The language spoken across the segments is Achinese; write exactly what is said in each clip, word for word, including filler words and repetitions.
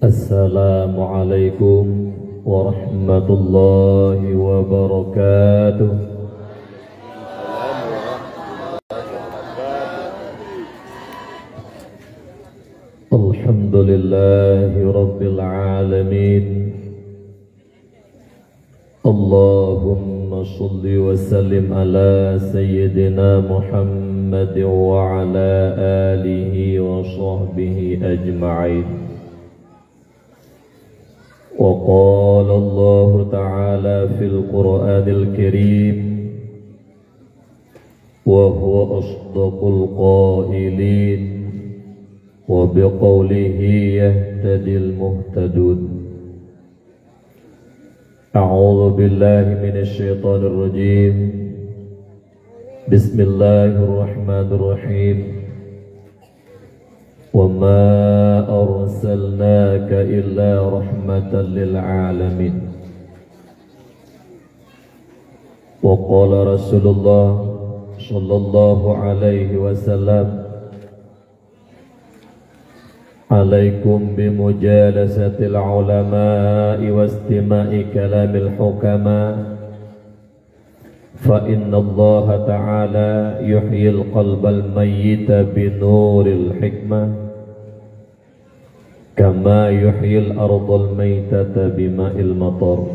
Assalamualaikum warahmatullahi wabarakatuh. Alhamdulillahi rabbil alamin. Allahumma shalli wa sallim ala sayyidina Muhammad wa ala alihi wa sahbihi ajma'in. Wa qala Allahu ta'ala fil Qur'anil Karim, wa huwa asdaqul qailin, wa biqaulihi yahtadil muhtadun. A'udzu billahi minasy syaithanir rajim. Bismillahirrahmanirrahim. Wa ma arsalnaka illa rahmatan lil alamin. Wa qala Rasulullah sallallahu alaihi wasallam, "Alaikum bimujalasatil ulama'i wastima'i kalamil hukama, fa innallaha ta'ala yuhyil qalbal mayyita binuril hikmah, kama yuhyil ardal maitata bima'il matar."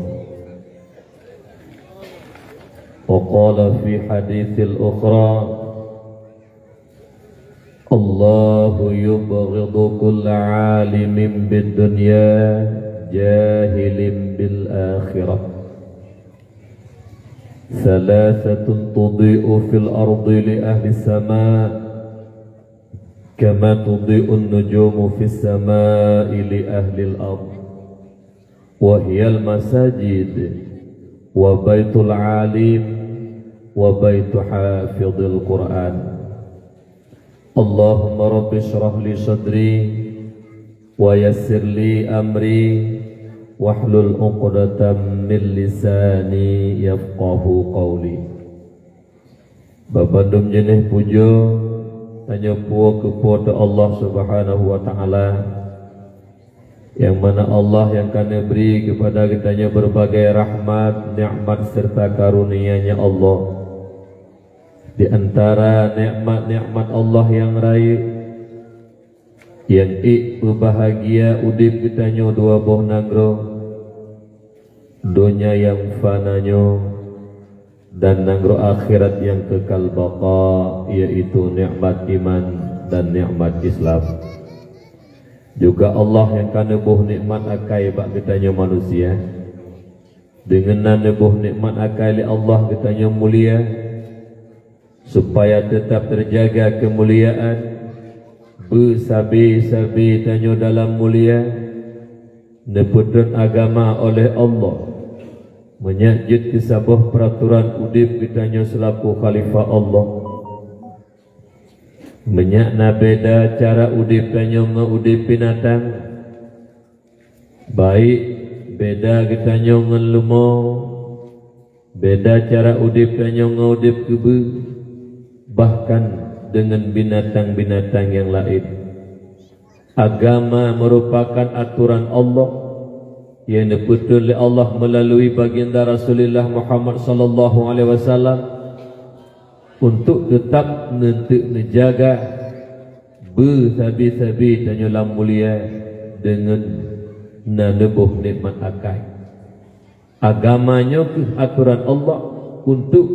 Wa qala fi haditsil ukhra, "Allahu yubghidu kulla alimin bid dunya, jahilin bil akhirah. Thalathatun tudhi'u fil ardi li ahli sama, kama tudhi'un nujumu fis sama'i li ahlil ard. Wa hiyal masajid, wa baitul alim, wa baitu hafidhil Qur'an. Allahumma rabbi shrah li sadri, wa yassir li amri, wahlul uqdatam min lisani yafqahu qawli." Bak bandum jeuneh pujoe tanyoe puwoe keu Po teu Allah Subhanahu wa Ta'ala, nyang mana Allah nyang ka neubri keupada geutanyoe beureubagai rahmat, nikmat, seureuta karunia-Nya Allah. Di antara nikmat-nikmat Allah nyang rayeuk, nyang ék peubahgia udeb geutanyoe dua boh nanggroe, donya nyang fana nyoe dan nanggroe akhirat nyang kekal baqa, yaitu nikmat iman dan nikmat Islam. Juga Allah nyang ka neuboh nikmat akai bak geutanyoe manusia. Deungon na neuboh nikmat akai lé Allah geutanyoe mulia, supaya teutab teujaga keumuliaan, beusabe-sabe tanyoe dalam mulia, neupeutrön agama oleh Allah. Meunyak jeuet keu saboh peuratoran udeb geutanyoe seulaku khalifah Allah. Meunyak na beda cara udeb tanyoe ngon udeb binatang, baik beda geutanyoe ngon leumo, beda cara udeb tanyoe ngon udeb keubeue, bahkan deungon binatang-binatang nyang laén. Agama meurupakan atoran Allah nyang neupeutrön lé Allah meulalui baginda Rasulullah Muhammad sallallahu alaihi wasallam untuk teutab neunteuk neujaga beusabe-sabe tanyoe lam mulia deungon na neuboh nikmat akai. Agama nyoe kheueh atoran Allah untuk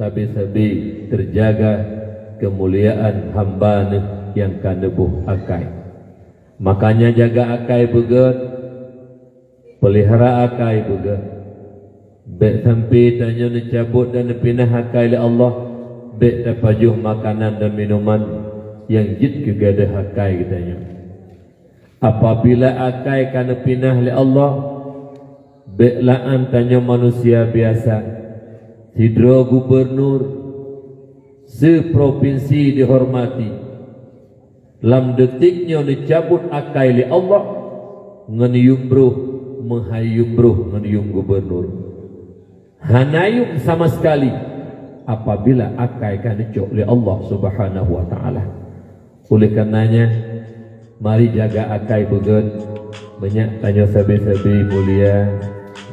sabe-sabe teujaga keumuliaan hamba Neuh nyang ka neuboh akai. Makanya jaga akai beugét, peulihara akai beugét. Bék sampoe tanyoe neucabot dan neupinah akai lé Allah, bék tapajoh makanan dan minuman nyang jeuet keu gadôh akai geutanyoe. Apabila akai ka neupinah lé Allah, bék la'an tanyoe manusia biasa, sidroe gubunur, seupropinsi dihormati. Lam detik nyoe neucabot akai lé Allah, ngon yuem broh, meuhai yuem broh ngon yuem gubunur. Hana yuem sama sekali apabila akai ka neucok lé Allah Subhanahu wa Ta'ala. Oleh karenanya, mari jaga akai beugét. Meunyak tanyoe sabe-sabe mulia,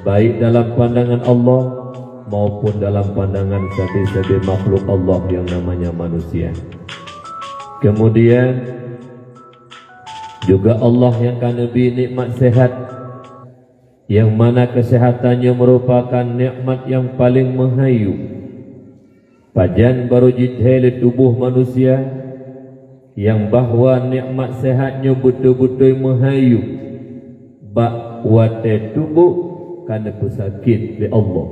baik dalam pandangan Allah maupun dalam pandangan sabe-sabe makhluk Allah yang namanya manusia. Kemudian, juga Allah nyang ka neubri nikmat sehat, nyang mana kesehatan nyoe merupakan nikmat nyang paleng meuhai. Pajan barô jithèe lé tuboh manusia, nyang bahwa nikmat sehat nyoe beutôi-beutôi meuhai, bak watèe tuboh ka neupeusakét lé Allah.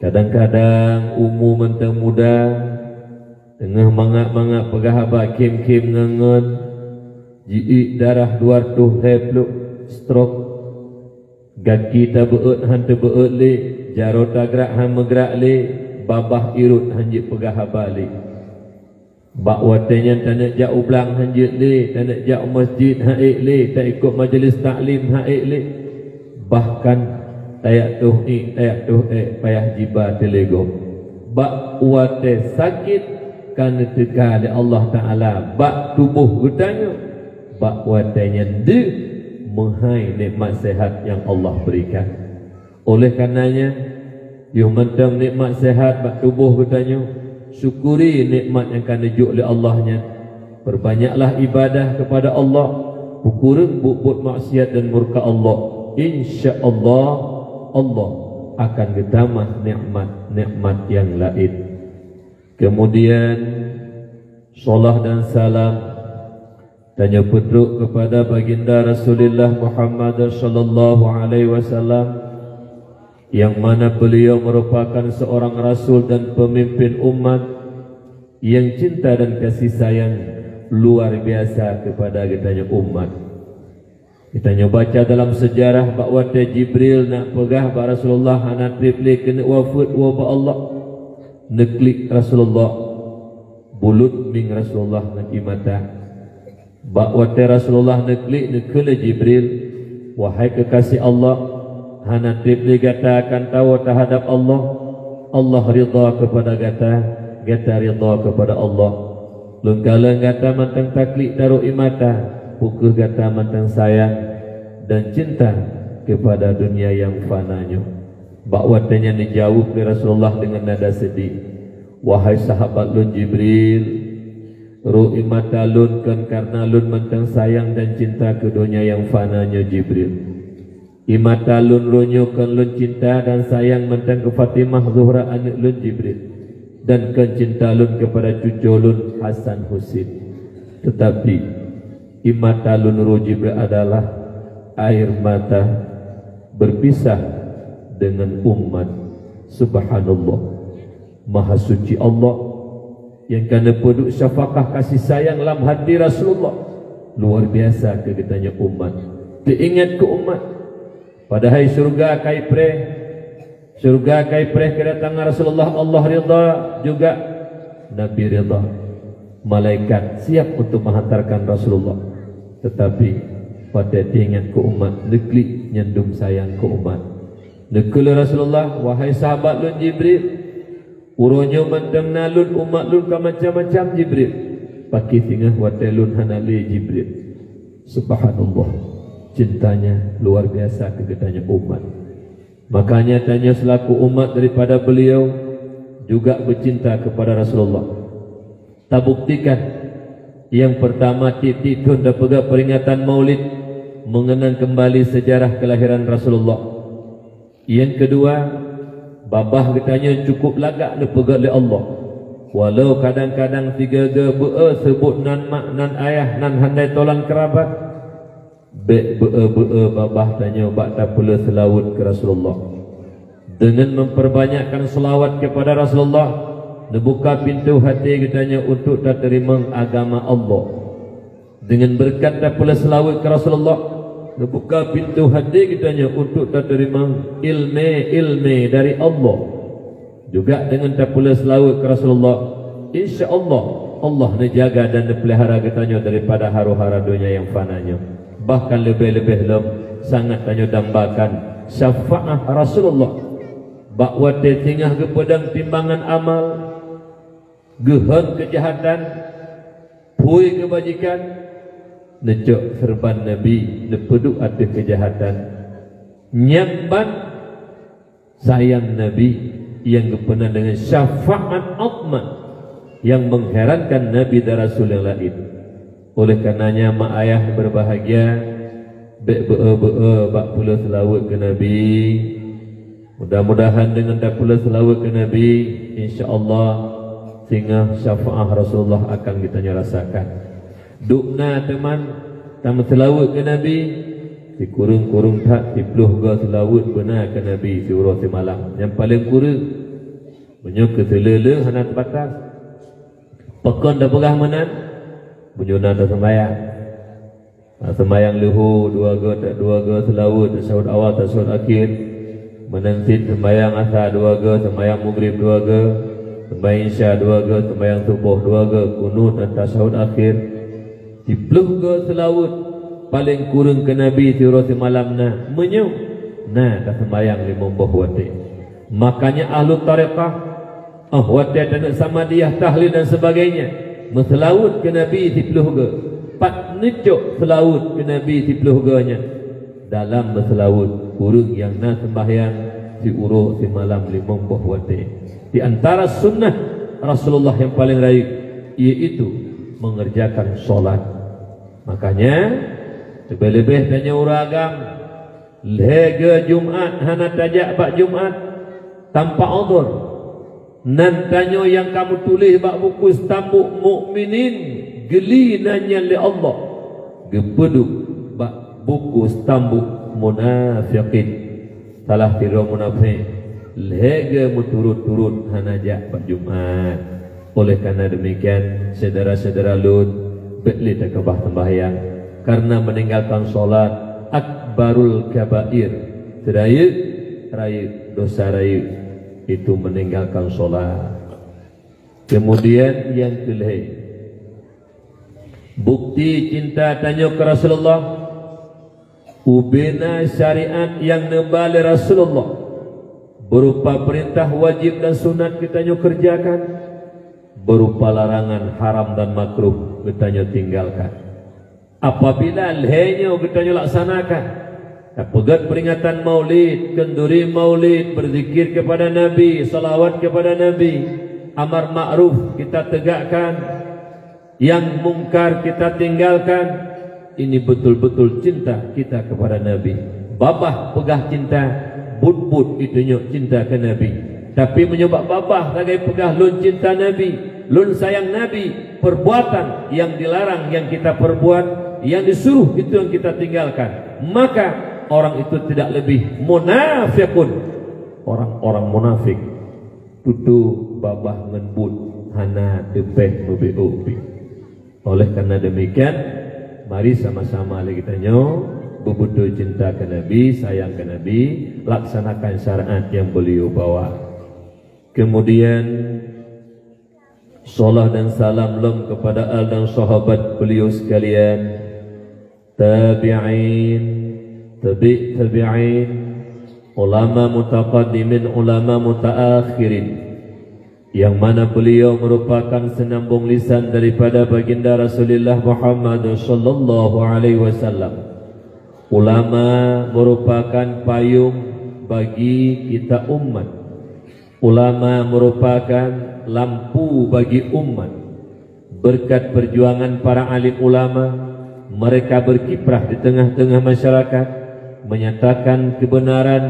Kadang-kadang umu mantong muda, teungoh mangat-mangat peugah haba khém-khém ngon-ngon, jiék darah dua reutôh lhèe plôh, stroke. Gaki tabeuet han teubeuet lé, jaroe tagrak han meugrak lé, babah irot han jeuet peugah haba lé. Bak watèe nyan taneuk jak u blang han jeuet lé, taneuk jak u masjid han ék lé, taikot majelis taklim han ék lé. Bahkan tajak toh ék, tajak toh ék payah jiba teuleugom. Bak watèe sakét ka neuteuka lé Allah Taala bak tuboh geutanyoe, bak watèe nyan deuh meuhai nikmat sehat nyang Allah berikan. Oleh karenanya, yoh mantong nikmat sehat bak tuboh geutanyoe, syukuri nikmat nyang ka neujok lé Allah nyan. Perbanyaklah ibadah kepada Allah, peukureueng buet-buet maksiat dan murka Allah. Insya Allah, Allah akan geutamah nikmat-nikmat nyang laén. Kemudian, salat dan salam tanyoe peutrok kepada Baginda Rasulullah Muhammad sallallahu alaihi wasallam, yang mana beliau merupakan seorang rasul dan pemimpin umat yang cinta dan kasih sayang luar biasa kepada geutanyoe umat. Geutanyoe baca dalam sejarah bak watèe Jibril nak peugah bak Rasulullah hana trép lé keuneuk wafeuet woe bak Allah, neuklik Rasulullah, bulut mieng Rasulullah ngon ie mata. Bak watèe Rasulullah neuklik, neukheun lé Jibril, "Wahai kekasih Allah, hana trép lé gata akan tawoe tahadap Allah. Allah ridha kepada gata, gata ridha kepada Allah. Lôn kalon gata mantong taklik tarok ie mata, peu kheueh gata mantong sayang dan cinta kepada dunia yang fana nyoe." Bak watèe nyan neujaweueb lé Rasulullah deungon nada seudeh, "Wahai sahabat lôn Jibril, rô ie mata lôn kon kareuna lôn mantong sayang dan cinta keu donya nyang fana nyoe, Jibril. Ie mata lôn rô nyoe kon lôn cinta dan sayang mantong keu Fatimah Zuhra aneuëk lôn, Jibril, dan kon cinta lôn keupada cucoe lôn Hasan Husein. Teutapi ie mata lôn rô, Jibril, adalah air mata berpisah dengan umat." Subhanallah. Maha suci Allah nyang ka neupeuduek syafaqah kasih sayang lam hati Rasulullah. Luar biasa keu geutanyoe umat. Teuingat keu umat. Padahai syeuruga ka ipreh. Syeuruga ka ipreh keudatangan Rasulullah, Allah ridha, juga Nabi ridha. Malaikat siap untuk menghantarkan Rasulullah. Teutapi, watèe teuingat keu umat, neuklik nyan dum sayang keu umat. Neukheun lé Rasulullah, "Wahai sahabat lôn Jibril, uroe nyoe mantong na lôn, umat lôn ka macam-macam, Jibril. Pakri singoh watèe lôn hana lé, Jibril." Subhanallah, cintanya luar biasa keu geutanyoe umat. Makanya tanyoe selaku umat daripada beliau juga bercinta kepada Rasulullah. Tabuktikan, nyang peurtama, tieb-tieb thon tapeugah peuringatan Maulid, mengenang kembali sejarah kelahiran Rasulullah. Nyang keudua, babah geutanyoe cukup lagak neupeugét lé Allah. Walau kadang-kadang sigoe-goe beu-e seubut nan mak, nan ayah, nan handai tolan keurabat, bék beu-e-beu-e babah tanyoe bak tapeuleueh seulaweuet keu Rasulullah. Deungon memperbanyakkan seulaweuet keupada Rasulullah, neubuka pintoe haté geutanyoe untuk tateurimong agama Allah. Deungon beureukat tapeuleueh seulaweuet keu Rasulullah, neubuka pintoe haté geutanyoe untuk tateurimong ileumèe-ileumèe dari Allah. Juga deungon tapeuleueh seulaweuet keu Rasulullah, insya Allah, Allah neujaga dan neupeulihara geutanyoe daripada haro-hara donya nyang fana nyoe. Bahkan leubeh-leubeh lom, sangat tanyoe dambakan syafaat Rasulullah. Bak watèe singoh geupeudong timbangan amal, geuhon keujahatan, phui keubajikan, neucok seureuban Nabi, neupeuduek ateueh keujahatan. Nyan ban sayang Nabi nyang geupeunan deungon syafaat Utsman nyang meuherankan Nabi dan Rasul nyang laén. Oleh karenanya, mak ayah nyang berbahagia, bék beu-e-beu-e bak peuleueh seulaweuet keu Nabi. Mudah-mudahan deungon tapeuleueh seulaweuet keu Nabi, insya Allah, singoh syafaat Rasulullah akan geutanyoe rasakan. Dubna teuma tameuseulaweuet keu Nabi, sikureueng-kureueng that siploh goe seulaweuet beuna keu Nabi siuroe simalam. Nyang paleng kureueng, meunyoe keu seuleueh-leueh hana teubatas. Pakon tapeugah meunan? Meunyoe na taseumayang. Taseumayang leuhô dua goe, dua goe seulaweuet, tasyahud awal, tasyahud akhir. Meunan cit seumayang asa dua goe, seumayang mugrib dua goe, seumayang isya dua goe, seumayang suboh dua goe, kunut dan tasyahud akhir. Siploh goe seulaweuet paleng kureueng keu Nabi siuroe simalam na, meunyoe na taseumayang limong boh watée. Makanya ahlu tarekat, óh watée taneuk samadiyah, tahlil dan sebagainya, meuseulaweuet keu Nabi siploh goe. Pat neucok seulaweuet keu Nabi siploh goe nyan? Dalam meuseulaweuet, ureuëng nyang na seumbahyang siuroe simalam limong boh watée. Di antara sunnah Rasulullah nyang paleng rayeuk, yaitu mengerjakan sholat. Makanya, leubeh-leubeh tanyoe ureuëng agam, lhée goe Jumat hana tajak bak Jumat tanpa udhur. Nan tanyoe nyang ka meutuléh bak buku stambuk mukminin, geuli nan nyan lé Allah, geupeuduek bak buku stambuk munafiqin. Salah sidroe munafék, lhée goe meuturot-turot hana jak bak Jumat. Oleh karena demikian, syedara-syedara lôn, bék lé takeubah seumbahyang, karena meninggalkan sholat akbarul kabair, rayeuk-rayeuk dosa rayeuk, itu meninggalkan sholat. Kemudian nyang keulhée, bukti cinta tanyoe keu Rasulullah, ubena syariat nyang neuba lé Rasulullah, berupa peurintah wajéb dan sunat geutanyoe keureujakan, berupa larangan haram dan makruh geutanyoe tinggalkan. Apabila lhée nyoe geutanyoe laksanakan, tapeugét peuringatan Maulid, kenduri Maulid, berzikir kepada Nabi, salawat kepada Nabi, amar makruf kita tegakkan, nyang mungkar kita tinggalkan, ini betul-betul cinta kita kepada Nabi. Babah peugah cinta, buet-buet itunyok cinta keu Nabi. Tapi meunyoe bak babah sagai peugah lôn cinta Nabi, lôn sayang Nabi, perbuatan yang dilarang yang kita perbuat, yang disuruh itu yang kita tinggalkan, maka orang itu tidak lebih munafiqun, orang-orang munafik. Tutoe babah ngon buet, hana teupéh meubiôh pih. Oleh karena demikian, mari sama-sama lé geutanyoe beubeutôi cinta keu Nabi, sayang keu Nabi, laksanakan syariat yang beliau bawa. Kemudian, salam dan salam lom kepada al dan sahabat beliau sekalian, tabi'in, tabi' tabi'in, ulama mutaqaddimin, ulama mutaakhirin, yang mana beliau merupakan senambung lisan daripada Baginda Rasulullah Muhammad sallallahu alaihi wasallam. Ulama merupakan payung bagi kita umat. Ulama merupakan lampu bagi umat. Berkat perjuangan para alim ulama, mereka berkiprah di tengah-tengah masyarakat, menyatakan kebenaran,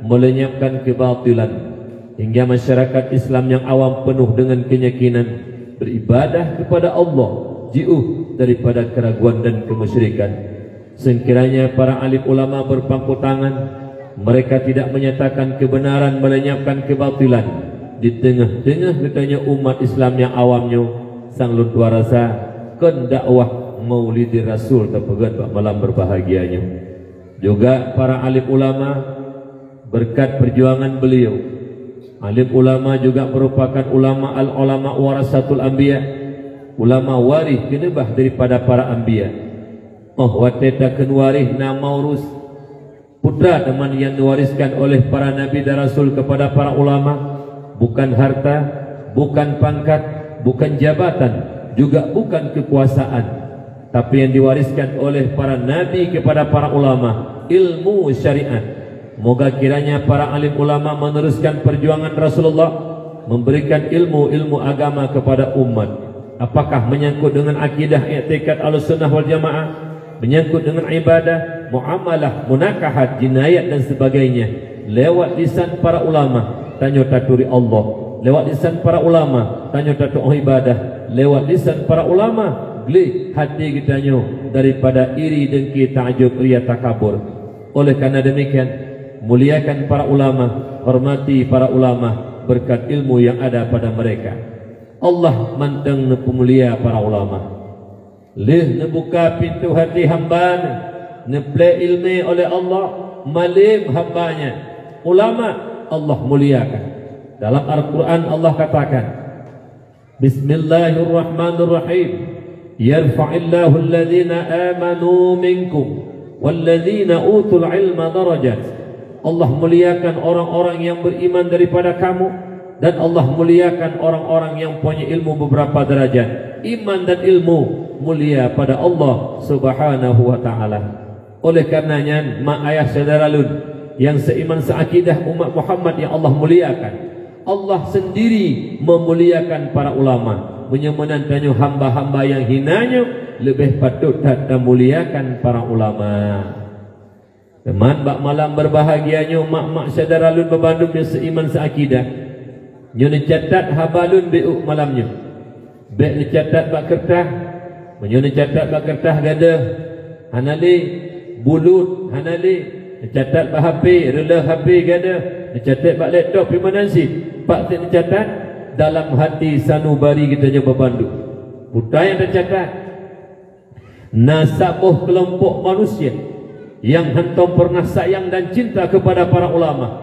melenyapkan kebatilan, hingga masyarakat Islam yang awam penuh dengan keyakinan beribadah kepada Allah, jiôh daripada keraguan dan kemusyrikan. Sekiranya para alim ulama berpangku tangan, mereka tidak menyatakan kebenaran, melenyapkan kebatilan di tengah-tengah geutanyoe umat Islam nyang awam nyoe, sang lôn tuan rasa kon dakwah Maulidi Rasul tapeugét bak malam berbahagia nyoe. Juga para alim ulama, berkat perjuangan beliau, alim ulama juga merupakan ulama al-ulama warasatul anbiya, ulama waréh keuneubah daripada para anbiya. Óh watée takheun waréh na maurus, putra teuma nyang diwariskan oleh para nabi dan rasul kepada para ulama, bukan harta, bukan pangkat, bukan jabatan, juga bukan kekuasaan, Tapi yang diwariskan oleh para nabi kepada para ulama, ilmu syariat. Moga kiranya para alim ulama meneruskan perjuangan Rasulullah, memberikan ilmu-ilmu agama kepada umat. Apakah menyangkut dengan akidah, i'tikad Ahlussunnah wal Jamaah, menyangkut dengan ibadah, muamalah, munakahat, jinayat dan sebagainya, lewat lisan para ulama, tanyoe taturi Allah. Lewat lisan para ulama, tanyoe tatu'oh ibadah. Lewat lisan para ulama, gleh hati geutanyoe daripada iri, dengki, takjub, ria, takabur. Oleh karena demikian, muliakan para ulama, hormati para ulama berkat ilmu yang ada pada mereka. Allah mantong neupeumulia para ulama. Lheueh neubuka pintoe hati hamba neuh, neuplé iéleumé oleh Allah, malém hamba nyan, ulama, Allah muliakan. Dalam Al-Quran Allah katakan, "Bismillahirrahmanirrahim. Yarfa'illahu alladhina amanu minkum walladhina utul ilma darajat." Allah muliakan orang-orang yang beriman daripada kamu, dan Allah muliakan orang-orang yang punya ilmu beberapa derajat. Iman dan ilmu mulia pada Allah Subhanahu wa Ta'ala. Oleh karena nyan, mak ayah syedara lôn yang seiman seakidah, umat Muhammad yang Allah muliakan, Allah sendiri memuliakan para ulama. Meunyoe meunan tanyoe hamba-hamba yang hina nyoe, leubeh patôt that tamuliakan para ulama. Teuma bak malam berbahagia nyoe, mak-mak syedara lôn bandum nyang seiman seakidah, nyoe neucatat haba lôn bék ôk malam nyoe. Bék neucatat bak keureutas. Meunyoe neucatat bak keureutas gadôh, hana lé. Bulut, hana lé. Neucatat bak H P, reuloh H P gadôh. Neucatat bak laptop pih meunan cit. Pat teuk neucatat? Dalam hati sanubari geutanyoe bandum. Peue nyang teucatat? Na saboh keulompok manusia nyang hántom peureunah sayang dan cinta keupada para ulama.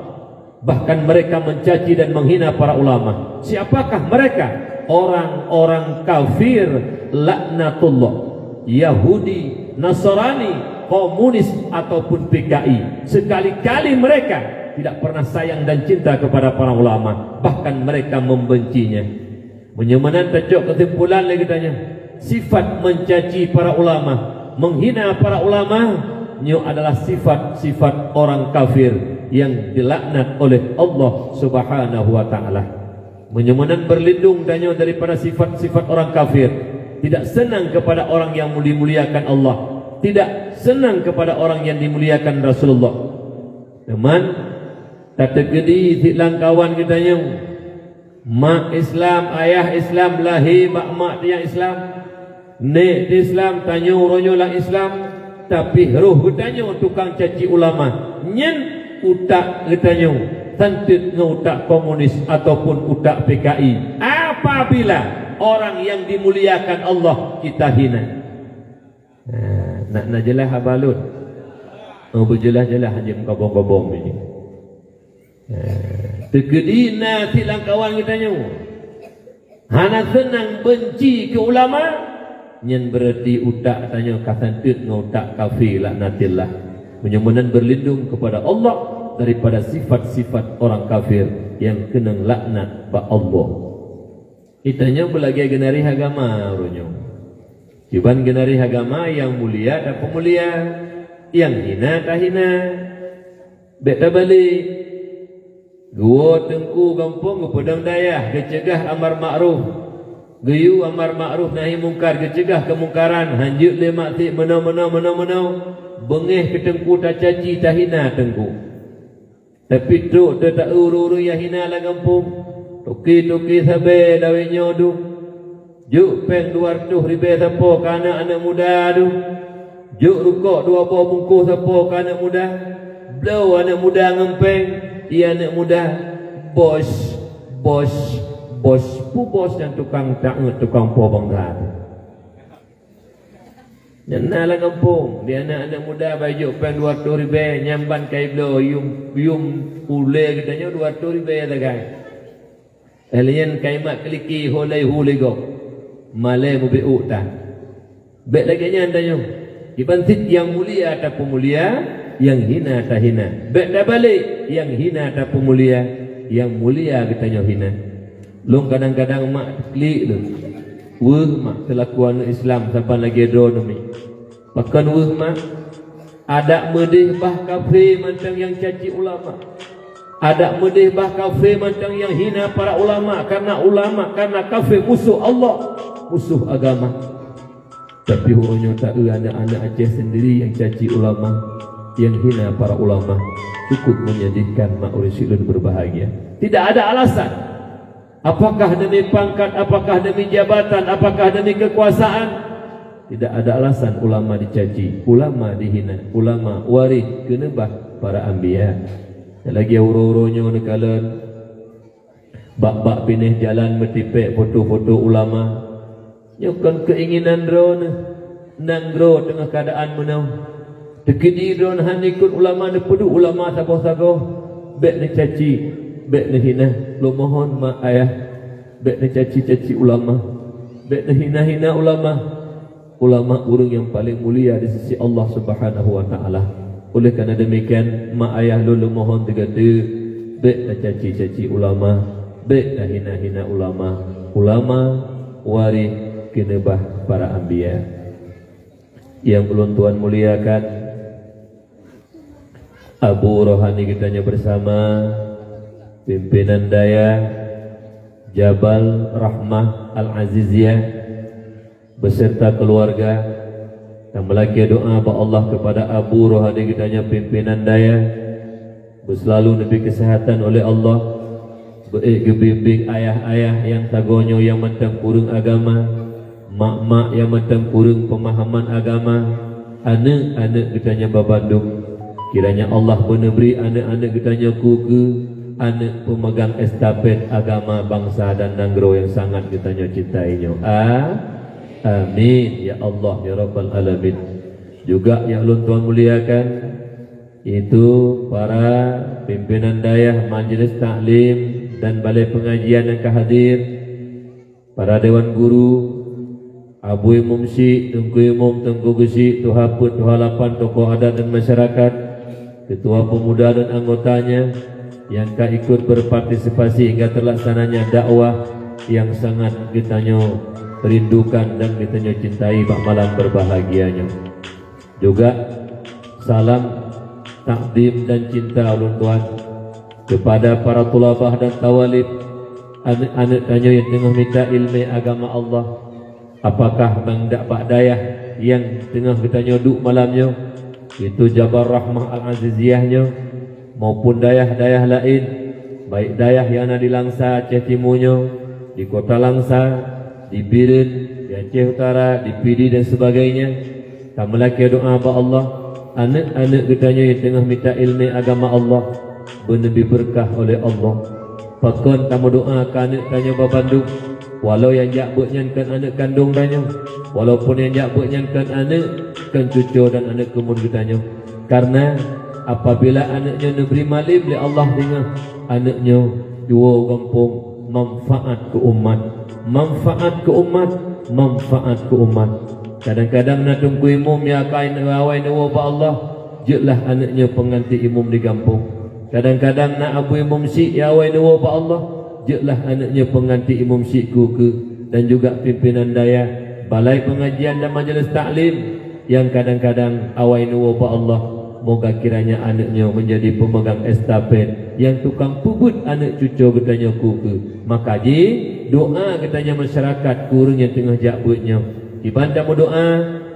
Bahkan mereka mencaci dan menghina para ulama. Siapakah mereka? Orang-orang kafir, laknatullah. Yahudi, Nasrani, komunis, ataupun P K I. Sekali-kali mereka tidak pernah sayang dan cinta kepada para ulama. Bahkan mereka membencinya. Meunyoe meunan tacok keusimpulan lé geutanyoe, sifat mencaci para ulama, menghina para ulama, nyoe adalah sifat-sifat orang kafir yang dilaknat oleh Allah Subhanahu wa Ta'ala. Meunyoe meunan berlindung tanyoe daripada sifat-sifat orang kafir, tidak senang kepada orang yang dimuliakan Allah, tidak senang kepada orang yang dimuliakan Rasulullah. Teuma, tateukeudi sit lam kawan geutanyoe, mak Islam, ayah Islam, lahé bak mak nyang Islam, nèk Islam, tanyoe uroe nyoe lam Islam, tapi roh geutanyoe tukang caci ulama. Nyan utak geutanyoe santeut ngon utak komunis ataupun utak P K I. Apabila orang yang dimuliakan Allah kita hina. Nah, nak, nak jeulaih haba lôn? Oh, beujeulaih-jeulaih, hanjeuet meukabong-kabong ini. Eh, teukeudi na sit lam kawan geutanyoe hana seunang, benci keu ulama, nyan beurati utak tanyoe ka santeut ngon utak kafé, laknatillah. Meunyoe meunan berlindung kepada Allah daripada sifat-sifat orang kafir yang keunong laknat bak Allah. Geutanyoe beulagèe geunari agama uroe nyoe. Kiban geunari agama, nyang mulia tapeumulia, nyang hina tahina. Bèk tabalek. Geuwoe teungku gampông geupeudong dayah, geuceugah amar makruf, geuyue amar makruf nahi mungkar, geuceugah keumungkaran, hanjeuet lé maksiet meunoe-meunoe, meunoe-meunoe. Beungèh keu teungku, tacaci tahina teungku. Tapi trok teuta ureueng-ureueng nyang hina lam gampông, toke-toke sabe lawét nyoe dum. Jok péng dua reutôh ribèe sapo keu aneuk-aneuk muda dum. Jok rukok dua boh bungkôh sapo keu aneuk muda. Bloe aneuk muda ngon péng, ie aneuk muda, bos, bos, bos. Peue bos nyan? Tukang taát, tukang po bangga. Nyan na lam gampông, di aneuk-aneuk muda bak jok péng dua reutôh ribèe, nyan ban ka jibloe, yum, yum ulèe geutanyoe dua reutôh ribèe sagai. Laén kayèe mat keuliki ho lhèe hu lhèe gob, malèe mubeuet ôk tan. Bèk lagèe nyan tanyoe. Kiban cit nyang mulia tapeumulia, nyang hina tahina. Bèk tabalek, nyang hina tapeumulia, nyang mulia geutanyoe hina. Lôn kadang-kadang mak klik lôn. Weueh mak seulaku aneuëk Islam saban lagée droeneuh mi. Pakon weueh mak? Adak meudeh bah kafé mantong nyang caci ulama. Adak meudeh bah kafé mantong nyang hina para ulama, karena ulama, karena kafé musuh Allah, musuh agama. Tapi uroe nyoe taeu aneuëk-aneuëk Aceh sendiri nyang caci ulama, nyang hina para ulama. Cukup menyedihkan mak ureuëng syedara berbahagia. Tidak ada alasan. Apakah demi pangkat, apakah demi jabatan, apakah demi kekuasaan? Tidak ada alasan ulama dicaci, ulama dihina, ulama waréh keuneubah para anbiya. Lagée uroe-uroe nyoe neukalon, bak-bak binéh jalan meutipék foto-foto ulama. Nyoe kon keuinginan droeneuh, nanggroe teungoh keuadaan meunoe. Teukeudi droeneuh hana ikot ulama, neupeuduek ulama sagoe-sagoe. Bék neucaci, bék neuhina. Lôn mohon mak ayah, bék neucaci-caci ulama, bék neuhina-hina ulama. Ulama ureuëng nyang paleng mulia di sisi Allah Subhanahu wa Taala. Oleh karena demikian, mak ayah lôn lôn mohon teugateu, bék tacaci-caci ulama, bék tahina-hina ulama. Ulama waréh keuneubah para anbiya. Nyang ulôn tuan muliakan, Abu Rohani geutanyoe bersama pimpinan dayah Jabal Rahmah Al-Aziziyah beserta keluarga, dan meulakée doa bak Allah kepada Abu Rohani geutanyoe pimpinan dayah, beuselalu neubri kesehatan oleh Allah, beuék geubimbéng ayah-ayah nyang sagoe nyoe nyang mantong kureueng agama, mak-mak nyang mantong kureueng peumahaman agama, aneuëk-aneuëk geutanyoe babandum. Kiranya Allah beuneubri aneuëk-aneuëk geutanyoe keu-keu aneuëk peumeugang estafet agama bansa dan nanggroe nyang sangat geutanyoe cintai nyoe. A-, amin ya Allah ya Rabbal Alamin. Juga nyang ulôn tuan muliakan, yaitu para pimpinan dayah, majelis taklim, dan balai pengajian nyang ka hadir, para dewan guru, Abu Imum Syik, Teungku Imum, Teungku Geuchik, Tuha Peuet, Tuha Lapan, tokoh adat dan masyarakat, ketua pemuda dan anggotanya, nyang ka ikut berpartisipasi hingga terlaksananya dakwah nyang sangat geutanyoe rindukan dan geutanyoe cintai bak malam berbahagia nyoe. Juga salam takdim dan cinta ulôn tuan kepada para tulabah dan tawalib, aneuëk-aneuëk tanyoe nyang teungoh mita iéleumé agama Allah. Apakah bak da-, bak dayah nyang teungoh geutanyoe duek malam nyoe, yaitu Jabal Rahmah Al-Aziziyah nyoe, maupun dayah-dayah laén, baik dayah nyang na di Langsa, Aceh Timu nyoe, di Kota Langsa, di Bireuen, di Aceh Utara, di Pidie dan sebagainya, tameulakée doa bak Allah, aneuëk-aneuëk geutanyoe nyang teungoh mita iéleumé agama Allah, beuneubri beureukat oleh Allah. Pakon tameudoa keu aneuëk tanyoe babandum, walau nyang jak beuet nyan kon aneuëk kandong tanyoe, walaupun nyang jak beuet nyan kon aneuëk, kon cucoe dan aneuëk keumuen geutanyoe. Karena apabila aneuëk nyoe neubri malém lé Allah teungoh, aneuëk nyoe jiwoe u gampông manfaat keu umat, manfaat keu umat, manfaat keu umat. Kadang-kadang na Teungku Imum nyang ka awai neuwoe bak Allah, jeuetlah aneuëk nyoe peungganti imum di gampông. Kadang-kadang na Abu Imum Syik nyang awai neuwoe bak Allah, jeuetlah aneuëk nyoe peungganti Imum Syik keu-keu, dan juga pimpinan dayah, balai pengajian dan majelis taklim nyang kadang-kadang awai neuwoe bak Allah. Moga kiranya aneuëk nyoe meunjadi peumeugang estafet nyang tukang peubeuet aneuëk cucoe geutanyoe keu-keu. Maka jih doa geutanyoe masyarakat keu ureuëng nyang teungoh jak beuet nyoe. Kiban tameudoa,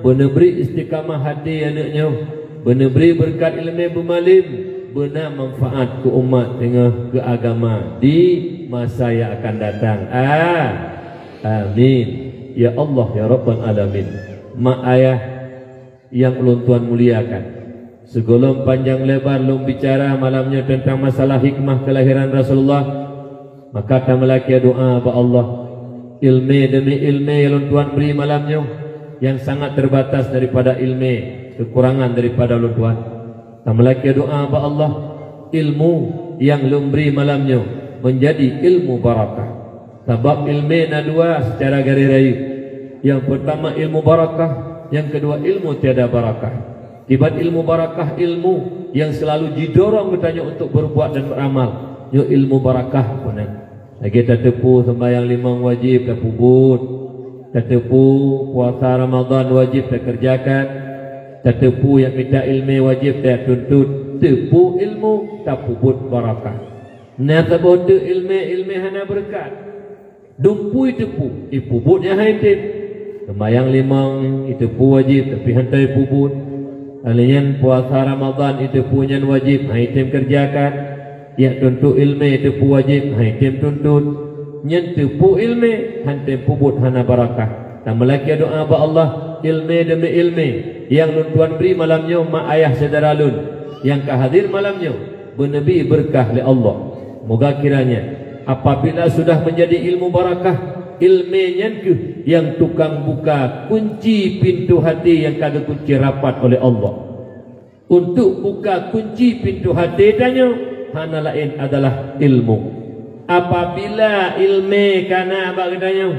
beuneubri istiqamah até aneuëk nyoe, beuneubri beureukat iéleumé beumalém, beuna manfaat keu umat teungoh keu agama di masa nyang akan datang. A-, amin. Ya Allah, ya Rabbal Alamin. Mak ayah nyang ulôn tuan muliakan, sigohlom panjang lebar lôn bicara malam nyoe teuntang masalah hikmah keulahiran Rasulullah, maka tameulakée doa bak Allah. Iéleumé demi iéleumé nyang lôn tuan bri malam nyoe, nyang sangat terbatas daripada iéleumé keukurangan daripada lôn tuan. Tameulakée doa bak Allah, ilmu nyang lôn bri malam nyoe meunjadi ilmu barakah. Sabab iéleumé na dua seucara garéh rayeuk. Nyang peurtama ilmu barakah, nyang keudua ilmu tiada barakah. Kiban ilmu barakah, ilmu nyang seulalu jidorong geutanyoe untuk beureubuat dan beuramal, nyoe ilmu barakah peue nan. Lagée tateupeue seumbahyang limong wajéb tapeubuet, Tateupeue puasa Ramadan wajéb takeureujakan, tateupeue nyang mita ileumé wajéb tatuntut, teupeue ileumé tapeubuet barakah. Na saboh teuk ileumé, ileumé hana beureukat. Dum peue iteupeue, ipeubuet nyang han item. Seumayang limong iteupeue wajéb, tapi han teupeue buet. Lheueh nyan puasa Ramadan iteupeue nyan wajéb, han item keureujakan. Jak tuntut ileumé iteupeue wajéb, han item tuntut. Nyan teupeue ileumé, han tem peubuet, hana barakah. Tameulakée doá bak Allah, ileumé demi ileumé nyang lôn tuan bri malam nyoe, mak ayah syedara lôn nyang ka hadir malam nyoe, beuneubi beureukat lé Allah. Moga kiranya apabila sudah meunjadi ileumé barakah, ileumé nyan kheueh nyang tukang buka kunci pintoe haté nyang ka geukunci rapat oleh Allah. Untuk buka kunci pintoe haté tanyoe hana laén adalah ileumé. Apabila ileumé ka na bak geutanyoe,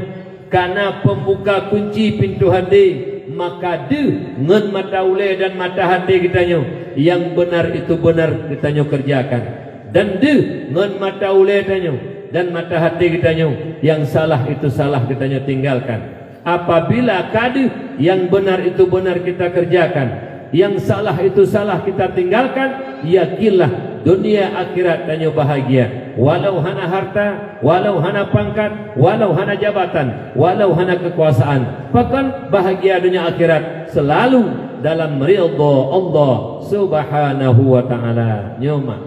ka na peumbuka kunci pintoe haté, maka deuh ngon mata ulée dan mata haté geutanyoe nyang beunar itu beunar geutanyoe keureujakan, dan deuh ngon mata ulée tanyoe dan mata haté geutanyoe nyang salah itu salah geutanyoe tinggalkan. Apabila ka deuh nyang beunar itu beunar kita keureujakan, nyang salah itu salah kita tinggalkan, yakinlah, dunia akhirat tanyoe bahagia. Walau hana harta, walau hana pangkat, walau hana jabatan, walau hana keukuasaan, pakon bahagia dunia akhirat selalu dalam ridha Allah Subhanahu wa Ta'ala. Nyoe mak.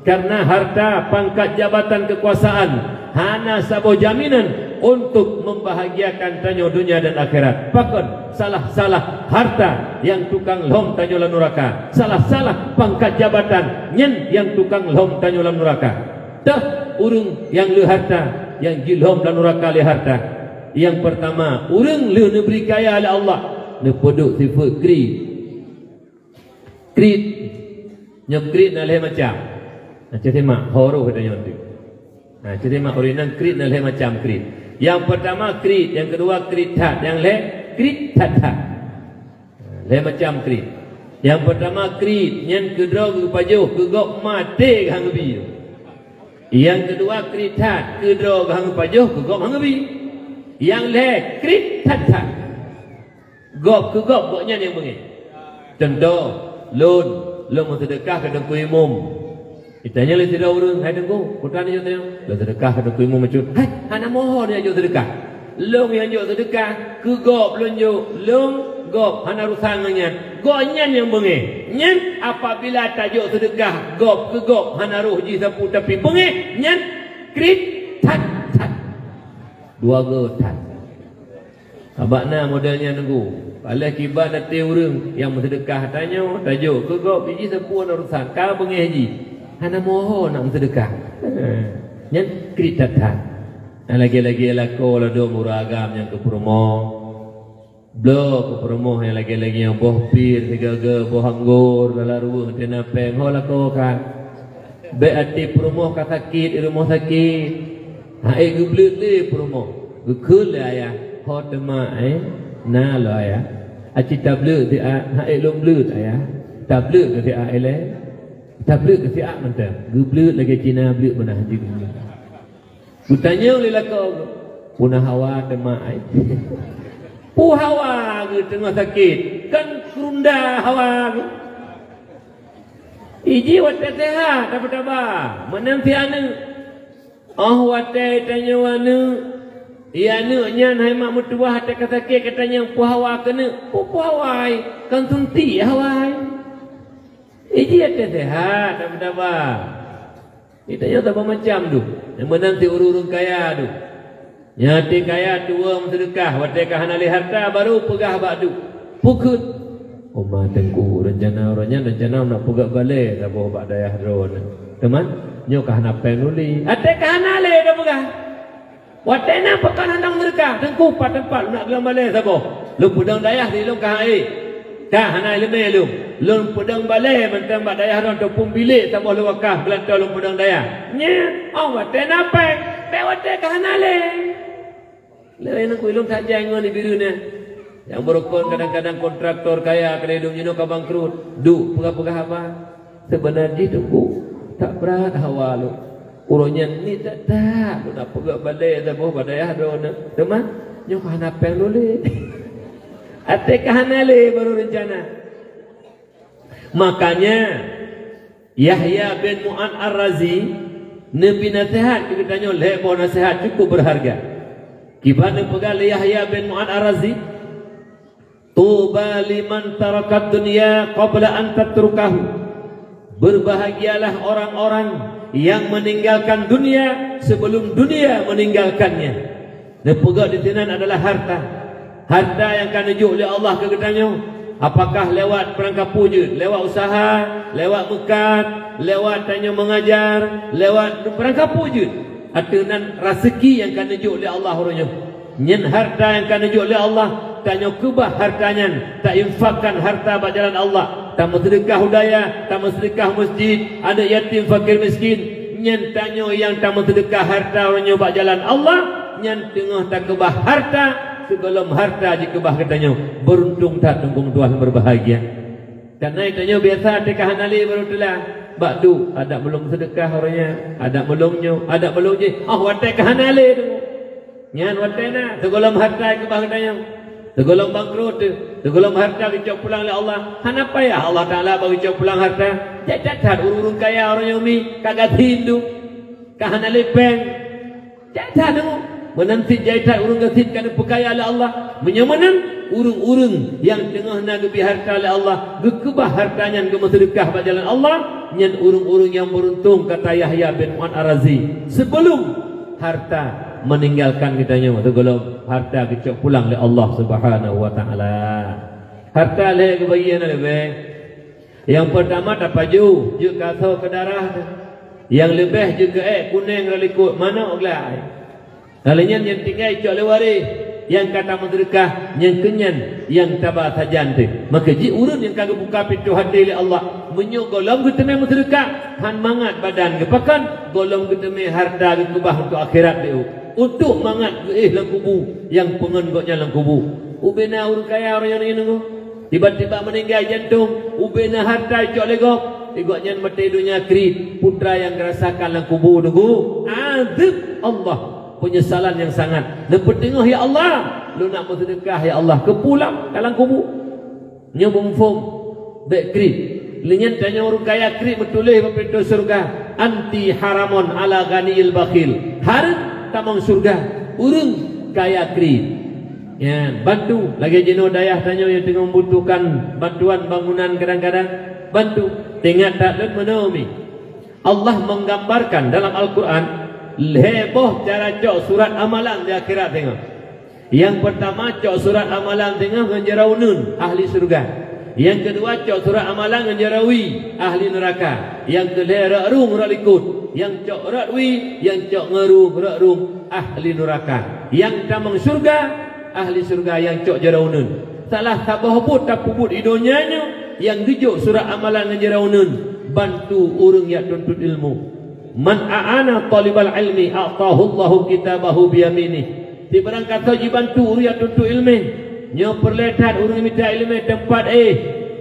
Karena harta, pangkat, jabatan, keukuasaan hana saboh jaminan untuk membahagiakan tanyoe dunia dan akhirat. Pakon? Salah-salah harta nyang tukang lhom tanyoe lam nuraka. Salah-salah pangkat jabatan nyan nyang tukang lhom tanyoe lam nuraka. Teuh ureuëng nyang le harta, nyang jilhom lam nuraka lé harta. Nyang pertama, ureuëng le neubri kaya lé Allah, neupeuduek sifeuet kri. Kriet. Nyoe kriet na lhée macam. Na cit simak, ho roh geutanyoe tu. Na cit simak, ureuëng inong, kriet na lhée macam kriet. Nyang pertama kriet, nyang keudua kriet that, nyang lhée kriet that-that. Lhée macam kriet. Nyang pertama kriet, nyan keudroe geupajoh, keu gob maté geuhanggeubi. Nyang keudua kriet that, keudroe geuhanggeupajoh, keu gob hanggeubi. Nyang lhée kriet that-that. Gob keu gob gobnyan nyang beungéh. Cuntoh, lôn, lôn meuseudeukah keu Teungku Imum. Itanyong lé sidroe ureuëng, "Hai Teungku, peue tan jok tanyong?" "Lôn seudeukah keu Teungku Imum bacut." "Hai, hana mohon jok seudeukah." "Lôn nyang jok seudeukah, keu gob lôn jok, lôn gob hana urusan ngon nyan. Gobnyan nyang beungéh." Nyan apabila tajok seudeukah gob keu gob hana roh jisapeue tapi beungéh, nyan kriet that-that. Dua go that. Abak na model nyan Teungku. Paléh kiban até ureuëng nyang meuseudeukah tanyoe, tajok keu gob, jih sapeue na urusan, ka beungéh jih. Hana mohon nak meuseudeukah. Nyan kriet that-that. Nyang lagée-lagée lakoe ladôm ureuëng agam nyang keu peurumoh. Bloe keu peurumoh nyang lagée-lagée nyoe, boh pir sigoe-goe, boh anggor lam ruweueng teuh na péng, ho lakoe kan. Bék até peurumoh ka sakét, i rumoh sakét. Ha'ék geubleuet lé peurumoh. Geukheun lé ayah, "Ho teuma, eh? Na lôn ayah. Aci tableuet siat, ha'ék lôn bleuet ayah. Tableuet keu siat ilée. Tableuet keu siat mantong." Geubleuet lagée Cina bleuet beunah jih. Geutanyong lé lakoe, "Peue na hawa teuma, ai?" Peue hawa geuh teungoh sakét, kan keurunda hawa geuh. Iji watée seuhat, taba-taba, meunan si aneuëk. Óh watée tanyoe aneuëk, i aneuëk nyan hai mak meutuwah, watée ka sakét, ka tanyong peue hawa keuneuk, peue-peue hawa ai, kan suntik hawa ai. Iji watée seuhat, taba-taba. Geutanyoe saboh macam dum. Nyang meunan si ureuëng-ureuëng kaya dum. Nyang até kaya tuwoe meuseudeukah, watée ka hana lé hareuta, barô peugah bak dum, "Peue kheun?" "Oma Teungku, reuncana uroe nyan, reuncana nak peugöt balée saboh bak dayah droeneuh. Teuma, nyoe ka hana péng lôn lé." Até ka hana lé tapeugah. Watée na pakon hana meuseudeukah, "Teungku, pat teumpat lôn nak geulam balée saboh? Lôn peudong dayah di lôn ka hai. Ka hana iéleumé lôn. Lôn peudong balée mantong bak dayah droeneuh, ataupun bilék saboh lôn wakaf geulantoe lôn peudong dayah." Nyan, óh watée na péng, bék watée ka hana lé. Lé nangku ilôn that jai ngon ié bireuen nyan. Nyang beurukon kadang-kadang kontraktor kaya keudeh dum jinoe ka bangkrut. Duek peugah-peugah haba. Seubeuna jih Teungku, that brat hawa lôn. Uroe nyan ni that-that lôn na peugöt balée saboh bak dayah droeneuh. Teuma, Nyoe ka hana péng lé. Até ka hana lé baru reuncana. Makanya Yahya bin Mu'ad Ar-Razi neubi naseuhat keu geutanyoe lhée boh naseuhat cukup beureuharga. Kiban neupeugah lé Yahya bin Mu'ad Ar-Razi, "Tuba liman tarakat dunya qabla an tatrukahu." Berbahagialah orang-orang yang meninggalkan dunia sebelum dunia meninggalkannya. Neupeugah di sinan adalah harta. Harta nyang ka neujok lé Allah keu geutanyoe, apakah lewat peurangkapu jeuet, lewat usaha, lewat meukat, lewat tanyoe mengajar, lewat peurangkapu jeuet, ateueh nan raseuki nyang ka neujok lé Allah uroe nyoe. Nyan harta nyang ka neujok lé Allah, tanyoe keubah harta nyan, tainfakkan harta bak jalan Allah, tameuseudeukah u dayah, tameuseudeukah meuseujid, aneuk yatim, fakir miskin. Nyan tanyoe nyang tameuseudeukah harta uroe nyoe bak jalan Allah, nyan teungoh takeubah harta sigohlom harta jikeubah geutanyoe. Beuruntung that teungku meutuah nyang beureubahagia. Kareuna tanyoe biasa teuka hana lé baru teulah. Bak duek, adak meulôn seudeukah uroe nyan, adak meulôn nyoe, adak meulôn jih. Oh, watée ka hana lé tu. Nyan watée na, sigohlom harta keubah geutanyoe. Sigohlom bangkrot teuh, sigohlom harta geucok pulang lé Allah. Hana payah Allah Taala bak geucok pulang harta. Jak that-that ureuëng-ureuëng kaya uroe nyoe mi, ka gasien tu. Ka hana lé péng. Jak that deungoe. Meunan cit jai that ureuëng gasien ka neupeukaya lé Allah. Meunyoe meunan, ureuëng-ureuëng nyang teungoh na geubri harta lé Allah, geukeubah harta nyan geumeuseudeukah bak jalan Allah, nyan ureuëng-ureuëng nyang beuruntung, kata Yahya bin Mu'ad Ar-Razi. Sigohlom harta meninggalkan geutanyoe, sigohlom harta geucok pulang lé Allah Subhanahu wa Taala. Harta lhée geubagian leubeh. Nyang peurtama tapajoh, jeuet keu asoe keu darah teuh. Nyang leubeh jeuet keu ék kunéng rot likot, manok glai. Lheueh nyan nyang tinggai cok lé waréh, nyang ka tameuseudeukah, nyang keu nyan nyang taba sajan teuh. Maka jih ureuëng nyang ka geubuka pintoe até lé Allah, meunyoe gohlom geuteumé meuseudeukah, hán mangat badan geupakon, gohlom geuteumé harta geukeubah untuk akhirat lé. Untuk mangat geuéh lam kubu, nyang peungon gobnyan lam kubu. Ubena ureuëng kaya uroe nyoe deungoe. Tiba-tiba meuninggai jantong, ubena harta cok lé gob, di gobnyan maté donya kriet, peue nyang geurasakan lam kubu nunggu azeueb Allah, peunyesalan nyang sangat. Neupeuteungoh, "Ya Allah, lôn nak meuseudeukah, ya Allah," keupulang ka lam kubu. Nyoe beumuphom, bék kriet. Lheueh nyan tanyoe ureuëng kaya kriet meutuléh bak pintoe syeuruga, "Anti haramun ala ghaniyil bakhil." Hareuem tamong syeuruga ureuëng kaya kriet. Nyan, bantu lagée jinoe dayah tanyoe nyang teungoh membutuhkan bantuan bangunan kadang-kadang, bantu. Teuingat that lôn meunoe mi. Allah menggambarkan dalam Al-Quran lhée boh cara cok surat amalan di akhirat teungoh. Nyang peurtama cok surat amalan teungoh ngon jaroe uneuen, ahli syeuruga. Nyang keudua cok surat amalan ngon jaroe wie, ahli neuraka. Nyang keulhée rot rhueng rot likot, nyang cok rot wie, nyang cok ngon rhueng rot rhueng, ahli neuraka. Nyang tamong syeuruga, ahli syeuruga, nyang cok jaroe uneuen. Salah saboh buet tapeubuet di donya nyoe nyang geujok surat amalan ngon jaroe uneuen, bantu ureuëng nyang tuntut ilmu. "Man a'ana talibal ilmi a'tahu Allahu kitabahu biyaminih." Sibarang kasoe jibantu ureuëng nyang tuntut ileumé, nyoe peureulée that ureuëng mita ileumé teumpat éh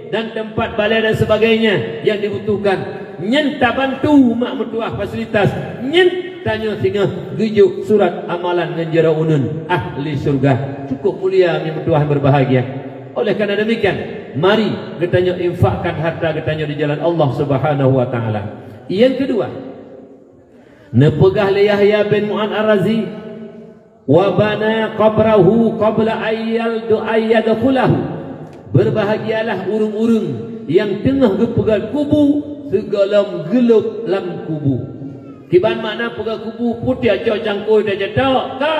dan teumpat balée dan sebagainya nyang dibutuhkan. Nyan tabantu mak meutuah fasilitas, nyan tanyoe singoh geujok surat amalan ngon jaroe uneuen ahli syeuruga. Cukup mulia mak meutuah beureubahagia. Oleh karena demikian, mari geutanyoe infakkan harta geutanyoe di jalan Allah Subhanahu wa Taala. Nyang keudua, neupeugah lé Yahya bin Mu'adz Ar-Razi, "Wa bana qabrahu qabla ayyal-, ayyadkhulahu." Beureubahagialah ureuëng-ureuëng nyang teungoh geupeugét kubu sigohlom geulôb lam kubu. Kiban makna peugét kubu? Peue tieb cok cangkôi tajatok, ka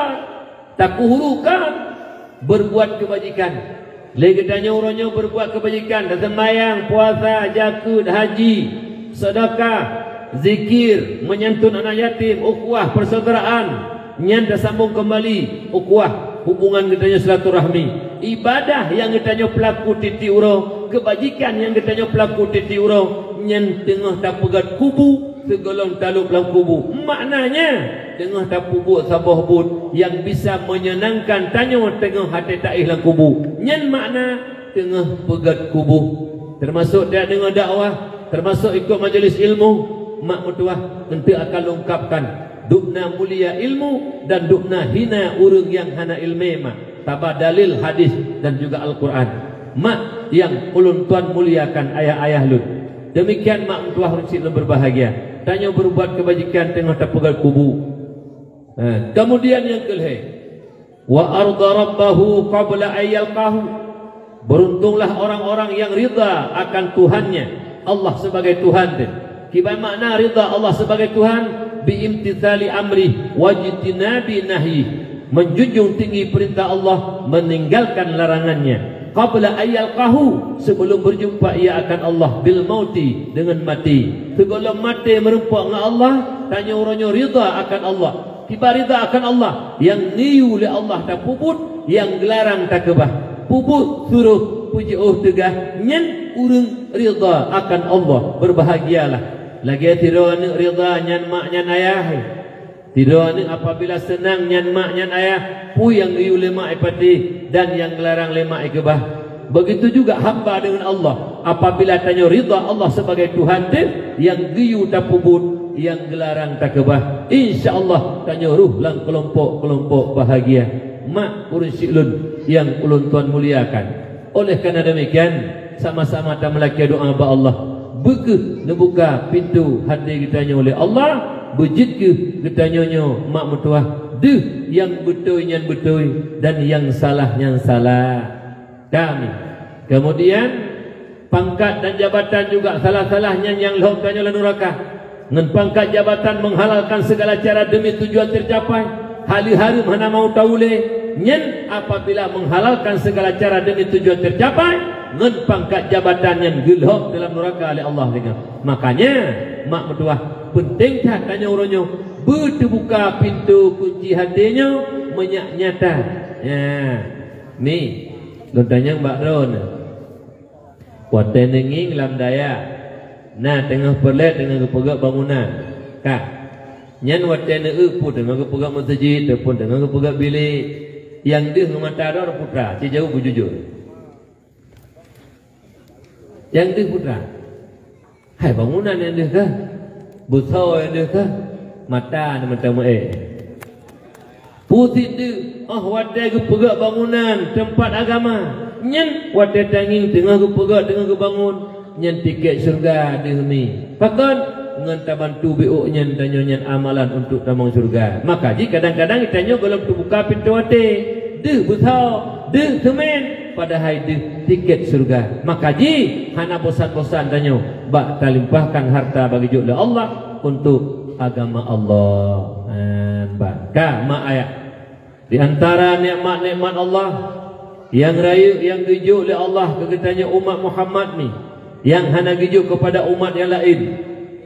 takuhuru, ka beureubuat keubajikan. Lé geutanyoe uroe nyoe beureubuat keubajikan, taseumayang, puasa, jakeuet, haji, seudeukah, zikir, meunyantun aneuk yatim, ukhuwah peuseudaraan, nyan tasambong keumbali ukhuwah, hubungan geutanyoe silaturahmi. Ibadah nyang geutanyoe peulaku tieb-tieb uroe, keubajikan nyang geutanyoe peulaku tieb-tieb uroe, nyan teungoh tapeugét kubu sigohlom talôb lam kubu. Maknanya, teungoh tapeubuet saboh buet nyang bisa meunyeunangkan tanyoe teungoh até taéh lam kubu. Nyan makna teungoh peugét kubu. Teumasok tadeungoe dakwah, teumasok ikot majeulis ilmu, mak meutuah, eunteuk akan lôn ungkapkan. Dubna mulia ilmu dan dubna hina ureuëng nyang hana iéleumé, mak. Taba dalil hadis dan juga Al-Quran. Mak nyang ulôn tuan muliakan, ayah-ayah lôn. Demikian mak meutuwah ureuëng syiek lôn berbahagia. Tanyoe berbuat kebajikan teungoh tapeugöt kubu. Ha, kemudian nyang keulhée, "Wa arda rabbahu qabla an yalqahu." Beruntunglah orang-orang yang ridha akan Tuhannya, Allah sebagai Tuhan teuh. Kiban makna ridha Allah sebagai Tuhan? Bi imtithali amri wajtinabi nahyi, menjunjung tinggi perintah Allah, meninggalkan larangannya. Qabla an yalqahu, sebelum berjumpa ia akan Allah, bil mauti, dengan mati. Sebelum maté meureumpok ngon Allah, tanyoe uroe nyoe ridha akan Allah. Kiban ridha akan Allah, nyang geuyue lé Allah tapeubuet, nyang geularang takeubah. Peubuet suroh, peujiôh teugah, nyan ureuëng ridha akan Allah. Berbahagialah. Lagée sidroe aneuëk ridha nyan mak nyan ayah. Sidroe aneuëk apabila seunang nyan mak nyan ayah, peue nyang geuyue lé mak ipatéh dan nyang geularang lé mak ikeubah. Begitu juga hamba dengan Allah. Apabila tanyoe ridha Allah sebagai Tuhan teuh, nyang geuyue tapeubuet, nyang geularang takeubah, insya Allah tanyoe rôh lam keulompok-keulompok bahagia. Mak ureuëng syiek lôn nyang ulôn tuan muliakan. Oleh karena demikian, sama-sama tameulakée doá bak Allah. Beu kheueh neubuka pintoe haté geutanyoe lé Allah, beujeuet kheueh geutanyoe nyoe mak meutuwah deuh nyang beutôi nyan beutôi dan nyang salah nyan salah. Kami. Kemudian, pangkat dan jabatan juga salah-salah nyan nyang lhok tanyoe lam nuraka. Ngon pangkat jabatan menghalalkan segala cara demi tujuan tercapai. Hali hareuem hana mau taulée, nyan apabila menghalalkan segala cara demi tujuan tercapai, ngon pangkat jabatan nyan geulhok dalam nuraka lé Allah ringan. Makanya, mak meutuwah, penting that tanyoe uroe nyoe beuteubuka pintoe kunci haté nyoe meunyak nyata. Ya. Ni, lôn tanyong bak droeneuh. Watée neungieng lam dayah, na teungoh peureulée teungoh geupeugét bangunan, ka. Nyan watée neueu peue teungoh geupeugét meuseujid, teupeu teungoh geupeugét bilék, nyang deuh ngon mata droe putra, ci jaweueb beujujur. Nyang deuh putra. Hai bangunan nyang deuh kah? Beusoe nyang deuh kah? Mata na mata meu-ék. Peue cit deuh, óh watée geupeugét bangunan teumpat agama, nyan watée tangieng teungoh geupeugét teungoh geubangun, nyan tiket syeuruga deuh mi. Pakon? Ngon tabantu biôk nyan tanyoe nyan amalan untuk tamong syeuruga. Maka jih kadang-kadang tanyoe gohlom teubuka pintoe até, deuh beusoe, deuh seumén, padahai deuh tiket syeuruga. Maka jih hana bosan-bosan tanyoe bak talimpahkan harta bagi jok lé Allah untuk agama Allah. Nyan ban ka mak ayah. Di antara nikmat-nikmat Allah nyang rayeuk nyang geujok lé Allah keu geutanyoe umat Muhammad ni, nyang hana geujok keupada umat nyang laén,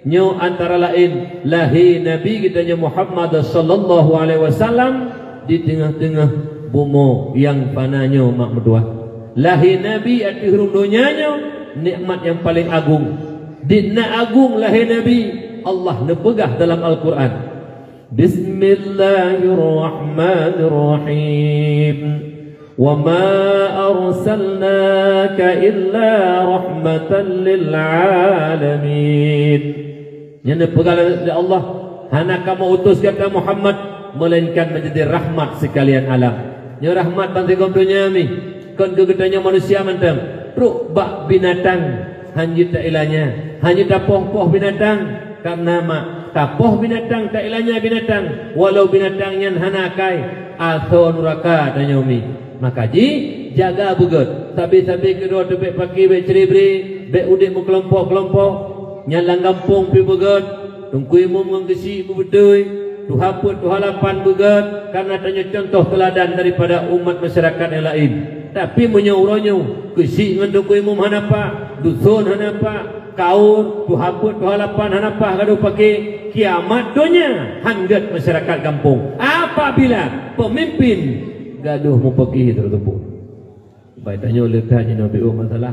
nyoe antara laén lahé Nabi geutanyoe Muhammad sallallahu alaihi wasallam di teungoh-teungoh bumoe nyang fana nyoe mak meutuwah. Lahé Nabi ateueh rhueng donya nyoe nikmat nyang paleng agong. Di na agong lahé Nabi, Allah neupeugah dalam Al-Quran, Bismillahirrahmanirrahim. Wa ma arsalnaka illa rahmatan lil alamin. Nyan neupeugah lé Allah, hana kamoe utus gata Muhammad, melainkan menjadi rahmat sekalian alam. Nyoe rahmat ban sigom donya mi, kon keu geutanyoe manusia mantong, trok bak binatang. Hana jeuet tailanya, hana jeuet tapoh-poh binatang, karena mak tapoh binatang, tailanya binatang, walau binatang nyan hana akai, asoe nuraka tanyoe mi. Maka jih jaga beugét, sabe-sabe keudroe teuh bék paki, bék cre-bre, bék udeb meukelompok-kelompok. Nyan lam gampông pih beugét, teungku imum ngon geuchik beubeutôi, tuha peuet tuha lapan beugét, karena tanyoe contoh teuladan daripada umat masyarakat nyang laén. Tapi meunyoe uroe nyoe, geuchik ngon teungku imum hana paih, dusun hana paih, kaur, tuha peuet tuha lapan hana paih gadôh paké, kiamat donya han gét masyarakat gampông. Apabila peumimpin gadôh meupaké teureuteupeu. Bai tanyoe leuta jinoe biôh masalah.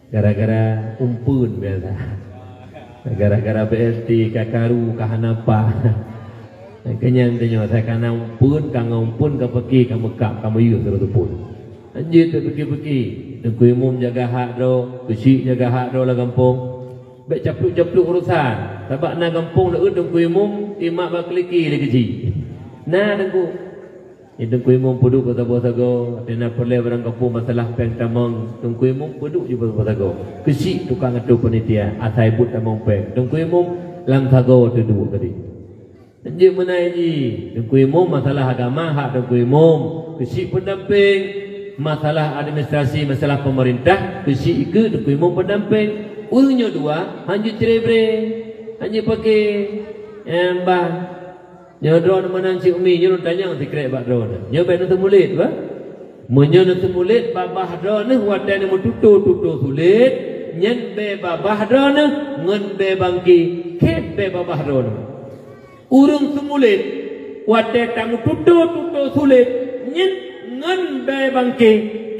Gara-gara umpeuen biasa. Gara-gara B L T ka karu ka hana paih. Keunyan tanyoe, asai ka na umpeuen, ka ngon umpeuen ka paké, ka meukab, ka meuyueh teureuteupeu. Hanjeuet tapike-pike, teungku imum jaga hak droe, geuchik jaga hak droe lam gampông. Bék caplok-caplok urosan. Sabab na gampông laôt teungku imum, Imak bak keuliki lé keuji. Na Teungku. Nyan Teungku Imum peuduek bak saboh sagoe, watèe na peureulèe barang gampông masalah pèng tamong, Teungku Imum peuduek ju bak saboh sagoe. Keuchik tukang atô panitia, asai buet tamong pèng. Teungku Imum lam sagoe teuduek tadi. Jeuet meunan jih, Teungku Imum masalah agama hak Teungku Imum. Keuchik pendampéng, masalah administrasi, masalah pemerintah, keuchik ikeue Teungku Imum pendampéng. Ureueng nyoe dua, hanjeuet cerai-berai, hanjeuet paké. Em, bah. Nyoe droeneuh meunan cit umi, nyoe lôn tanyong sikrek bak droeneuh. Nyoe bèk neuteumulét, bah. Meunyoe neuteumulét, babah droeneuh watèe neumeututoe-tutoe sulét, nyan bèe babah droeneuh, ngon bèe bangké, khép bèe babah droeneuh. Ureueng teumulét, watèe tameututoe-tutoe sulét, nyan ngon bèe bangké,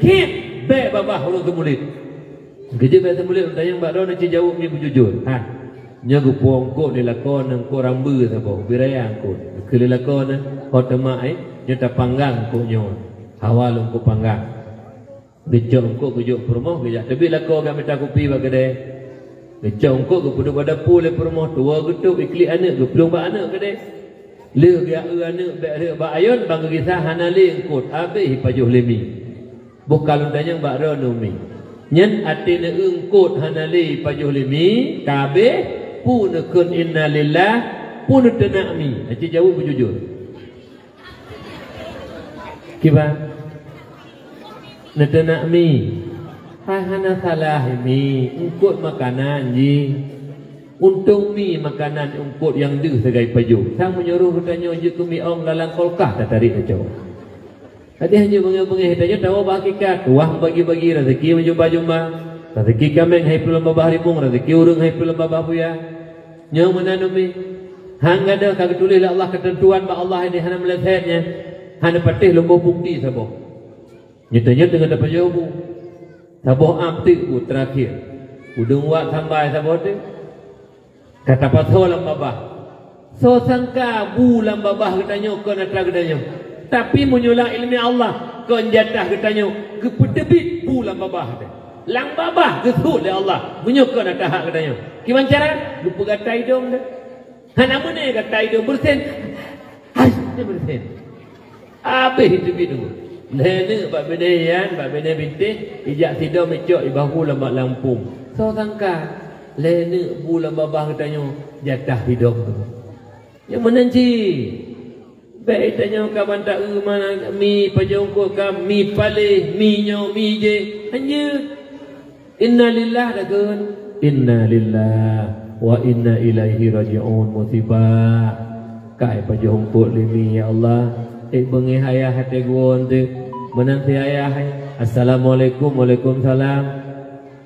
khép bèe babah ureueng teumulét. Geujeuet bèe teumulét, lôn tanyong bak droeneuh, ci jaweueb mi beujujur. Han. Nyoe geupuwoe eungkôt lé lakoe neuh, eungkôt rambeue saboh, bri raya eungkôt. Geukheun lé lakoe neuh, ho teuma, eh, nyoe tapanggang eungkôt nyoe. Hawa lôn eungkôt panggang. Geucok eungkôt geujok peurumoh, geujak teubiet lakoe geumita kupi bak keudè. Geucok eungkôt geupeuduek bak dapu lé peurumoh, tuwoe geutôb, iklik aneuk, geuplueng bak aneuk keudè. Lheueh geuya-eu aneuk bèk rhot bak ayôn, ban geugisa hana lé eungkôt, abéh ipajoh lé mi. Boh ka lôn tanyong bak droeneuh mi. Nyan até neueu eungkôt hana lé ipajoh lé mi, ka abéh, peue neukheun innalillah, peue neuteunak mi. Aci jaweueb beujujur. Kiban? Neuteunak mi. Hai hana salah mi, eungkôt makanan jih. Untông mi makanan eungkôt nyang deuh sagai pajoh. Sang meunyoe roh geutanyoe jeuet keu mi ong lam kulkas tatarék tacok. Adak nyoe beungéh-beungéh tanyoe tawoe bak hakikat, wah bagi-bagi raseuki meujumba-jumba. Raseuki kaméng hai peureulèe babah rimueng, raseuki ureueng hai peureulèe babah buya. Nyoe meunan umi. Han gadôh ka geutuléh lé Allah keuteuntuan bak Allah, ini hana meuleusét nyan. Hana patéh lôn boh bukti saboh. Nyoe tanyoe teungoh tapajoh bu. Saboh am teuk bu teurakhé. Udeueng wat sambai saboh teuk. Ka tapasoe lam babah. Soe sangka bu lam babah geutanyoe kon atra geutanyoe. Tapi meunyoe lam ileumèe Allah, kon jatah geutanyoe, geupeuteubiet bu lam babah teuh. Lam babah geusut lé Allah, meunyoe kon atra hak geutanyoe. Kiban cara? Geupeugata idong teuh. Hana meuné gata idong beureusen. Hai, beureusen. Abéh iteubiet teungku. Lhèe neuk bak binéh Yan, bak binéh Bintéh, ijak sidom icok ibahu lam bak lampông. Soe sangka, lhèe neuk bu lam babah geutanyoe jatah sidom teungku. Nyang meunan cit. Bèk tanyoe ka ban ta-eu mana mi pajoh eungkôt ka mi paléh, mi nyoe, mi jéh. Hanjeuet. Innalillah takheun. Innalillah wa inna ilaihi raji'un, musibah. Kai pajoh eungkôt lé mi, ya Allah. Ék beungéh ayah até geuwon teuh. Meunan si ayah, eh. Assalamualaikum, waalaikumsalam.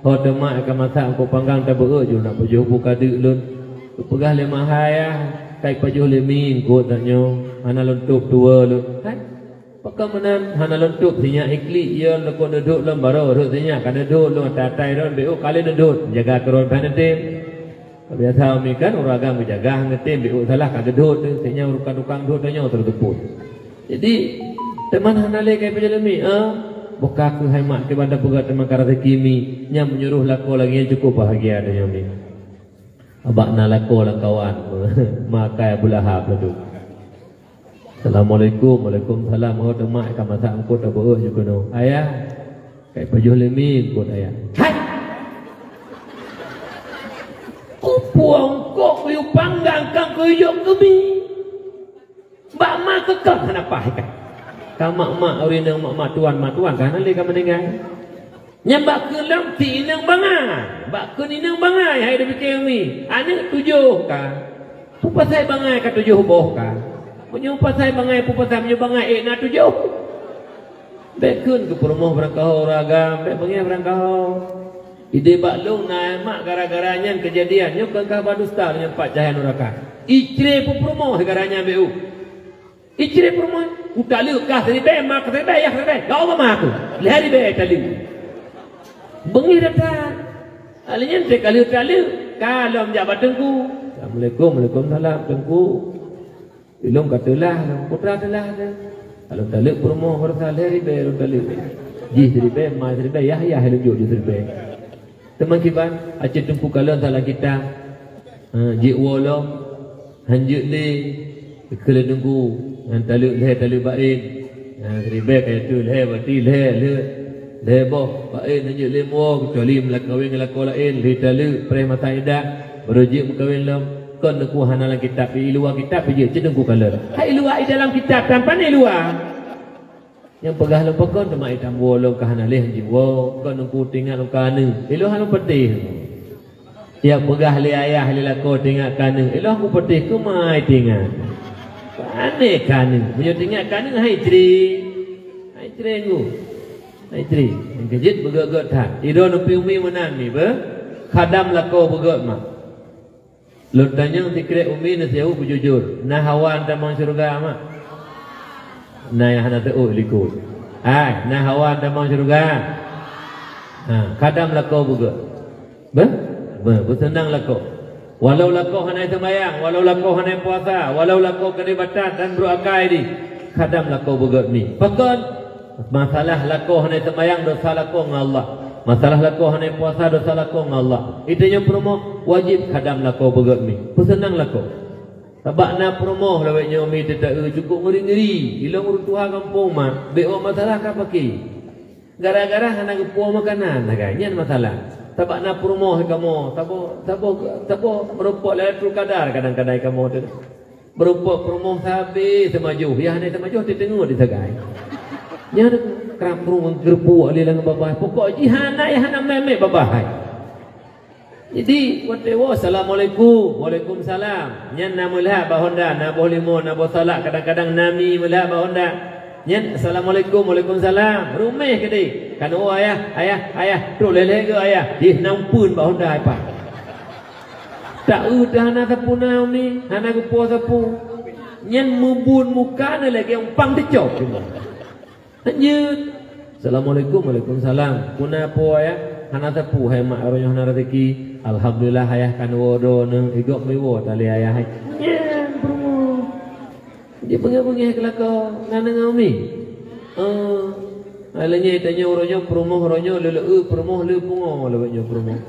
Ho teuma ka masak eungkôt panggang tabeuôt ju nak pajoh bu ka deuk lôn. Peugah lé ma hai ayah, kai pajoh lé mi eungkôt tanyoe. Hana lôn tôb tuwoe lôn. Hai. Pakon meunan hana lôn tôb sinyak iklik, yo lôn kon neudhôt lom barô rhot sinyak ka neudhôt lôn atai-atai rot beu ka lé neudhôt jaga keu rot ban neutem. Biasa umi kan ureueng agam geujaga neutem beu salah ka geudhôt teuh sinyak ureueng tukang dhôt tanyoe terus teupot. Jadi teuma hana lé kai peujeuet lé mi, ah, boh ka keuh hai mak keu banda peugah teuma ka raseuki mi nyang meunyoe roh lakoe lagèe nyan cukup bahagia tanyoe mi. Abak na lakoe lam kawan makai Abu Lahab laju. Assalamualaikum. Waalaikumsalam. Ho teuma ka masak eungkôt tabeuôt ju keunoe. Ayah, kai pajoh lé mi eungkôt ayah. Hai! Kupuwoe eungkôt kuyue panggang kang kuyue jok keu mi. Bak ma keukah hana paih kan. Ka mak-mak ureueng inong mak-mak tuan, mak tuan ka hana lé ka meuninggai. Nyan bak keuh lom si inong bangai. Bak keuh inong bangai hai dipike mi. Aneuk tujoh ka. Peue pasai bangai ka tujoh boh ka. Meunyoe pasai bangai, peue pasai meunyoe bangai ék na tujoh. Bèk kheun keu peurumoh beurangkaho ureueng agam, bèk beungèh beurangkaho. Idéh bak lôn na mak gara-gara nyan keujadian nyoe kon ka badusta nyoe pat cahya nuraka. Icré peurumoh gara nyan beu. Icré peurumoh, utaleuek kah siribèe, ma kah siribèe, yah siribèe. Ya Allah maha aku. Lhèe ribèe taleuek. Beungèh that-that. Alèh nyan teuka lheueh taleuek, ka lom jak bak teungku. Assalamualaikum, waalaikumsalam teungku. Ilôn ka teulah lôn, putra teulah lôn. Ka lôn taleuek peurumoh baroesa lhèe ribèe lôn taleuek. Jih siribèe, ma siribèe, yah-yah lôn jok jih siribèe. Teuma kiban, aci teungku kalon salah kitab. Ha, jeuet woe lom. Hanjeuet lé keu lé teungku ngon taleuek lhée taleuek baén. Ha, ribée kaya tu lhée, berarti lhée, lhée, lhée boh baén hanjeuet lé muwoe, kecuali meulakawén ngon lakoe laén, lhée taleuek, preh masa idah, baru jeuet meukawen lom. Kon teungku hana lam kitab, i luwa kitab jeuet, cit teungku kalon. Hai luwa i dalam kitab, tan pane luwa. Nyang peugah lôn pakon teuma itam woe lôn ka hana lé hanjeuet woe, kon teungku tingat lôn ka aneuk. Ilôn hana patéh. Nyang peugah lé ayah lé lakoe tingat ka aneuk. Ilôn kupatéh keumai tingat. Pane ka aneuk. Meunyoe tingat ka aneuk hai cre. Hai cre nggu. Hai cre. Nyang keujeuet beugét-gét that. Idroe neupi umi meunan mi beuh. Khadam lakoe beugét mak. Lôn tanyong sikrek umi neusihu beujujur, na hawa tamong syeuruga mak? Na nyang hana teuôt likot. Hai, na hawa tamong syeuruga? Ha, khadam lakoe beugét. Beuh? Beuh, beuseunang lakoe. Walau lakoe hana seumayang, walau lakoe hana puasa, walau lakoe keudeh batat dan brok akai di, khadam lakoe beugét mi. Pakon? Masalah lakoe hana seumayang, dosa lakoe ngon Allah. Masalah lakoe hana puasa, dosa lakoe ngon Allah. Itanyoe peurumoh, wajéb khadam lakoe beugét mi. Peuseunang lakoe. Sabab na peurumoh lawét nyoe mi teuta-eu cukup ngeri-ngeri. Ilôn ureuëng tuha gampông mak, bék masalah ka paki. Gara-gara hana geupuwoe makanan sagai, nyan masalah. Sabab na peurumoh kamoe, saboh, saboh, saboh meureumpok Lailatul Qadar kadang-kadang kamoe teuh. Meureumpok peurumoh sabe seumajoh, ya hana seumajoh teuteungeut di sagai. Nyan krab meureumpok geureubuek lé lam babah, pokok jih hana, ya hana mé-mé babah hai. Jadi, watée woe, "Assalamualaikum." "Waalaikumsalam." Nyan na meulhak bak honda, na boh limo, na boh salak, kadang-kadang na mi meulhak bak honda. Nyan, "Assalamualaikum." "Waalaikumsalam." Ruméh keudeh. Kan, "Oh, ayah, ayah, ayah." Trok lé-lé geu ayah. Jih na umpeuen bak honda ai pah. Tak eu dah hana sapeue na umi, hana geupo sapeue. Nyan meubun muka na lagée umpang teucok. Lanjut. "Assalamualaikum." "Waalaikumsalam." "Peue na po, ayah?" "Hana sapeue, hai mak, uroe nyoe hana raseuki." "Alhamdulillah, ayah kan woe droeneuh, i gob meuwoe tali ayah." Nyan peurumoh. Jibeungéh-beungéh keu lakoe, na deungoe umi? Oh. Hai lagée tanyoe uroe nyoe peurumoh, uroe nyoe lé-lé peurumoh, lé pungo lé nyoe peurumoh.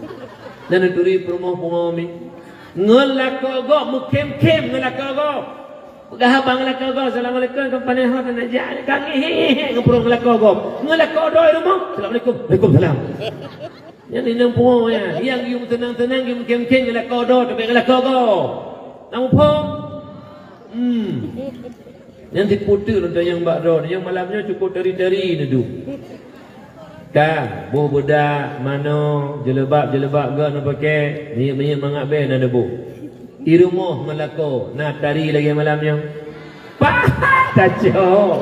Na neuturi peurumoh pungo umi. Ngon lakoe gob meukhém-khém ngon lakoe gob. Peugah haba ngon lakoe gob, "Assalamualaikum, kompani ho na jak." Ka ngihi-ngihi ngon peurumoh ngon lakoe gob. Ngon lakoe droe rumoh, "Assalamualaikum." "Waalaikumsalam." Nyan inong pungo nyan. Nyang geuyue meuteunang-teunang, geuyue meukhém-khém ngon lakoe droe, tapi ngon lakoe gob. Na muphom? Hmm. Nyan sipeue teuk lôn tanyong bak droe, nyang malam nyoe cukup tari-tari neuduek. Ka, boh beudak, mano, jilbab-jilbab gét neupakè, minyeuk-minyeuk mangat bèe na neuboh. I rumoh ngon lakoe, na tari lagèe malam nyoe. Pah, tacok.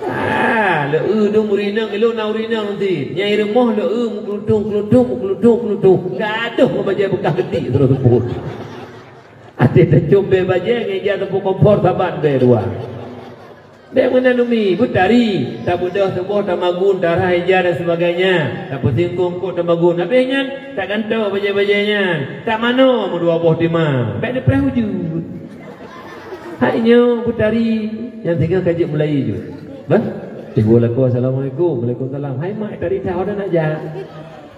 Ah, lé eu dong ureueng inong, ilôn na ureueng inong cit. Nyang i rumoh lé eu meukeulutong-keulutong, meukeulutong-keulutong. Gadôh ngon bajèe beukah geutik sidroe seupôt. Até tacok bèe bajèe ngon ija teupeu kompor saban bèe dua. Bèk meunan umi, beutari, tabeudôh tuboh, tamagun, tarhah ija dan sebagainya, tapeusingkong kot tamagun. Habéh nyan, tagantoe bajèe-bajèe nyan, tamanoe meudua boh teuma. Bèk neupreh ujeuen. Hai nyoe beutari, nyang singoh ka jeuet mulai jeuet. Bah, timbul lakoe, "Assalamualaikum." "Waalaikumsalam." "Hai mak, tari that, ho na jak?"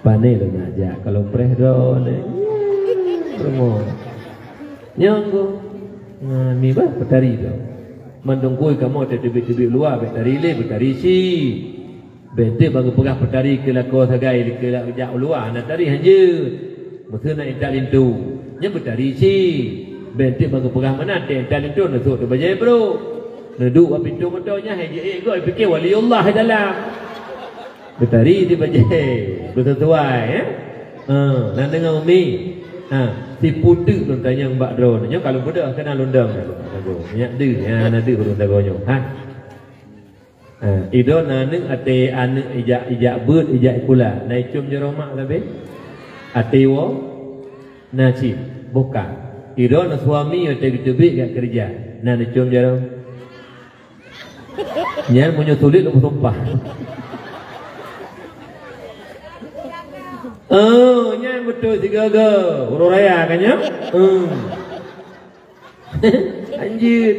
"Pané lôn na jak, ka lôn preh droeneuh." Rumoh. Nyoe ngku. Nah, ni bah peutari tu. Mandum kui kamoe teubiet-teubiet luwa, bèk tari lé, beutari si. Bèk teuk bak geupeugah peutari keu lakoe sagai keu jak u luwa, hana tari hanjeuet. Meuseue na intat linto. Nyan beutari si. Bèk teuk bak geupeugah meunan, teuh intat linto neusok teubajèe brôk. Neuduek bak pintoe moto nyan, hai jiék goe, pike waliullah di dalam. Beutari di bajèe, beuseusuai, eh? Ha, na deungö umi? Ha, sipeue teuk lôn tanyong bak droeneuh. Nyoe ka lôn beudôh keunan lôn dong. Nyak deuh, nyan na deuh ureueng sagoe nyoe. Ha? Ha, idong na aneuk até aneuk ijak, ijak beuet, ijak sikula. Na icôm jaroe mak sabe? Até woe? Na cit, boh ka. Idong na suami watèe geuteubiet jak keureuja. Na neucôm jaroe? Nyan meunyoe sulet lôn peusumpah. Oh, nyan beutôi sigoe-goe. Uroe raya kan nyan? Hmm. Hanjeuet.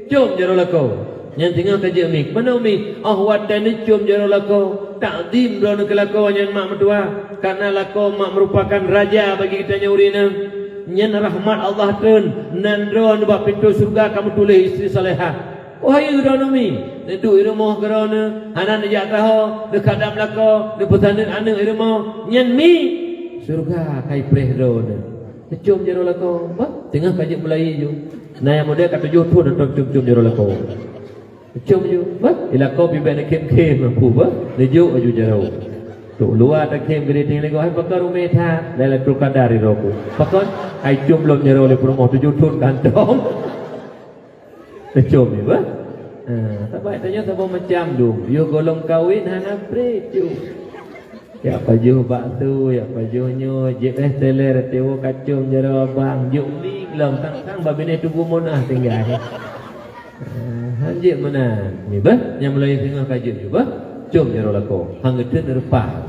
Côm jaroe lakoe. Nyan singoh ka jeuet mi. Meunan mi? Oh, watèe neucôm jaroe lakoe. Takzim droeneuh keu lakoe nyan mak meutuah. Karena lakoe mak meurupakan raja bagi geutanyoe ureueng inong. Nyan rahmat Allah treun, nan droeneuh bak pintoe syeuruga ka meutuléh istri salehah. Wahai droeneuh mi, neuduek i rumoh keu droeneuh, hana neujak saho, neukhadam lakoe, neupeusaneut aneuk i rumoh, nyan mi, syeuruga ka ipreh droeneuh. Neucom jaroe lakoe, bah, teungoh ka jeuet meulayeue ju. Na nyang model ka tujoh thon atau com-com jaroe lakoe. Neucom ju, bah, i lakoe pih bèk neukhém-khém lampu, bah, neujok laju jaroe. Trok luwa takhém geudeh, teuingat lé gob, hai pakon rumeh that, Lailatul Qadar di droe ku. Pakon, ai com lom jaroe lé peurumoh tujoh thon kantong. Neucom ju, bah. Ha, saban tanyoe saboh macam dum. Yoh gohlom kawen hana preh, com. Jak pajoh bakso, jak pajoh nyoe, jép es teler, tewo kacom jaroe abang, jok mi lom, sang-sang bak binéh Teungku Monah tinggai. Ah, hanjeuet meunan. Ni bah, nyang mulai singoh ka jeuet ju bah. Com jaroe lakoe. Hang geuteun reupah.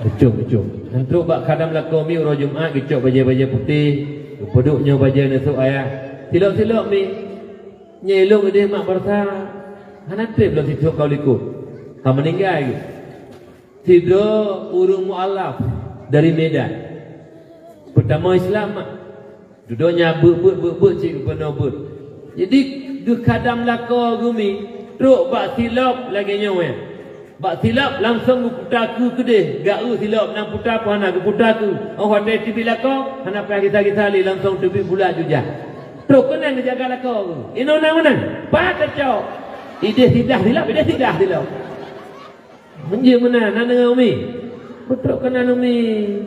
Geucom, geucom. Han trok bak khadam lakoe mi uroe Jumat geucok bajèe-bajèe putéh. Geupeuduek nyoe bajèe neusok ayah. Silop-silop mi. Nyoe ilôn idéh mak barsa. Hana trép lôn sithok ka u likot. Ka meuninggai geuh. Sidroe ureueng mualaf dari Medan. Peutamong Islam mak. Dudoe nyan beuet-beuet, beuet-beuet cit geupeunoh beuet. Jadi, geukhadam lakoe geuh mi, trok bak silop lagèe nyoe. Bak silop langsong geuputa keue keudeh, geu-eu silop nyang puta pih hana geuputa keue. Óh watèe teubiet lakoe, hana payah gisa-gisa lé, langsong teubiet bulat ju jak. Trok keunan geujaga lakoe geuh. Inoe na meunan, pat tacok. Idéh sidah silop, idéh sidah silop. Hanjeuet meunan, na deungö umi? Beutrok keunan umi.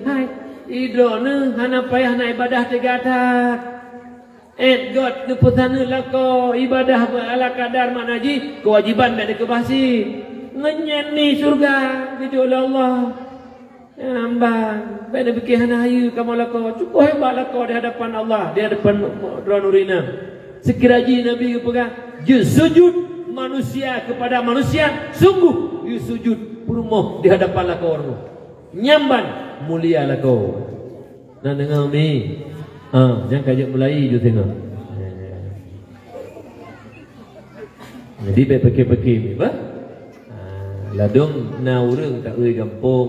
Hai, i droeneuh hana payah na ibadah teuga that. Ét göt neupeusaneut lakoe, ibadah beu ala kadar, makna jih keuwajiban bèk neukeubah cit. Ngon nyan mi syeuruga geujok lé Allah. Nyan ban, bèk neupike hana hayeue kamoe lakoe. Cukup hebat lakoe di hadapan Allah, di hadapan droeneuh inong. Seukira jih Nabi geupeugah, "Jeuet sujud manusia kepada manusia, sungguh jeuet sujud peurumoh di hadapan lakoe ureueng." Nyan ban mulia lakoe. Na deungö mi? Ah, nyang ka jeuet mulai ju singoh. Jadi bèk pike-pike mi bah. Ah, ladôm na ureueng taeu gampông,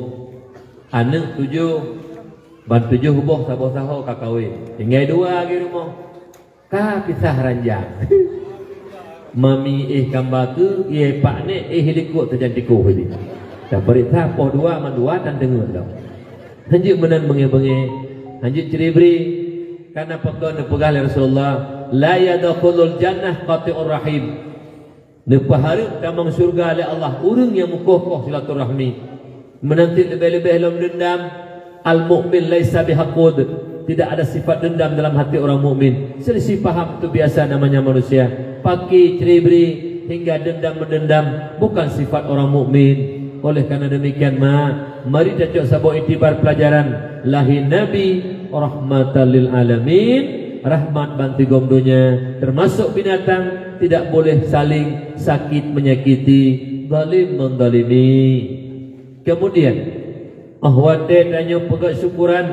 aneuk tujoh, ban tujoh boh saboh saho ka kawen. Tinggai dua lagèe rumoh. Ka pisah ranjang. Mami éh kamba keu, éh pak nèk, éh likot sajan tikoh lé. Tapeuriksa poh dua mandua tan teungeut lom. Hanjeuet meunan beungèh-beungèh, hanjeuet ceuri-bri. Karena pakon neupeugah lé Rasulullah, "La yadkhulul jannah qati'ur rahim." Neupeuhareup tamong syeuruga lé Allah ureueng nyang meukoh-koh silaturahmi. Meunan cit leubeh-leubeh lom deundam, al-mu'min laisa bihaqud, tidak ada sifat dendam dalam hati orang mukmin. Selisih paham itu biasa namanya manusia. Paki, ceuri-bri, hingga dendam-mendendam bukan sifat orang mukmin. Oleh karena demikian, mak, mari tacok saboh iktibar pelajaran. Lahé Nabi rahmatan lil alamin, rahmat bansigom donya, termasuk binatang, tidak boleh saling sakit menyakiti, zalim menzalimi. Kemudian, óh watèe tanyoe peugöt syukuran,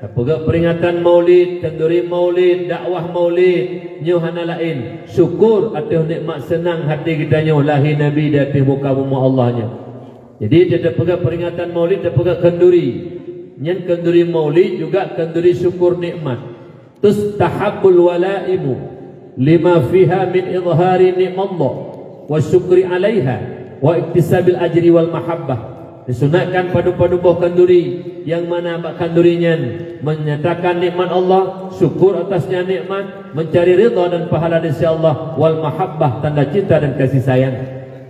tapeugöt peringatan Maulid, kenduri Maulid, dakwah Maulid, nyoe hana laén syukur ateueh nikmat seunang até geutanyoe lahé Nabi di ateueh muka bumoe Allah nyoe. Jadi, tapeugöt peringatan Maulid, tapeugöt kenduri. Nyan kenduri Maulid juga kenduri syukur nikmat. Tustahabbul walaimu lima fiha min idhari ni'mallah wa syukri 'alaiha wa iktisabil ajri wal mahabbah. Disunatkan padum-padum boh khanduri, nyang mana bak khanduri nyan menyatakan nikmat Allah, syukur atas nyan nikmat, mencari ridha dan pahala di sisi Allah, wal mahabbah, tanda cinta dan kasih sayang.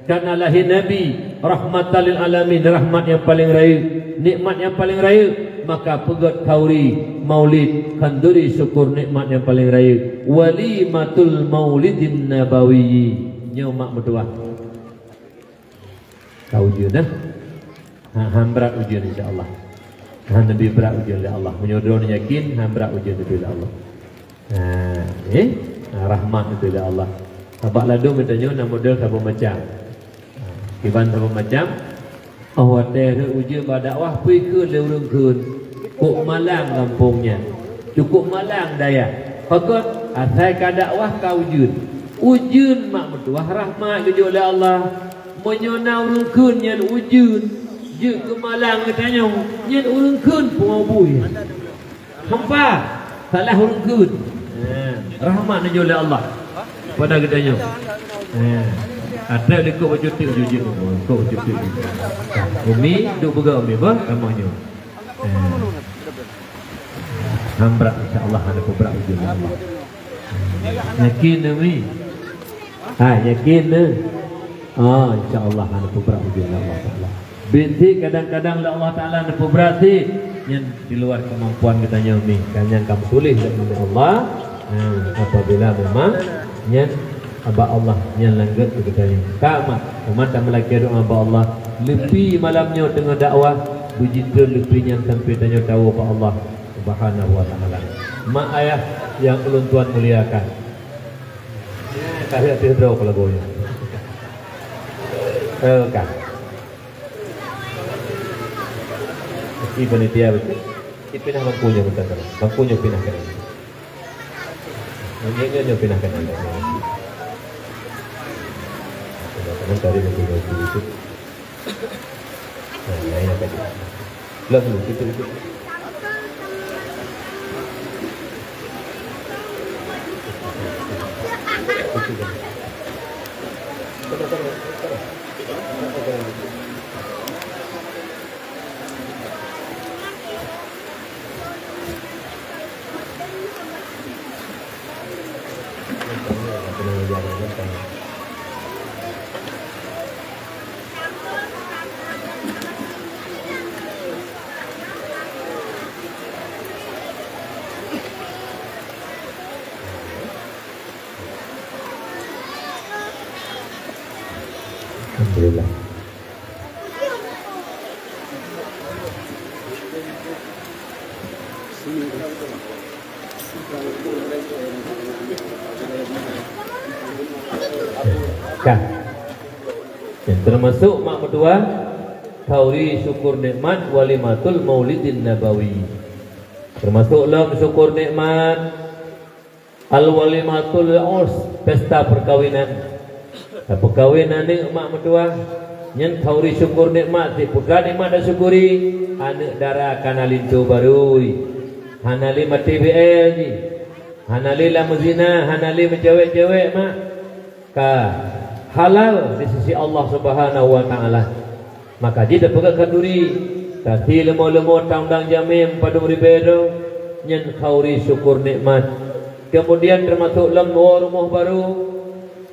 Karena lahé Nabi rahmatan lil alamin, rahmat nyang paleng rayeuk, nikmat nyang paleng rayeuk, maka peugöt khauri maulid, khanduri syukur nikmat nyang paleng rayeuk, walimatul maulidin nabawi. Nyoe mak meutuah. Ka ujeuen dah. Ha, han brat ujeuen insya Allah. Han neubi brat ujeuen lé Allah. Meunyoe droeneuh yakin, han brat ujeuen neubi lé Allah. Ha, eh? Ha, rahmat itu dari Allah. Sabab ladôm geutanyoe na model saboh macam. Ha, kiban saboh macam. Oh, watèe rhot ujeuen bak dakwah, peue kheun lé ureueng kheun. Kok malang gampông nyan. Cukup malang dayah. Pakon, asai ka dakwah ka ujeuen. Ujeuen mak meutuah rahmat geujok lé Allah. Meunyoe na ureueng kheun nyan ujeuen, jeuet keu malang geutanyoe, nyan ureueng kheun pungo bui. Hampa salah ureueng kheun. Eh, rahmat neujok lé Allah pada geutanyoe. Eh, atra likot bacut teuk jujur, likot bacut teuk. Umi, duek peugah Umi, bah, kamoe nyoe. Eh. Hambrak, insya Allah, ada peubrak ujeuen lé Allah. Yakin, Umi? Ha, yakin, eh? Ah, insya Allah, ada peubrak ujeuen lé Allah Taala. Binti kadang-kadang lé Allah Taala neupeubrat sih, nyan di luar kemampuan geutanyoe mi. Kan nyan ka meutuléh lé Allah. Ha, apabila memang nyan bak Allah nyan langgat keu geutanyoe. Ka mat, umat ta meulakée doa bak Allah, leupie malam nyoe teungoh dakwah, beujitreun leupie nyan sampoe tanyoe tawoe bak Allah Subhanahu wa Taala. Mak ayah yang ulôn tuan muliakan. Ya, ka lheueh ateueh droe keu lagoe nyoe. Eh, ka. Ih, panitia beutôi. Ih, pinah bangku nyoe bentar, bentar. Bangku nyoe pinah keunan. Nyoe, nyoe, nyoe pinah keunan. Pinah keunan, tarik bangku nyoe dulu tu. Nah, lain apa tu? Belah dulu, itu, itu. Alhamdulillah. Ka. Nyan, teumasok mak meutuah, khauri syukur nikmat walimatul maulidin nabawi. Teumasok lom syukur nikmat al-walimatul urs, pesta perkawinan. Tapeukawen aneuk mak meutuah, nyan khauri syukur nikmat, si putra nikmat tasyukuri, aneuk dara ka na linto barui. Hana lé maté B L jih. Hana lé lam meuzina, hana lé meucewek-cewek mak. Ka halal di sisi Allah Subhanahu wa Taala. Maka jih tapeugah khanduri, tasi leumo-leumo taundang jamé padum ribée droe, nyan khauri syukur nikmat. Keumudian teumasok lom woe rumoh barô,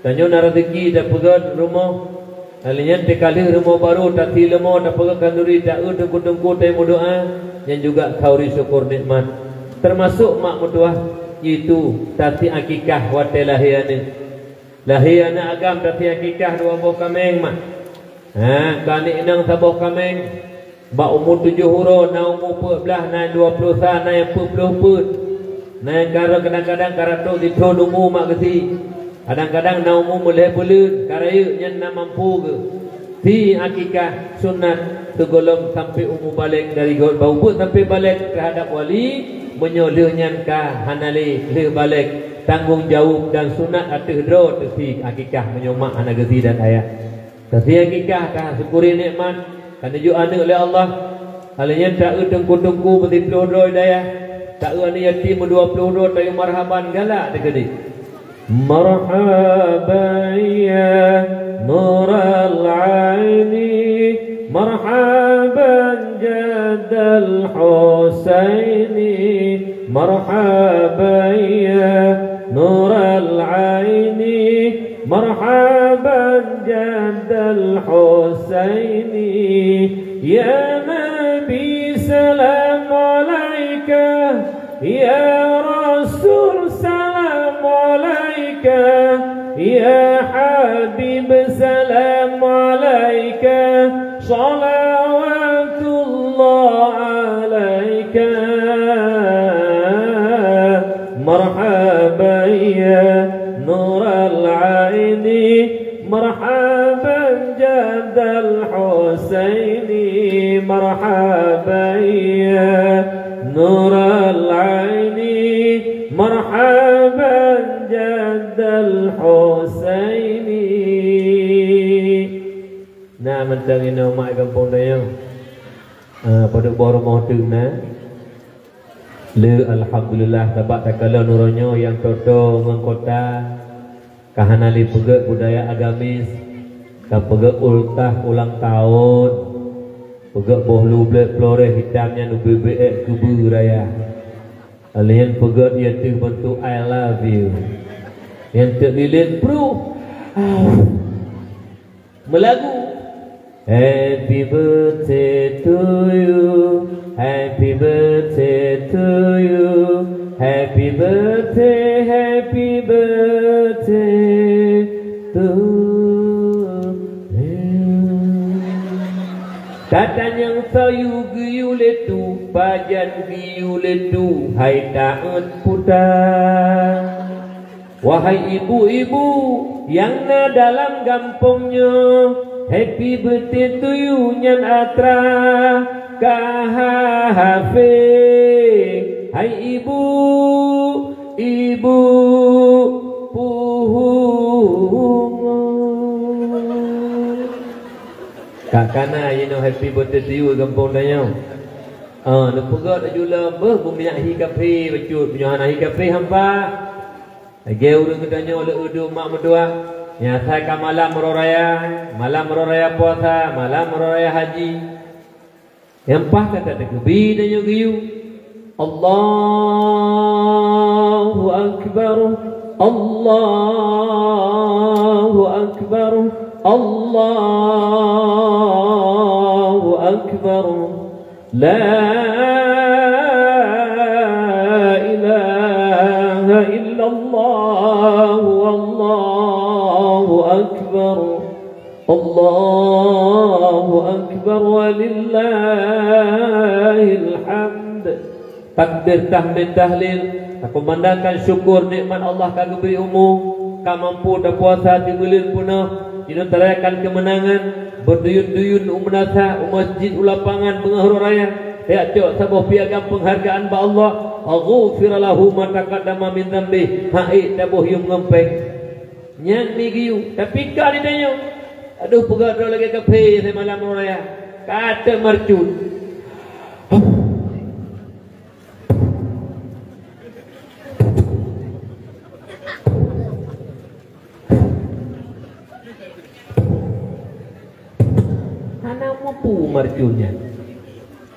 tanyoe na raseuki tapeugét rumoh, lheueh nyan teuka lheueh rumoh barô tasi leumo tapeugét khanduri, ta-eu teungku-teungku taeu meudoá, nyan juga khauri syukur nikmat. Teumasok mak meutuah, jitu tasi akikah watée lahé aneuk. Lahé aneuk agam tasi akikah dua boh kaméng mak. Ha, ka aneuk inong saboh kaméng. Bak umu tujoh uroe, na umu peuet blaih, na dua ploh sa, na peuet ploh peuet. Na nyang ka rot kadang-kadang ka ratok sithon umu mak geusi. Kadang-kadang na umu meulhèe buleuen, ka rayeuk nyan na mampu geuh. Si akikah sunat sigohlom sampoe umu balek dari gob bak ubeut sampoe balek teuhadap wali, meunyoe lheueh nyan ka hana lé lheueh balek, tanggong jaweueb dan sunat ateueh droe teusi akikah meunyoe mak hana geusi dan ayah. Teusi akikah ka syukuri nikmat ka neujok aneuk lé Allah. Lheueh nyan ta-eu teungku-teungku meusiploh droe dayah, ta-eu aneuk yatim meudua ploh droe tayue marhaban galak teukeudi. مرحبا يا نور العين، مرحبا جد الحسين، مرحبا يا نور العين، مرحبا جد الحسين. يا نبي سلام عليك، يا رسول سلام عليك، يا حبيب سلام عليك، صلوات الله عليك. مرحبا يا نور العين، مرحبا جد الحسين، مرحبا يا نور العين، مرحبا جد الحسين. Na mantong inoe mak gampông tanyoe. Ah, padub boh rumoh teuk na. Le alhamdulillah, sabab takalon uroe nyoe nyang toe-toe ngon kota ka hana lé peugét budaya agamis, ka peugét ultah ulang tahun, peugét boh lublek flores hitam nyan ubé-bé ék keubeue raya. Laén peugét ié teuh beuntuk I love you. Nyang teuk lilén pruh. Meulagu. Happy birthday to you, happy birthday to you, happy birthday, happy birthday to you. Tatanyong soe yue geuyue lé tu, pajan geuyue lé tu, hai taát puta. Wahai ibu-ibu nyang na dalam gampông nyoe, happy birthday to you nyan atra ka hafé. Hai ibu, ibu puhungo. Ka kana inoe happy birthday to you gampông tanyoe. Ah, neupeugah laju lom, beuh, beuminyak hi kafé bacut, meunyoe hana hi kafé hampa. Lagèe ureueng geutanyoe lé udeueng mak meutuah, nyang asai ka malam uroe raya, malam uroe raya puasa, malam uroe raya haji. Nyang paih ka tateukeubie tanyoe geuyue, Allahu Akbar, Allahu Akbar, Allahu Akbar. La ilaha illallah, wallahu akbar. Allahu akbar walillahil hamd. Takbir, tahmid, tahlil, tapeumandangkan syukur nikmat Allah ka geubri umu, ka mampu tapuasa sibuleuen peunoh, jinoe tarayakan keumeunangan, beuduyun-duyun u meunasah, u masjid, u lapangan, beungoh uroe raya, tajak cok saboh piagam peunghargaan bak Allah, wa ghufira lahu ma taqaddama min dzanbih, han ék taboh yuem ngon péng. Nyan mi geuyue, tapi ka ditanyoe, adoh, peugah droe lagèe kafé semalam uroe raya, ka teuk marcut. Hana mampu marcut nyan.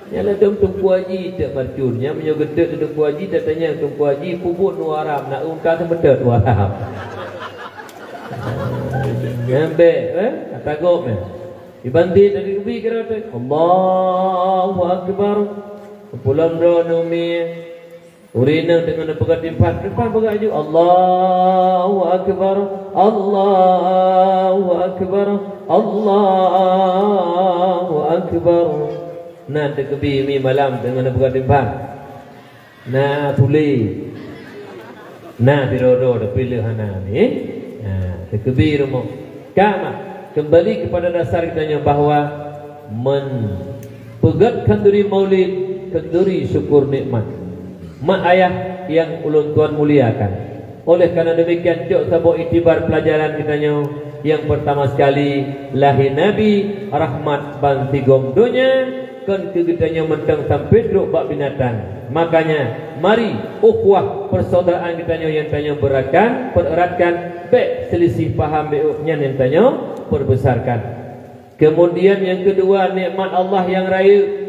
Nyan ladôm Teungku Haji teuk marcut. Nyan meunyoe geuteuk Teungku Haji, tatanyong Teungku Haji, peubuet nu haram, na unta seumeutôt nu haram. Nyan bèk, eh? Ata gob nyan. Dibanting dari ubi kira tu. Allahu Akbar. Pulom droe nu mi. Ureueng inong deungon neupeugah timphan, timphan peugah laju, "Allahu Akbar, Allahu Akbar, Allahu Akbar." Na teukeubie mi malam deungon neupeugah timphan. Na tuli. Na sidroe-droe, tapi lheueh hana mi. Na teukeubie rumoh. Ka mak, kembali kepada dasar geutanyoe bahwa men Peugét khanduri maulid, khanduri syukur nikmat. Mak ayah nyang ulôn tuan muliakan. Oleh karena demikian, cok saboh iktibar pelajaran geutanyoe. Nyang pertama sekali, lahé Nabi, rahmat bansigom donya, kon keu geutanyoe mantong sampai trok bak binatang. Makanya, mari ukhuwah persaudaraan geutanyoe nyang tanyoe beratkan, pereratkan, bèk selisih paham bèk nyan nyang tanyoe perbesarkan. Kemudian nyang keudua, nikmat Allah nyang rayeuk,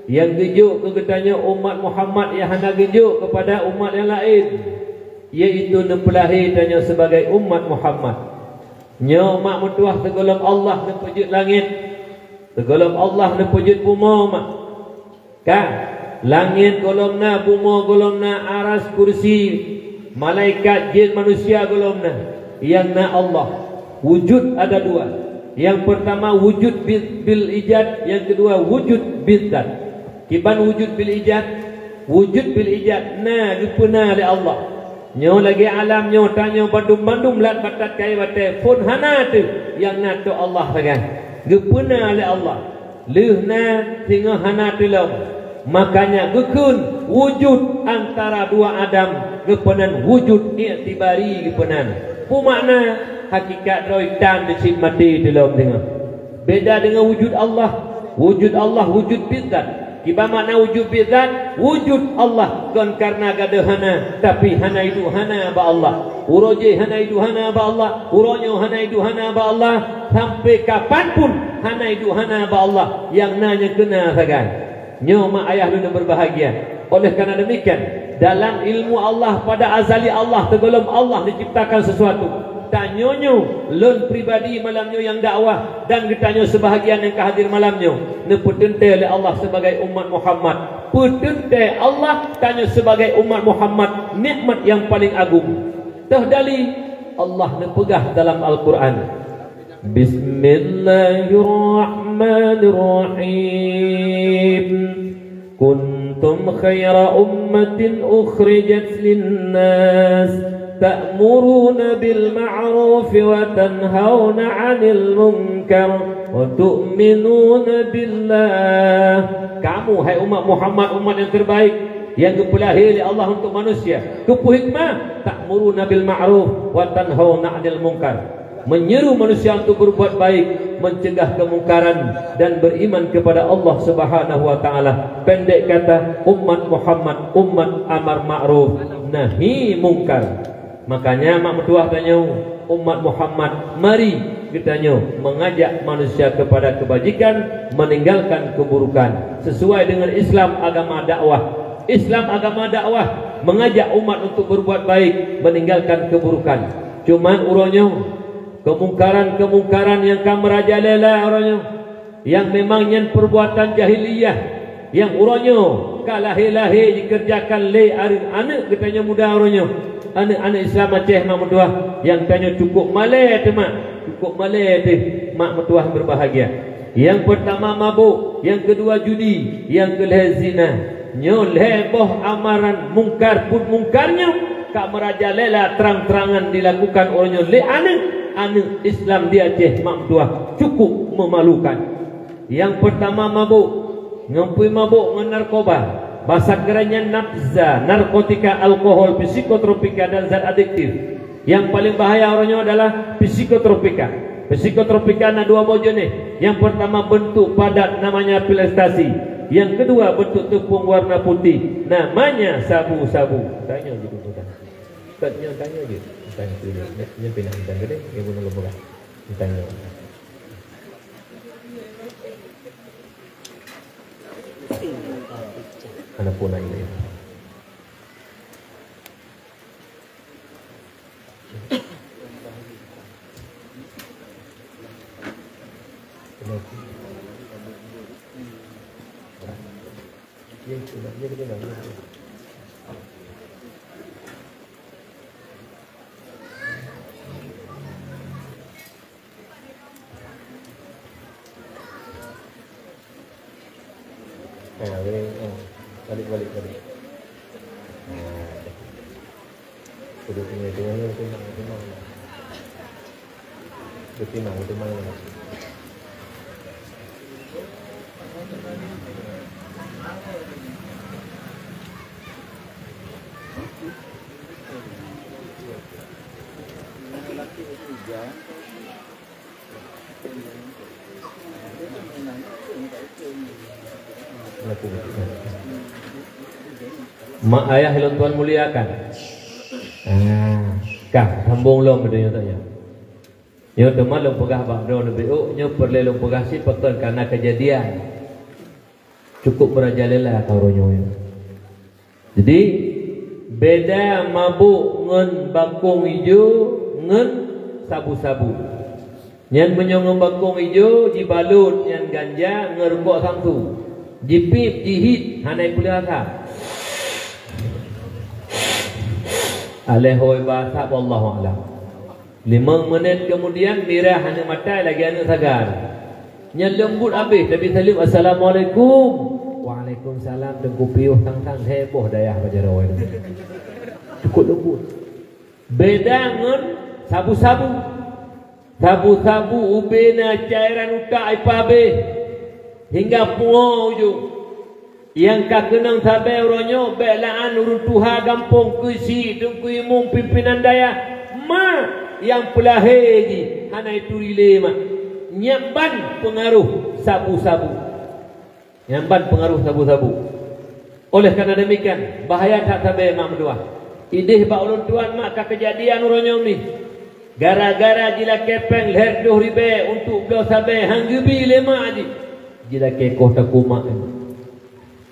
nyang geujok keu geutanyoe umat Muhammad nyang hana geujok keupada umat nyang laén, yaitu neupeulahé tanyoe sibagai umat Muhammad. Nyoe mak meutuah, sigohlom Allah neupeujeuet langét, sigohlom Allah neupeujeuet bumoe mak. Ka, langét gohlom na, bumoe gohlom na, aras, kursi, malaikat, jén, manusia gohlom na. Nyang na Allah. Wujud ada dua. Nyang pertama wujud bil, bil ijad, nyang keudua wujud bil zat. Kiban wujud bil ijad? Wujud bil ijad na geupeuna lé Allah. Nyoe lagèe alam nyoe, tanyoe bandum-bandum lat batat kayèe batèe, phôn hana teuh, nyang na tok Allah sagai. Geupeuna lé Allah. Lheueh na singoh hana teulom. Makanya geukheun wujud antara dua adam geupeunan wujud iktibari geupeunan. Peue makna? Hakikat droe tan deuh cit maté teulom singoh. Beda deungon wujud Allah. Wujud Allah wujud bil zat. Kiban makna wujud bidzat, wujud Allah kon kareuna gadoh hana, tapi hana iduek hana bak Allah. Uroe jéh hana iduek hana bak Allah, uroe nyoe hana iduek hana bak Allah, sampai kapan pun hana iduek hana bak Allah, nyang na nyang keuna sagai. Nyoe mak ayah lôn nyang berbahagia. Oleh karena demikian, dalam ilmu Allah pada azali Allah, teugohlom Allah diciptakan sesuatu. Tanyoe nyoe, lôn pribadi malam nyoe nyang dakwah dan geutanyoe sebahagian nyang ka hadir malam nyoe, neupeuteuntèe lé Allah sebagai umat Muhammad. Peuteuntèe Allah tanyoe sebagai umat Muhammad nikmat nyang paleng agong. Toh dali, Allah neupeugah dalam Al-Qur'an, Bismillahirrahmanirrahim. Kuntum khaira ummatin ukhrijat linnas, ta'muruna bil ma'ruf wa tanhauna 'anil munkar wa tu'minuna billah. Kamu, hai umat Muhammad, umat nyang terbaik, nyang geupeulahé lé Allah untuk manusia. Keupeue hikmah? Ta'muruna bil ma'ruf wa tanhauna 'anil munkar. Meunyeru manusia untuk berbuat baik, mencegah kemungkaran, dan beriman kepada Allah Subhanahu wa Ta'ala. Pendek kata, umat Muhammad, umat amar ma'ruf nahi mungkar. Makanya, mak meutuah tanyoe, umat Muhammad, mari geutanyoe mengajak manusia kepada kebajikan, meninggalkan keburukan, sesuai dengan Islam agama dakwah. Islam agama dakwah mengajak umat untuk berbuat baik, meninggalkan keburukan. Cuman uroe nyoe, keumungkaran-keumungkaran nyang ka meurajalela uroe nyoe, nyang memang nyan perbuatan jahiliyah, nyang uroe nyoe ka lahé-lahé jikeureujakan lé areueng aneuk geutanyoe muda uroe nyoe. Aneuk-aneuk Islam Aceh mak meutuah, nyang tanyoe cukup malèe teuh mak, cukup malèe teuh mak meutuah berbahagia. Nyang peurtama mabök, nyang keudua judi, nyang keulhèe zina. Nyoe lhèe boh amalan mungkar, peuet mungkar nyoe ka meurajalela trang-trangan dilakukan uroe nyoe lé aneuk-aneuk Islam di Aceh mak meutuah, cukup memalukan. Nyang peurtama mabök, ngon peue mabök ngon narkoba. Basa keureueng nyan nabza, narkotika, alkohol, psikotropika, dan zat adiktif. Nyang paleng bahaya uroe nyoe adalah psikotropika. Psikotropika na dua boh jeunèh. Nyang peurtama beuntuk padat, namanya pil ekstasi. Nyang keudua beuntuk teupeung warna putih, namanya sabu-sabu. Tanyoe jih, Teungku, tan. Kat nyoe tanyoe jih. Tanyoe jih. Nyoe, nyoe pinah, tan, geude. Nyoe bunoe lôn peugah. Tanyoe. Hana pun na ilèe. Ha, boleh. Ha. Balik, balik, balik. Ha, dah. Duduk sini, tengok ni, tengok, tengok. Betimang, betimang. Mak ayah lôn tuan muliakan. Ah, kah sambung lom, beutôi nyoe tak ya? Nyoe teuma lôn peugah bak droe leubeh ôk, nyoe peureulèe lôn peugah cit pakon, karena kejadian cukup meurajalela ka uroe nyoe. Jadi, beda mabök ngon bakong ijo ngon sabu-sabu. Nyan meunyoe ngon bakong ijo jibalot nyan ganja ngon rukok samsu. Jipiep, jihiep, hana ipeuleueh asam. Alèh hôi ba asap, wallahu a'lam. Limong menit kemudian mirah aneuk matai lagèe aneuk saga. Nyan leumbut abéh, tapi saleuem, "Assalamualaikum." "Waalaikumsalam, Teungku." Piôh sang-sang, heboh dayah bak jaroe. Cukup leumbut. Beda ngon sabu-sabu. Sabu-sabu ubé na cairan utak ipa abéh, hingga pungo ujong. Nyang ka keunong sabe uroe nyoe, bèk la'an ureueng tuha gampông, keuchik, teungku imum, pimpinan dayah, ma nyang peulahé jih hana ituri lé mak. Nyan ban peungaroh sabu-sabu. Nyan ban peungaroh sabu-sabu. Oleh karena demikian, bahaya that sabe mak meutuah. Ideh bak ulôn tuan mak ka keujadian uroe nyoe mi. Gara-gara jilakée péng lhèe reutôh ribèe untuk bloe sabe han geubi lé mak jih. Jilakée koh takue mak nyan.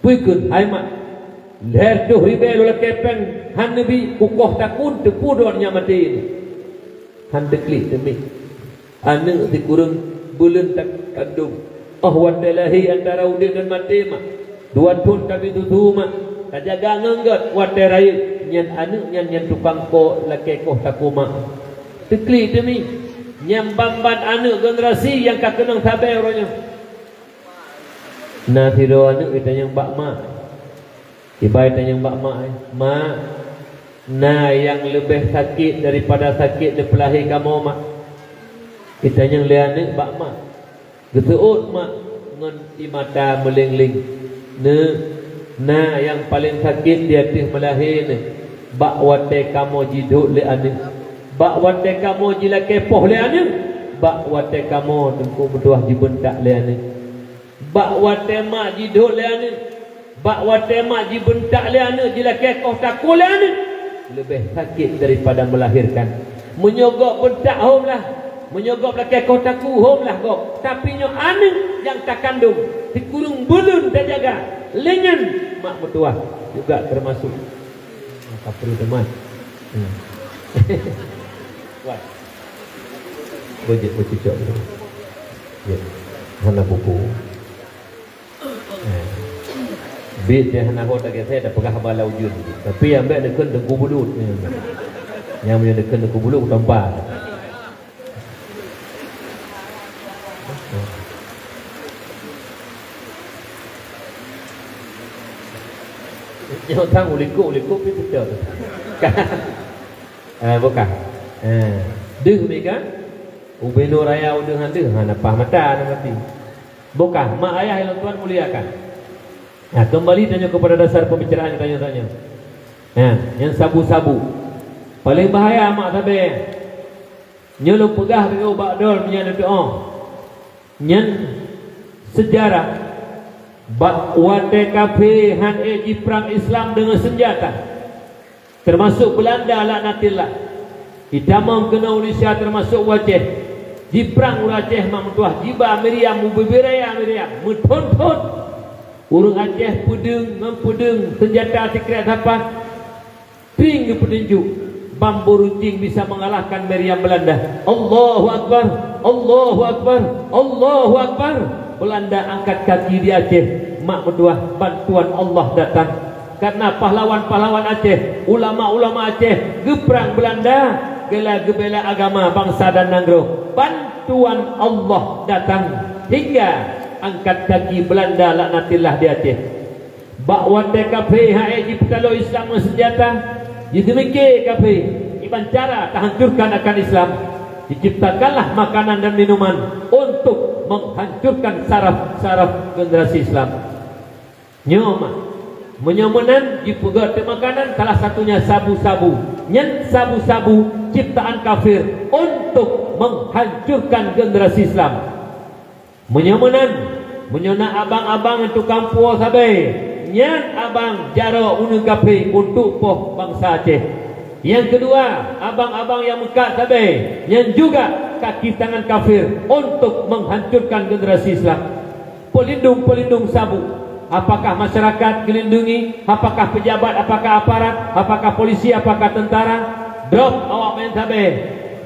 Peue kheun, hai mak? Lhèe reutôh ribèe lôn lakée péng han neubi, kukoh takue teupeue droeneuh nyang maté nyoe. Han teuklik teumi. Aneuk sikureueng buleuen takandong. Óh watée lahé antara udeb dan maté mak. Dua thon tabi susu mak. Tajaga ngon gét watée rayeuk. Nyan aneuk nyan, nyan tukang koh lakée koh takue mak. Teuklik teumi. Nyan ban-ban aneuk generasi nyang ka keunong sabe uroe nyoe. Na sidroe aneuk geutanyong bak mak. Iba geutanyong bak mak, "Mak, na nyang leubeh sakét daripada sakét neupeulahé kamoe, mak?" Geutanyong lé aneuk bak mak. Geuseuôt mak ngon ie mata meuléng-léng, "Neuk, na nyang paleng sakét di ateueh meulahé neuh, bak watée kamoe jidhôt lé aneuk, bak watée kamoe jilakée poh lé aneuk, bak watée kamoe teungku meutuah jibeuntak lé aneuk." Bak watée mak jidhôt lé aneuk, bak watée mak jibeuntak lé aneuk, jilakée koh takue lé aneuk, leubeh sakét daripada melahirkan. Meunyoe gob beuntak hom lah, meunyoe gob lakée koh takue hom lah gob, tapi nyoe aneuk nyang takandong, sikureueng buleuen tajaga, lé nyan mak meutuah juga teumasok. Maka perlu teman. Hmm. Kuat. Beucok, beucucok. Ya. Hana buku. Eh. Bit dia hana ho tak saya dah peugah haba lam ujeuen. Tapi ambek deukheun Teungku Bulut ni. Nyang meunyoe deukheun Teungku Bulut tampa. Nyoe tang ulikuk-ulikuk pi beutôi. Eh, bukan. Eh, deuh mi kan? Ubé nyoe raya udeuh han deuh, ha, napah mata na mati. Bukah, mak ayah nyang tuan muliakan. Nah, kembali tanyoe kepada dasar pembicaraan tanyoe-tanyoe. Nah, nyang sabu-sabu. Paling bahaya mak sabe. Nyoe lôn peugah beu bak dol meunyan neutuoh. Nyan seujarah. Bak watée kafé han ék jiprang Islam deungon seunjata. Teumasok Beulanda laknatillah. Itamong keunoe Indonesia teumasok u Aceh. Jiprang ureuëng Aceh mak meutuah jiba miriam, mubeubeuraya miriam, meuthon-thon. Ureuëng Aceh peudeueng ngon peudeueng seunjata sikrek sapat. Tring geupeutunjuk, bambu runcing bisa mengalahkan meriam Belanda. Allahu Akbar, Allahu Akbar, Allahu Akbar. Belanda angkat kaki di Aceh, mak meutuah, bantuan Allah datang. Karena pahlawan-pahlawan Aceh, ulama-ulama Aceh geuprang Belanda, gela geubela agama, bangsa dan nanggroe. Bantuan Allah datang hingga angkat kaki Belanda laknatillah di Aceh. Bak watée kafé han ék jipeutaloe Islam ngon seunjata, jiseumiké kafé kiban cara tahancurkan akan Islam. Diciptakanlah makanan dan minuman untuk menghancurkan saraf-saraf generasi Islam. Nyoe mah, meunyoe meunan jipeugét teuk makanan, salah satunya sabu-sabu. Nyan sabu-sabu ciptaan kafir untuk menghancurkan generasi Islam. Meunyoe meunan, meunyoe na abang-abang nyang tukang puwoe sabe, nyan abang jaroe uneuen kafé untuk poh bansa Aceh. Nyang keudua, abang-abang nyang meukat sabe, nyan juga kaki tangan kafir untuk menghancurkan generasi Islam. Peulindong-peulindong sabu. Apakah masyarakat geulindungi? Apakah pejabat? Apakah aparat? Apakah polisi? Apakah tentara? Drop awak meunan sabe.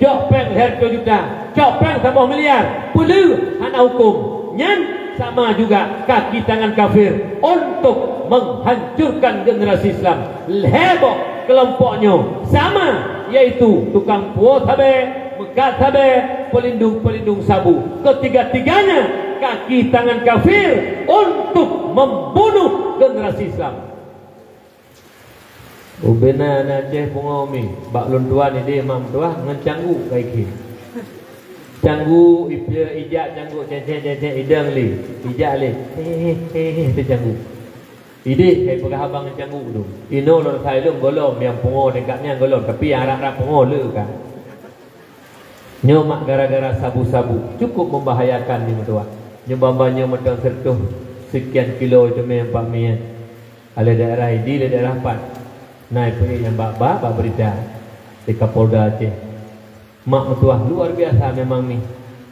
Cok péng lhèe reutôh juta, cok péng saboh miliar, peue le hana huköm. Nyan sama juga kaki tangan kafir untuk menghancurkan generasi Islam. Lhèe boh keulompok nyoe sama, yaitu tukang puwoe sabe, meukat sabe, peulindong-peulindong sabu. Ketiga-tiganya kaki tangan kafir untuk membunuh generasi Islam. Ubena na Aceh pungo mi, bak lôn tuan idéh mak meutuah ngon cangguk ka ikheun. Cangguk, ipieu, ijak cangguk, cécék-cécék, idong lé, ijak lé, héh, héh, héh, teucangguk. Idéh kai peugah abang ngon cangguk tu. Inoe lôn rasa ilôn gohlom nyang pungo tingkat nyan gohlom, tapi nyang rab-rab pungo le ka. Nyoe mak gara-gara sabu-sabu, cukup membahayakan nyoe meutuah. Nyoe bamba nyoe mantong sireutôh Sekian kilo teumé bak miet. Lé daerah Idi, lé daerah pat. Na ipeue nyang bak, bak, bak berita di Kapolda Aceh. Mak meutuah luar biasa memang mi.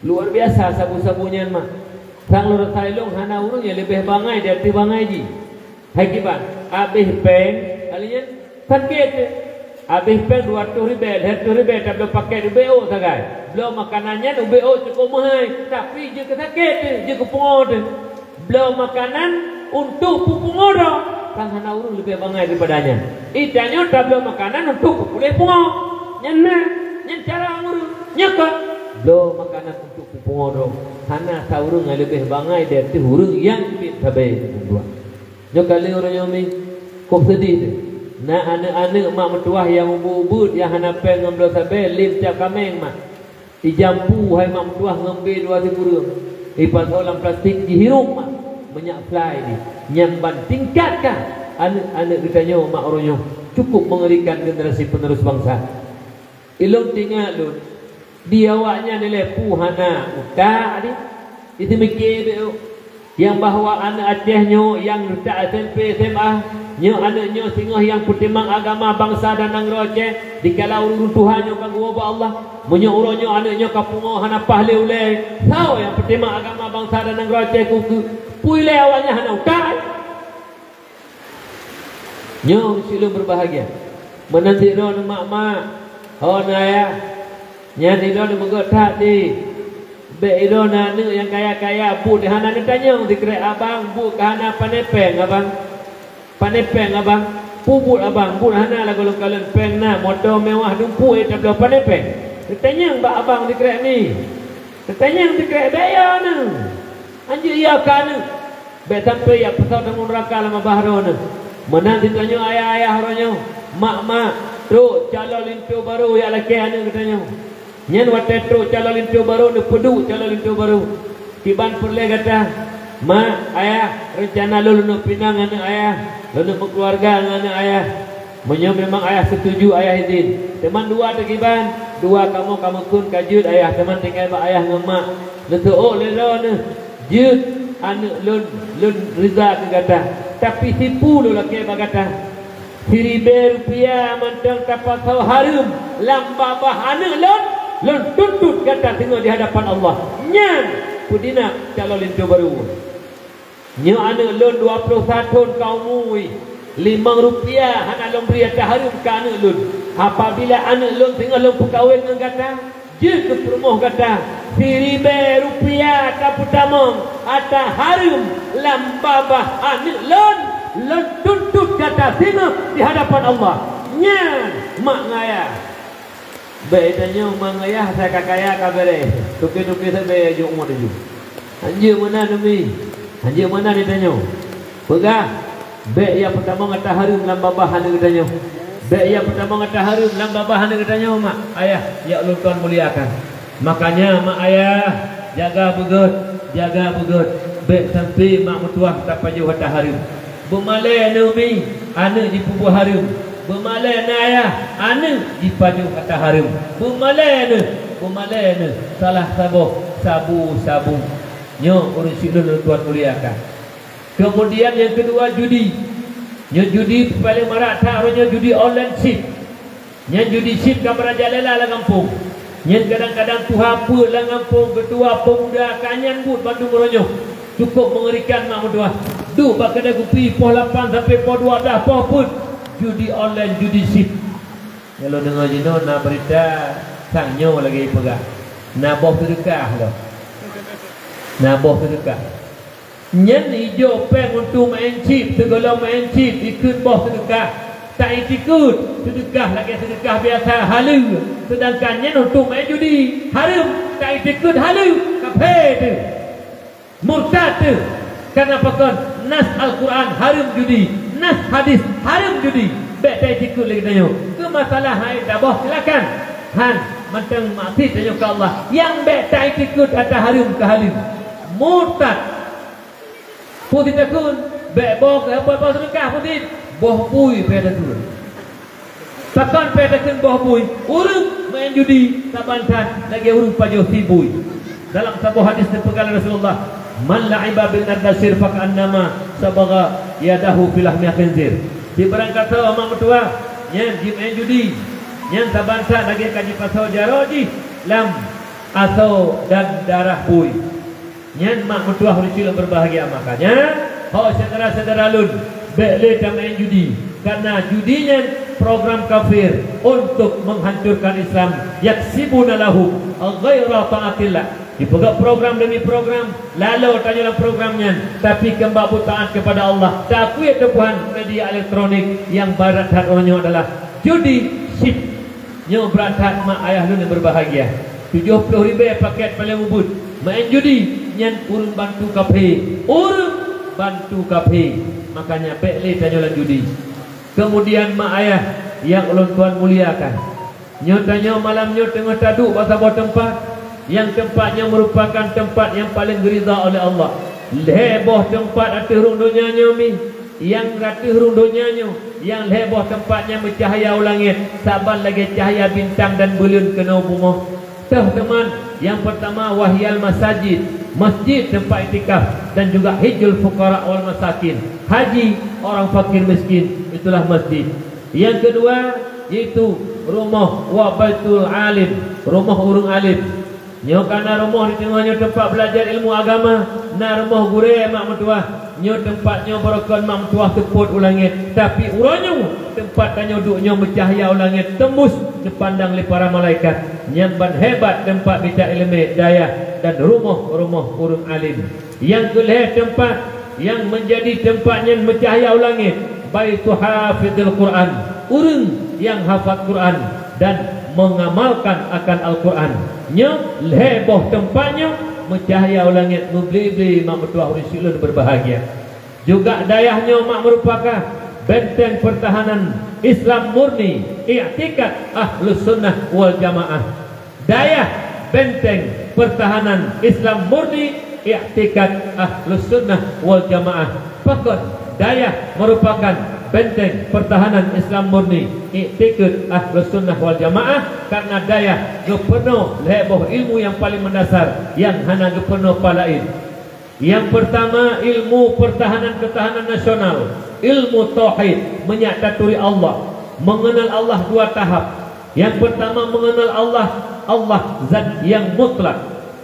Luar biasa sabu-sabu nyan, mak. Sang lôn rasa ilong hana ureuëng nyang leubeh bangai di ateueh bangai jih. Hai kiban, abéh péng, kali nyan sakét. Abéh péng dua ratus ribèe, lhèe reutôh ribèe tabloe pakét ubé ôk sagai. Bloe makanan nyan ubé ôk cukup meuhai, tapi jeuet keu sakét, jeuet keu pungo teuh. Bloe makanan untuk peupungo droe, kan hana ureuëng leubeh bangai daripada nyan. Di tanyoe tabloe makanan untuk peupuléh pungo. Nyan na, nyan cara ureuëng. Nyoe kon bloe makanan untuk peupungo droe. Hana sa ureuëng nyang leubeh bangai di ateueh ureuëng nyang miet sabe. Nyoe ka lheueh uroe nyoe mi, kok seudeh teuh. Na aneuëk-aneuëk mak meutuah nyang ubeut-ubeut nyang hana péng ngon bloe sabe, lé meucab kaméng mak. Ijampu hai mak meutuah ngon bé dua sikureueng. Ipasoe lam plastik, jihirup mak. Meunyak fly di. Nyan ban tingkat kah aneuëk-aneuëk geutanyoe mak uroe nyoe. Cukup mengerikan generasi penerus bangsa. Ilôn teuingat lôn, di awaknyan ilée peue hana utak di, di seumiké bék. Nyang bahwa aneuëk Aceh nyoe nyang reutak S M P, S M A, nyoe aneuëk nyoe singoh nyang peutimang agama bansa dan nanggroe Aceh, dikala ureuëng tuha nyoe ka geuwoe bak Allah. Meunyoe uroe nyoe aneuëk nyoe ka pungo hana paih lé ulée, soe nyang peutimang agama bansa dan nanggroe Aceh keu, keu, peue ilée awaknyan hana utak? Nyoe si lôn berbahagia. Meunan sidroe neuh mak-mak, ho neuh ayah. Nyan sidroe neuh meugét that di. Bék sidroe neuh aneuëk nyang kaya-kaya, buet hana neutanyong sikrek abang, buet ka hana, pane péng abang. Pane péng abang. Peue buet abang, buet hana lagoe lôn kalon, péng na, moto mewah dumpeue tabloe, pane péng. Neutanyong bak abang sikrek mi. Neutanyong sikrek bék yo neuh. Anjeuk yo keu aneuëk. Bék sampoe jak peusaboh tamong neuraka lam babah droeneuh. Meunan sitanyoe ayah-ayah uroe nyoe, mak-mak, trok calon linto barô jak lakée aneuëk geutanyoe. Nyan watée trok calon linto barô, neupeuduek calon linto barô. Kiban peureulée gata, mak, ayah, reuncana lôn leuneuk pinang aneuëk ayah, leuneuk meukeuluwarga ngon aneuëk ayah. Meunyoe memang ayah seutuju, ayah idhin. Teuma dua teuh kiban, dua kamoe ka meukheun ka jeuet ayah, teuma tinggai bak ayah ngon mak. Neuseuôt lé droeneuh, jeuet aneuëk lôn, lôn riza keu gata. Tapi sipeue lôn lakée bak gata. Siribée rupiah mantong tapasoe hareuem lam babah aneuëk lôn, lôn tuntut gata singoh di hadapan Allah. Nyan peudinak calon linto barô. Nyoe aneuëk lôn dua ploh sa thon ka umu, limong rupiah hana lôn bri ata hareuem keu aneuëk lôn. Apabila aneuëk lôn singoh lôn peukawen ngon gata, jeuet keu peurumoh gata, siribée rupiah tapeutamong ata hareuem lam babah aneuëk lôn, lôn tuntut gata singoh di hadapan Allah. Nyan mak ngon ayah. Bék tanyoe mak ngon ayah asai ka kaya ka beureh, toke-toke sabe jok umat laju. Hanjeuet meunan umi, hanjeuet meunan tanyoe. Peugah, bék ya peutamong ata hareuem lam babah aneuëk geutanyoe. Bék ya peutamong ata hareuem lam babah aneuëk geutanyoe, mak, ayah, nyang ulôn tuan muliakan. Makanya mak ayah, jaga beugét, jaga beugét. Bék sampoe mak meutuah tapajoh ata hareuem. Beumalée neuh umi, aneuëk jipeubuet hareuem. Beumalée neuh ayah, aneuëk jipajoh ata hareuem. Beumalée neuh, beumalée neuh salah saboh sabu-sabu. Nyoe ureuëng syedara lôn tuan muliakan. Keumudian nyang keudua judi. Nyoe judi paléng marak that uroe nyoe, judi online chip. Nyan judi chip ka meurajalela lam gampông. Nyan kadang-kadang tuha peuet lam gampông, keutua peumuda ka nyan buet bandum uroe nyoe. Cukup meungerikan mak meutuah. Duek bak keudè kupi poh lapan sampoe poh dua blah poh peuet. Judi online, judi chip. Nyang lôn deungoe jinoe na beurita sang nyoe lagée peugah. Na boh seudeukah lom. Na boh seudeukah. Nyan ijok péng untuk main chip, sigohlom main chip, ikheun boh seudeukah. Taiktikheun seudeukah lagée seudeukah biasa, haleue. Seudangkan nyan untuk main judi, hareuem. Taiktikheun haleue, kafé teuh. Murtad teuh. Kareuna pakon? Nas Al-Quran hareuem judi, nas hadis hareuem judi. Bék taiktikheun lagée tanyoe. Keu masalah hai taboh, silakan. Han, mantong maksiet tanyoe keu Allah. Nyang bék taiktikheun ata hareuem keu haleue. Murtad. Peue takheun, bék boh, boh seudeukah peue, boh bui pih takheun. Pakon pih takheun boh bui? Ureuëng main judi saban that lagée ureuëng pajoh sie bui. Dalam saboh hadis neupeugah lé Rasulullah, "Man la'iba bin nadasir faka'annama sabagha yadahu fi lahmi khinzir." Sibarang kasoe mak meutuwah nyang jimeu'en judi, nyan saban that lagée ka jipasoe jaroe jih lam asoe dan darah bui. Nyan mak meutuwah ureuëng syedara berbahagia. Makanya, ho syedara-syedara lôn, bék lé tameu'en judi, karena judi nyan program kafir untuk menghancurkan Islam. Yaksibuna lahum ghaira taatillah. Dipeugah program demi program, lalo tanyoe lam program nyan, tapi keu bak beutaat kepada Allah. Takue teupuhan media elektronik nyang brat that uroe nyoe adalah judi, chip. Nyoe brat that mak ayah lôn nyang berbahagia. Tujoh ploh ribée paket paléng ubit. Meu'en judi nyan ureuëng bantu kafé, ureuëng bantu kafé. Makanya bék lé tanyoe lam judi. Kemudian mak ayah nyang ulôn tuan muliakan, nyoe tanyoe malam nyoe teungoh taduek bak saboh teumpat, nyang teumpat nyoe meurupakan teumpat nyang paleng geuridha oleh Allah. Lhée boh teumpat ateueh rhueng donya nyoe mi. Nyang ateueh rhueng donya nyoe, nyang lhée boh teumpat nyang meucahya u langét, saban lagée cahya bintang dan buleuen keunoe bumoe. Toh teuma, nyang peurtama wahyal masajid, masjid teumpat iktikaf, dan juga hijjul fuqara wal masakin, haji orang fakir miskin, itulah masjid. Nyang keudua, yaitu rumoh wa baitul alim, rumoh ureuëng alim. Nyoe ka na rumoh di teungoh nyoe teumpat beulajar ilmu agama, na rumoh gurée mak meutuwah. Nyoe teumpat nyoe barokon mak meutuwah seupôt u langét, tapi uroe nyoe teumpat tanyoe duek nyoe meucahya u langét teumbus neupandang lé para malaikat. Nyan ban hebat teumpat mita iéleumé, dayah dan rumoh-rumoh ureuëng alim. Nyang keulhée teumpat nyang meunjadi teumpat nyan meucahya u langét, baitu hafizil Quran, ureuëng nyang hafat Quran dan mengamalkan akan Al-Quran. Nyoe lhée boh teumpat nyoe meucahya u langét meuble-ble mak meutuwah ureuëng syedara lôn berbahagia. Juga dayah nyoe mak meurupakan benteng pertahanan Islam murni, iktikad Ahlus Sunnah wal Jamaah. Dayah benteng pertahanan Islam murni, iktikad Ahlus Sunnah wal Jamaah. Pakon dayah merupakan benteng pertahanan Islam murni, iktikad Ahlus Sunnah wal Jamaah? Karena dayah geupeurunoe lhée boh ilmu nyang paleng meundasar nyang hana geupeurunoe pat laén. Nyang peurtama, ilmu peurtahanan keutahanan nasional, ilmu tauhid, meunyak taturi Allah, meungeunal Allah dua tahap. Nyang peurtama, meungeunal Allah, Allah zat nyang mutlak.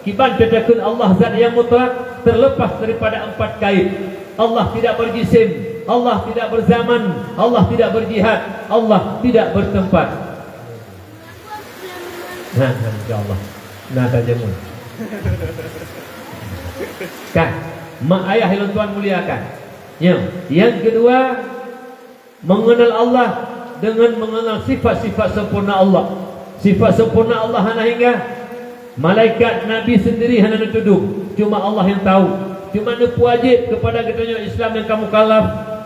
Kiban teuteukheun Allah zat nyang mutlak, teuleupah daripada empat kaid. Allah tidak berjisim, Allah tidak berzaman, Allah tidak berjihad, Allah tidak bertempat. Nah, nah, insya Allah. Nah, tajam pun. Kan? Mak ayah yang tuan muliakan. Ya. Yang kedua, mengenal Allah dengan mengenal sifat-sifat sempurna Allah. Sifat sempurna Allah hana hingga. Malaikat, Nabi sendiri hana neutudong. Cuma Allah yang tahu. Cuma neupeuwajib kepada geutanyoe Islam yang kamu kalaf,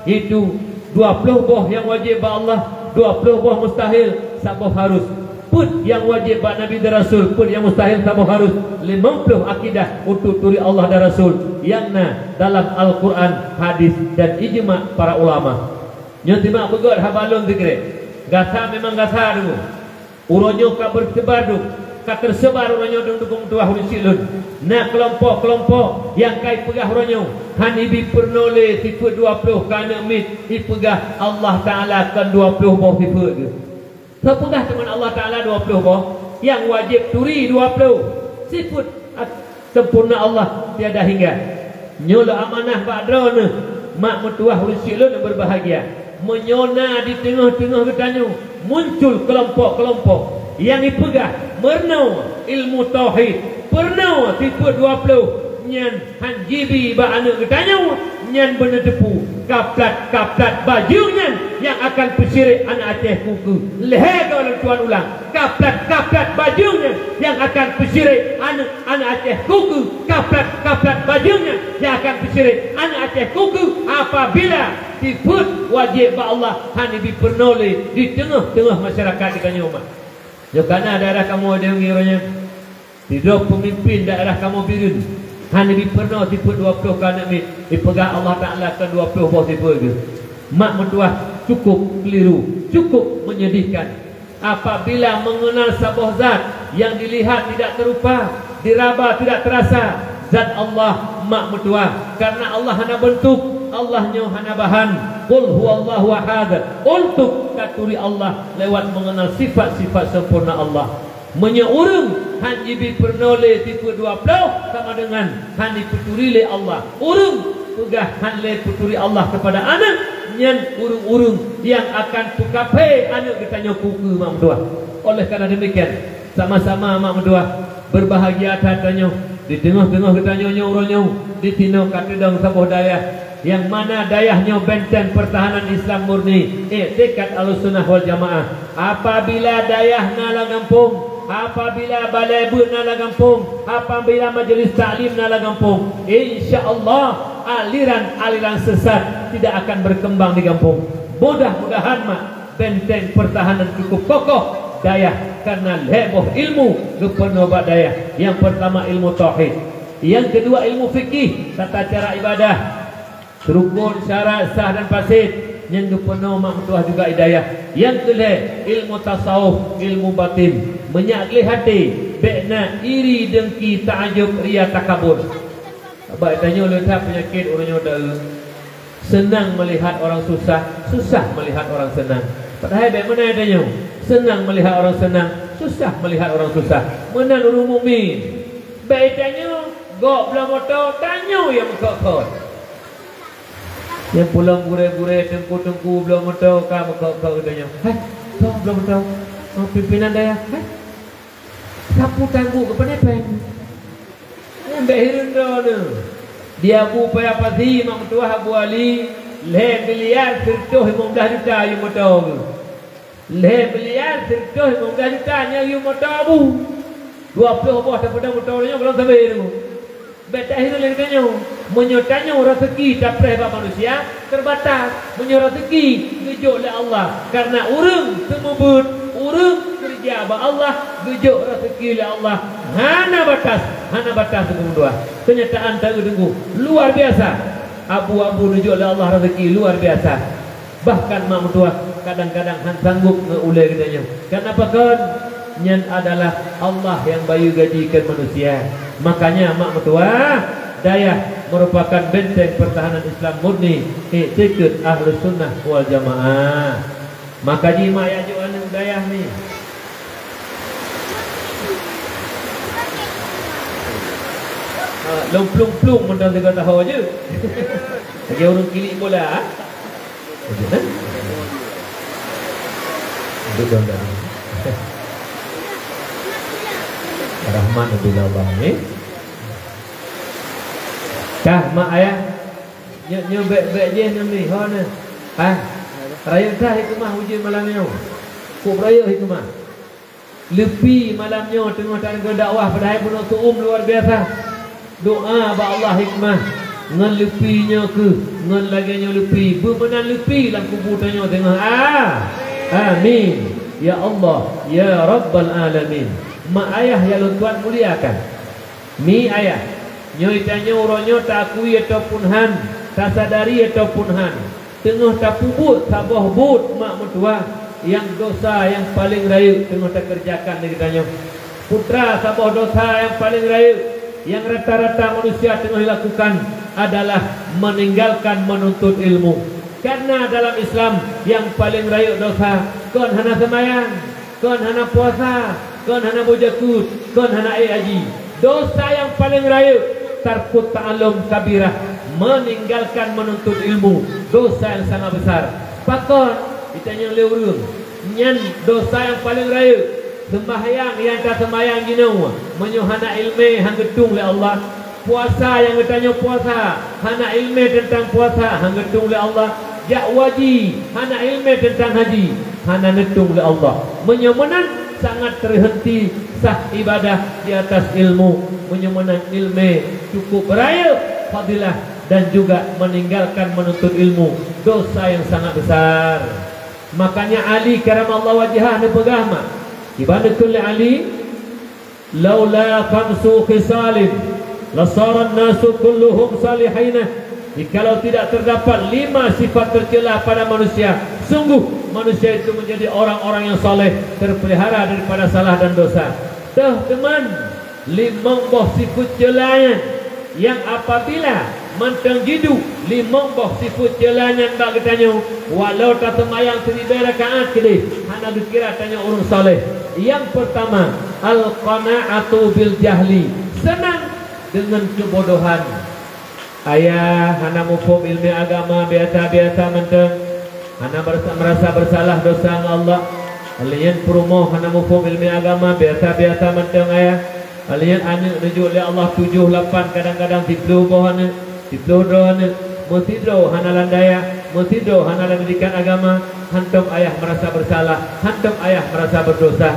yaitu dua puluh boh yang wajib bak Allah, dua puluh boh mustahil, saboh harus. Peuet nyang wajéb bak Nabi dan Rasul, peuet nyang mustahil saboh harus, limong ploh akidah untuk turi Allah dan Rasul nyang na dalam Al-Quran, hadis, dan ijma para ulama. Nyoe simak beugét haba lôn sikrek. Gasa memang gasa dulu. Uroe nyoe ka beuteubar dum, ka teuseubar uroe nyoe dum dukong tuah ureuëng syiek lôn. Na keulompok-keulompok nyang kai peugah uroe nyoe, han ibi peurunoe lé sifeuet dua ploh keu aneuk miet, ipeugah Allah Taala kon dua ploh boh sifeuet geuh. Soe peugah teuma Allah Taala dua ploh boh? Nyang wajéb turi dua ploh. Sifeuet at-, sempurna Allah tiada hingga. Nyoe lôn amanah bak droeneuh, mak meutuwah ureuëng syiek lôn nyang berbahagia. Meunyoe na di teungoh-teungoh geutanyoe muncul keulompok-keulompok nyang ipeugah meurunoe ilmu tauhid, peurunoe sifeuet dua ploh, nyan han jibi bak aneuk geutanyoe, nyan beuneuteupeu kaplat-kaplat bajeueng nyan nyang akan peusirék aneuk Aceh keu keue. Lhée goe lôn tuan ulang, kaplat-kaplat bajeueng nyan nyang akan peusirék aneuk, aneuk Aceh keu keue. Kaplat-kaplat bajeueng nyan nyang akan peusirék aneuk Aceh keu keue apabila sifeuet wajéb bak Allah han ibi peurunoe lé di teungoh-teungoh masyarakat geutanyoe umat. Nyoe ka na daerah kamoe deungoe uroe nyan. Sidroe peumimpén daerah kamoe Bireuen han ibi peurunoe sifeuet dua ploh keu aneuk miet, ipeugah Allah Taala kon dua ploh boh sifeuet geuh. Mak meutuwah, cukup keliru, cukup menyedihkan. Apabila mengenal saboh zat yang dilihat tidak terupa, diraba tidak terasa, zat Allah Mak meutuah, karena Allah hana beuntuk, Allah nyoe hana bahan. Qul huwallahu ahad. Untuk taturi Allah lewat mengenal sifat-sifat sempurna Allah. Meunyoe ureuëng han jibi peurunoe lé tipe dua ploh, sama dengan han jipeuturi lé Allah. Ureuëng peugah han lé peuturi Allah kepada aneuk, nyan ureuëng-ureuëng yang akan peukaphé aneuk geutanyoe keu mak meutuah. Oleh karena demikian, sama-sama mak meutuah, berbahagia that tanyoe di teungoh-teungoh geutanyoe nyoe uroe nyoe, di tinoe ka teudong saboh dayah, yang mana dayah nyoe benteng pertahanan Islam murni, iktikad Ahlussunnah wal Jamaah. Apabila dayah na lam gampông, apabila balai beuet na lam gampông, apabila majelis taklim na lam gampông, insya Allah aliran-aliran sesat tidak akan berkembang di gampông. Mudah-mudahan mak, benteng pertahanan cukup kokoh dayah, karena lhée boh ilmu geupeurunoe bak dayah. Yang pertama ilmu tauhid, yang kedua ilmu fikih, tata cara ibadah, rukun, syarat, sah dan fasid, nyang geupeurunoe mak meutuah juga i dayah. Yang keulhée ilmu tasawuf, ilmu batin. Meunyak gleh até, bék na iri, dengki, taajub, ria, takabur. Bak tanyoe le that peunyakét ureuëng nyoe deuh. Senang melihat orang susah, susah melihat orang senang. Padahai bék meunan tanyoe. Senang melihat orang senang, susah melihat orang susah. Meunan ureuëng mukmin. Bék tanyoe gok bloe moto, tanyoe nyang meukhot-khot. Nyang pulang gurée-gurée, teungku-teungku bloe moto ka meukhot-khot geutanyoe. Hai, bloe moto. Oh, pimpinan dayah. Hai. Sapeue tanggong keu peunepeng? Nyan bék hireuen droeneuh. Di Abu Paya Pasi mak meutuah Abu Ali, lhée miliar sireutôh limong blaih juta yue moto geuh. Lhée miliar sireutôh limong blaih juta nyan yue moto Abu. Dua ploh boh tapeudong moto nyoe golom sabe nyoe. Bék tahireuen lé geutanyoe. Meunyoe tanyoe raseuki tapreh bak manusia, terbatas. Meunyoe raseuki geujok lé Allah, karena ureuëng seumeubeuet, ureuëng keureuja bak Allah, geujok raseuki lé Allah, hana batas, hana batas, teungku meutuah. Keunyataan taeu teungku, luar biasa. Abu-abu neujok lé Allah raseuki luar biasa. Bahkan mak meutuah kadang-kadang han sanggup ngon ulée geutanyoe. Kenapa kon? Nyan adalah Allah nyang bayeue gaji keu manusia. Makanya mak meutuah, dayah merupakan benteng pertahanan Islam murni, iktikad Ahlussunnah wal Jamaah. Maka jih mak jak jok aneuk dayah ni. Ah, lom plueng-plueng mantong sigoe taho jeuet. Lagée ureuëng kilik bola, ah. Duduk dalam. Rahman bila Allah ni. Kah mak ayah. Nyoe, nyoe bék-bék jih nyoe mi, ho na. Hai. Rayeuk that hikmah ujeuen malam nyoe. Kok rayeuk hikmah. Leupi malam nyoe teungoh tadeungoe dakwah padahai bunoe seu-uem luar biasa. Doa bak Allah hikmah. Ngon leupi nyoe keuh, ngon lagée nyoe leupi, beumeunan leupi lam kubu tanyoe teungoh. Ah. Amin. Ya Allah, ya Rabbal Alamin. Mak ayah nyang lôn tuan muliakan. Mi ayah, nyoe tanyoe uroe nyoe taakui ataupun han, tasadari ataupun han, teungoh tapeubuet saboh buet mak meutuah nyang dosa nyang paleng rayeuk teungoh takeureujakan lé geutanyoe. Putra saboh dosa nyang paleng rayeuk nyang rata-rata manusia teungoh dilakukan adalah meninggalkan menuntut ilmu. Karena dalam Islam nyang paleng rayeuk dosa kon hana seumayang, kon hana puasa, kon hana beujakeuet, kon hana ék haji. Dosa nyang paleng rayeuk, tarkut ta'allum kabirah, meninggalkan menuntut ilmu, dosa nyang sangat besar. Pakon? Ditanyong lé ureuëng, nyan dosa nyang paleng rayeuk. Seumbahyang nyang taseumayang jinoe, meunyoe hana iéleumé han geutueng lé Allah, puasa nyang geutanyoe puasa, hana iéleumé teuntang puasa, han geutueng lé Allah. Jak haji, hana iéleumé teuntang haji, hana neutueng lé Allah. Meunyoe meunan, sangat teuhenti sah ibadah di atas ilmu. Meunyoe meunan iéleumé cukup beurayeuk fadilah dan juga meninggalkan menuntut ilmu, dosa nyang sangat besar. Makanya Ali karamallahu wajhah neupeugah mak, kiban neukheun lé Ali, "Laula khamsu khisalin lasaran nasu kulluhum salihina." Jikalau tidak terdapat lima sifat tercela pada manusia, sungguh manusia itu menjadi orang-orang yang saleh, terpelihara daripada salah dan dosa. Teuh teuma, limong boh sifat cela nyan Nyang apabila mantong jiduek limong boh sifeuet ceula nyan bak geutanyoe, walau taseumayang siribèe rakaat keudeh, hana geukira tanyoe ureueng saleh. Nyang peurtama, al-qana'atu bil jahli, seunang deungon keubodohan. Ayah hana muphom ileumèe agama, biasa-biasa mantong, hana merasa, merasa bersalah dosa ngon Allah. Lheuh nyan peurumoh hana muphom ileumèe agama, biasa-biasa mantong ayah. Lheuh nyan aneuk neujok lé Allah tujoh, lapan, kadang-kadang siplôh boh aneuk, siplôh droe aneuk. Meusidroe hana lam dayah, meusidroe hana lam didikan agama, hantom ayah merasa bersalah, hantom ayah merasa berdosa.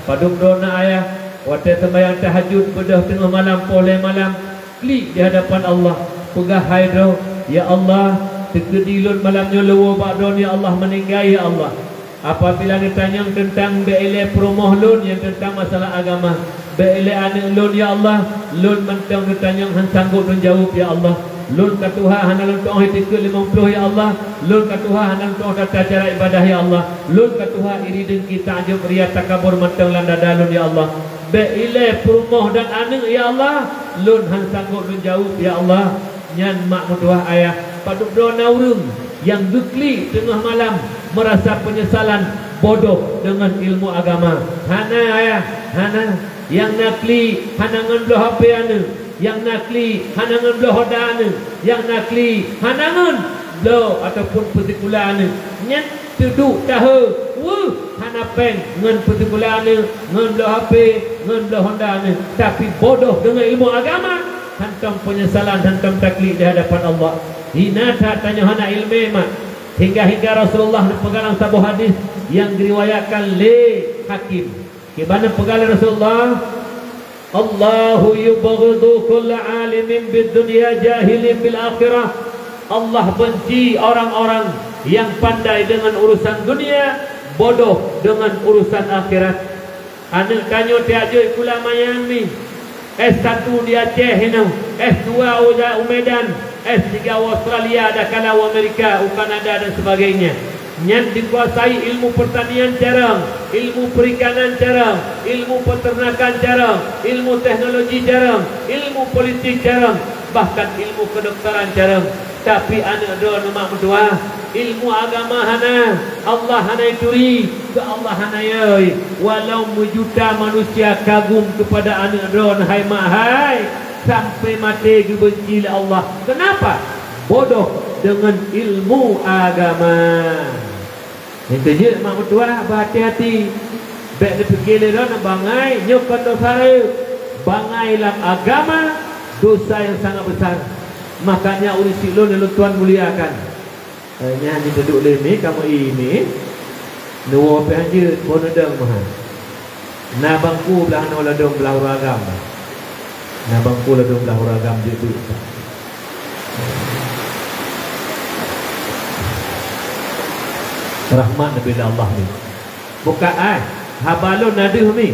Padub droe na ayah, watèe seumbahyang tahajud beudôh teungoh malam, poh lhèe malam, klik di hadapan Allah, peugah hai droe, "Ya Allah, teukeudi lôn malam nyoe leuwoe bak Droeneuh, ya Allah, meuninggai, ya Allah. Apabila neutanyong teuntang bèk ilèe peurumoh lôn nyang teuntang masalah agama, bèk ilèe aneuk lôn, ya Allah, lôn mantong neutanyong hán sanggob lôn jaweueb, ya Allah. Lôn ka tuha hana lôn tu'oh itikeuet limong plôh, ya Allah. Lôn ka tuha hana lôn tu'oh tata cara ibadah, ya Allah. Lôn ka tuha iri deungki, takjub, ria, takabur mantong lam dada lôn, ya Allah. Bèk ilèe peurumoh dan aneuk, ya Allah, lôn hán sanggob lôn jaweueb, ya Allah." Nyan mak meutuwah ayah, padub droe na ureueng nyang geuklik teungoh malam meurasa peunyesalan bodoh deungon ilmu agama. Hana ayah, hana. Nyang na klik hana ngon bloe H P aneuk, nyang na klik hana ngon bloe Honda aneuk, nyang na klik hana ngon bloe ataupun peusikula aneuk. Nyan teuduek tahe, weueh, hana péng ngon peusikula aneuk, ngon bloe H P, ngon bloe Honda aneuk, tapi bodoh deungon ilmu agama, hantom peunyesalan, hantom taklik di hadapan Allah. Hina that tanyoe hana ileumèe mak. Hingga-hingga Rasulullah neupeugah lam saboh hadis nyang geuriwayatkan lé Hakim. Kiban neupeugah lé Rasulullah, "Allahu yubghidu kulla alimin bid dunya jahilin bil akhirah." Allah benci orang-orang yang pandai dengan urusan dunia, bodoh dengan urusan akhirat. Aneuk tanyoe tajak jok sikula manyang mi, S satu di Aceh hinoe, S dua u Medan, S tiga u Australia, dan kana u Amerika, u Kanada dan sebagainya. Nyan dikuasai ilmu pertanian carông, ilmu perikanan carông, ilmu peternakan carông, ilmu teknologi carông, ilmu politik carông, bahkan ilmu kedokteran carông. Tapi aneuk droeneuh mak meutuwah, ilmu agama hana, Allah hana jituri, keu Allah hana jiyue. Walau meujuta manusia kagum kepada aneuk droeneuh hai mak hai, sampai maté geubenci lé Allah. Kenapa? Bodoh dengan ilmu agama. Nyang keujeuet mak meutuwah, beuhati-hati. Bèk neupike lé droeneuh bangai nyoe kon dosa rayeuk. Bangai lam agama, dosa nyang sangat besar. Makanya ureueng syiek lôn nyang lôn tuan muliakan. Eh, nyan jiteuduek lé mi, kamoe i mi. Neuwoe pih hanjeuet, boh neudong meuhan. Na bangku blah noe ladôm blah uroe agam. Na bangku ladôm blah uroe agam jeuet duek. Rahmat neubi lé Allah ni. Buka ai, haba lôn na deuh mi.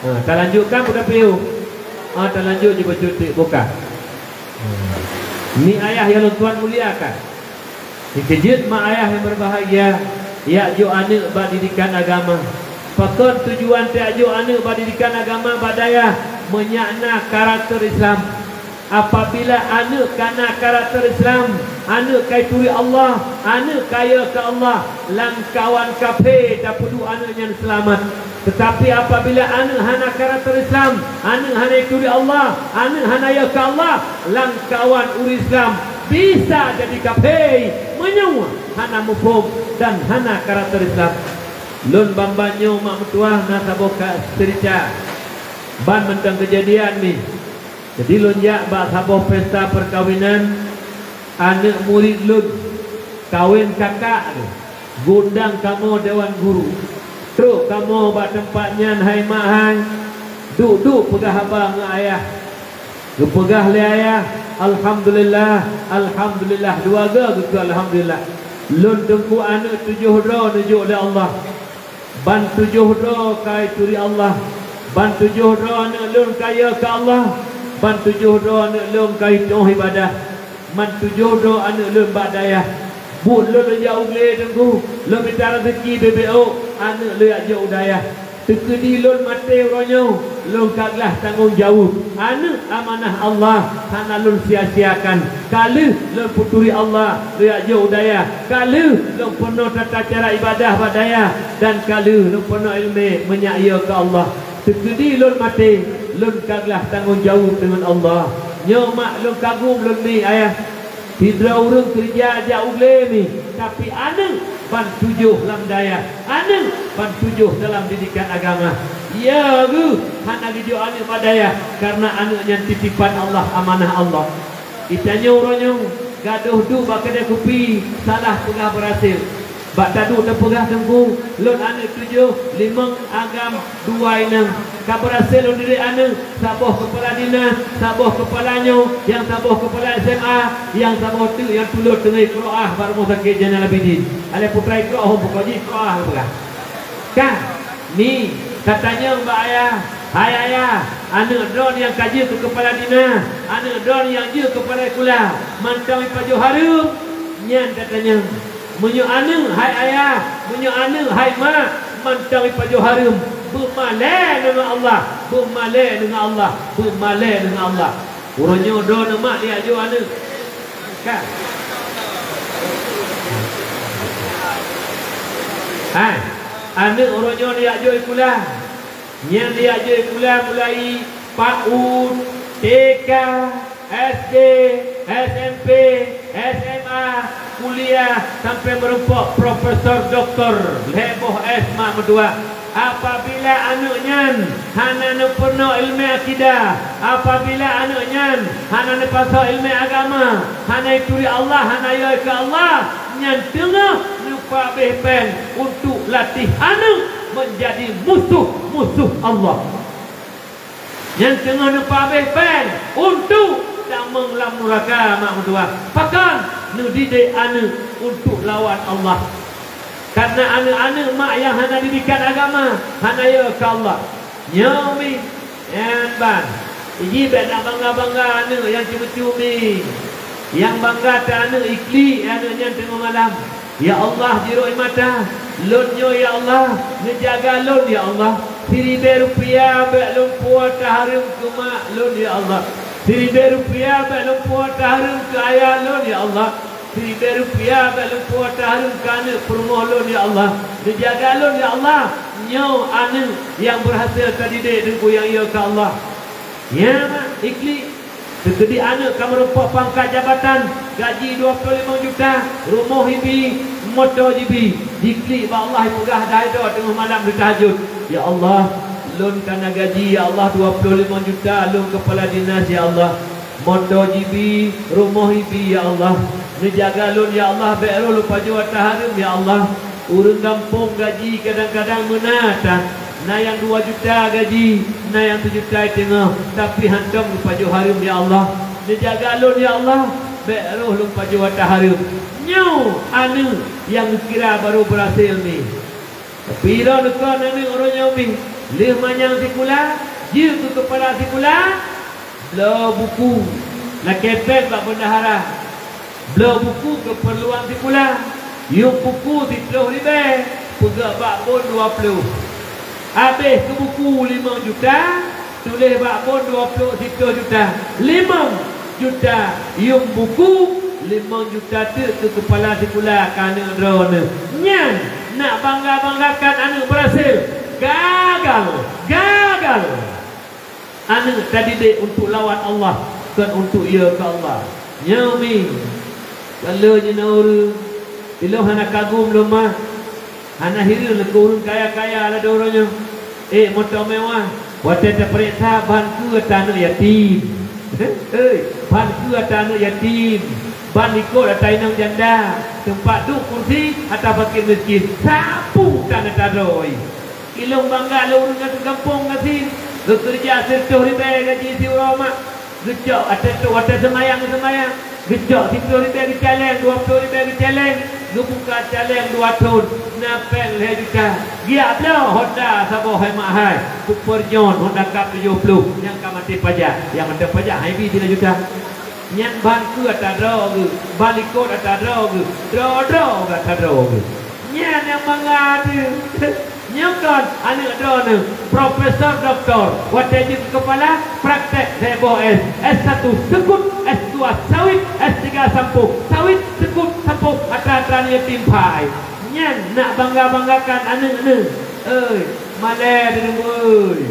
Ha, talanjutkan budak piôh. Ha, talanjut jibeucut tik buka. Ha. Ni ayah nyang lôn tuan muliakan. Dikeujeuet mak ayah nyang berbahagia, jak jok aneuk bak didikan agama. Pakon tujuan tajak jok aneuk bak didikan agama bak dayah? Meunyak na karakter Islam. Apabila aneuk ka na karakter Islam, aneuk ka jituri Allah, aneuk ka yue keu Allah, lam kawan kaphé tapeuduek aneuk nyan seulamat. Teutapi apabila aneuk hana karakter Islam, aneuk hana jituri Allah, aneuk hana yue keu Allah, lam kawan ureueng Islam bisa jadi kaphé meunyoe hana muphom dan hana karakter Islam. Lôn ban-ban nyoe mak meutuwah na saboh ka-, cerita ban mantong keujadian ni. Jadi lôn jak bak saboh pesta peukawinan aneuk murit lôn, kawen kakak lôn. Geundang kamoe dewan guru. Trok kamoe bak teumpat nyan hai mak hai, duek-duek peugah haba ngon ayah. Geupeugah lé ayah, "Alhamdulillah, alhamdulillah." Dua goe geukheun alhamdulillah. Lôn teungku aneuk tujoh droe neujok lé Allah. Ban tujoh droe ka jituri Allah. Ban tujoh droe aneuk lôn ka yue keu Allah. Ban tujoh droe aneuk lôn ka jitu'oh ibadah. Ban tujoh droe aneuk lôn bak dayah. Buet lôn jak u glé teungku, lôn mita raseuki bèk-bèk ôk, aneuk lôn jak jok u dayah. Teukeudi lôn maté uroe nyoe, lôn ka glah tanggong jaweueb. Aneuëk amanah Allah, hana lôn sia-siakan. Ka lheueh lôn peuturi Allah, lôn jak jok u dayah. Ka lheueh lôn peunoh tata cara ibadah bak dayah, dan ka lheueh lôn peunoh iéleumé meunyak yo keu Allah. Teukeudi lôn maté, lôn ka glah tanggong jaweueb deungon Allah. Nyoe mak lôn kagum lôn mi ayah. Sidroe ureuëng keureuja jak u glé mi, tapi aneuëk ban tujoh lam dayah, aneuëk ban tujoh dalam didikan agama. Ya geuh hana geujok aneuëk bak dayah, kareuna aneuëk nyan titipan Allah, amanah Allah. Geutanyoe uroe nyoe gadôh duek bak keudè kupi, salah peugah beurasel. Bak taduek tapeugah teungku, lôn aneuëk tujoh, limong agam, dua inong. Ka beurasel lôn didik aneuëk, saboh keupala dinas, saboh keupala nyoe, nyang saboh keupala S M A, nyang saboh teuk nyang tulot teungoh ikroah bak Rumoh Sakét Zainal Abidin. Alèh putra ikroah hom pukon jih ikroah peugah. Kan? Ni, tatanyong bak ayah, "Hai ayah, aneuëk droe nyang ka jeuet keu keupala dinas, aneuëk droe nyang jeuet keu keupala sikula, mantong ipajoh hareuem?" Nyan tatanyong. Meunyoe aneuëk, hai ayah, meunyoe aneuëk, hai mak, mantong ipajoh hareuem, beumalèe deungon Allah, beumalèe deungon Allah, beumalèe deungon Allah. Uroe nyoe droeneuh mak jak jok aneuëk. Kan? Hai, aneuëk uroe nyoe jak jok sikula. Nyan jak jok sikula mulai PAUD, T K, S D, S M P, S M A, kuliah, sampoe meurumpok profesor doktor, lhèe boh S mak meutuah. Apabila aneuëk nyan hana neupeurunoe iéleumé akidah, apabila aneuëk nyan hana neupasoe iéleumé agama, hana ituri Allah, hana yo keu Allah, nyan teungoh neupeuabéh péng untuk latih aneuëk meunjadi musoh-musoh Allah. Nyang teungoh neupeuabéh péng untuk tamong lam nuraka mak meutuah. Pakon? Neudidik aneuëk untuk lawan Allah. Kareuna aneuëk-aneuëk mak nyang hana didikan agama, hana yo keu Allah. Nyoe mi, nyan ban. Jih bèk nak bangga-bangga aneuëk nyang ceumeucumi. Nyang bangga ta aneuëk iklik, aneuëk nyan teungoh malam. Ya Allah, jirok ie mata lôn nyoe, ya Allah, neujaga lôn, ya Allah. Siribèe rupiah bèk lôn puwoe tahareuem keu mak lôn, ya Allah. Siribèe rupiah bèk lôn puwoe tahareuem keu ayah lôn, ya Allah. Siribèe rupiah bèk lôn puwoe tahareuem keu aneuëk peurumoh lôn, ya Allah. Neujaga lôn, ya Allah. Nyoe aneuëk nyang beurhasil tadidik Teungku nyang yo keu Allah. Ya, iklik. Teukeudi aneuëk ka meurumpok pangkat jabatan, gaji dua ploh limong juta, rumoh jibi, moto jibi, jiklik bak Allah, jipeugah dahai droe teungoh malam geutahajud, "Ya Allah, lôn ka na gaji, ya Allah, dua ploh limong juta, lôn keupala dinas, ya Allah. Moto jibi, rumoh jibi, ya Allah. Neujaga lôn, ya Allah, bèk roh lôn pajoh ata hareuem, ya Allah." Ureuëng gampông gaji kadang-kadang meunan that, na nyang dua juta gaji, na nyang sijuta teungoh, tapi hántom geupajoh hareuem, ya Allah. Neujaga lôn, ya Allah, bèk roh lôn pajoh ata hareuem. Nyoe aneuëk nyang geukira barô beurhasil nyoe. Tapi droeneuh kon aneuëk uroe nyoe mi, lheueh manyang sikula, jeuet keu keupala sikula, bloe buku, lakèe péng bak bendahara. Bloe buku keupeurluan sikula, yuem buku siploh ribèe, peugèt bak bôn dua ploh. Abéh keu buku limong juta, tuléh bak bôn dua ploh siploh juta. Limong juta yuem buku, limong juta teuk keu keupala sikula keu aneuëk droeneuh. Nyan nak bangga-banggakan aneuëk beurhasil. Gagal! Gagal! Aneuëk tadidik untuk lawan Allah, kon untuk yo keu Allah. Nyoe mi, ka lheueh jinoe ureuëng, ilôn hana kagum lôn mah, hana hireuen lôn keu ureuëng kaya-kaya ladôm uroe nyoe. Ék moto mewah, watèe tapareksa ban keu ata aneuëk yatim. Hei, ban keu ata aneuëk yatim, ban likot ata inong janda, teumpat duek kursi ata fakir miskin. Sapeue tan ata droe. Ilôn bangga lôn ureuëng gampông gasien, geukeureuja sireutôh ribèe gaji siuroe mak, geucok watèe trôk watèe seumayang geuseumayang, geucok siploh ribèe geucaleng, dua ploh ribèe geucaleng, geubuka caleng dua thon, na péng lhèe juta. Geujak bloe Honda saboh hai mak hai, Super John, Honda Cup tujoh ploh, nyang ka maté pajak, nyang maté pajak hai bi tiga juta. Nyan ban keu ata droe geuh, ban likot ata droe geuh, droe-droe geuh ata droe geuh. Nyan nyang bangga teuh. Nyoe kon aneuk droeneuh, profesor doktor, watée jeuet keu keupala, praktek seuboh S, S satu seukut, S dua sawit, S tiga sampôh, sawit seukut sampôh, atra-atra yatim pih. Nyan nak bangga-banggakan aneuk neuh. Oi, malée teuh, oi.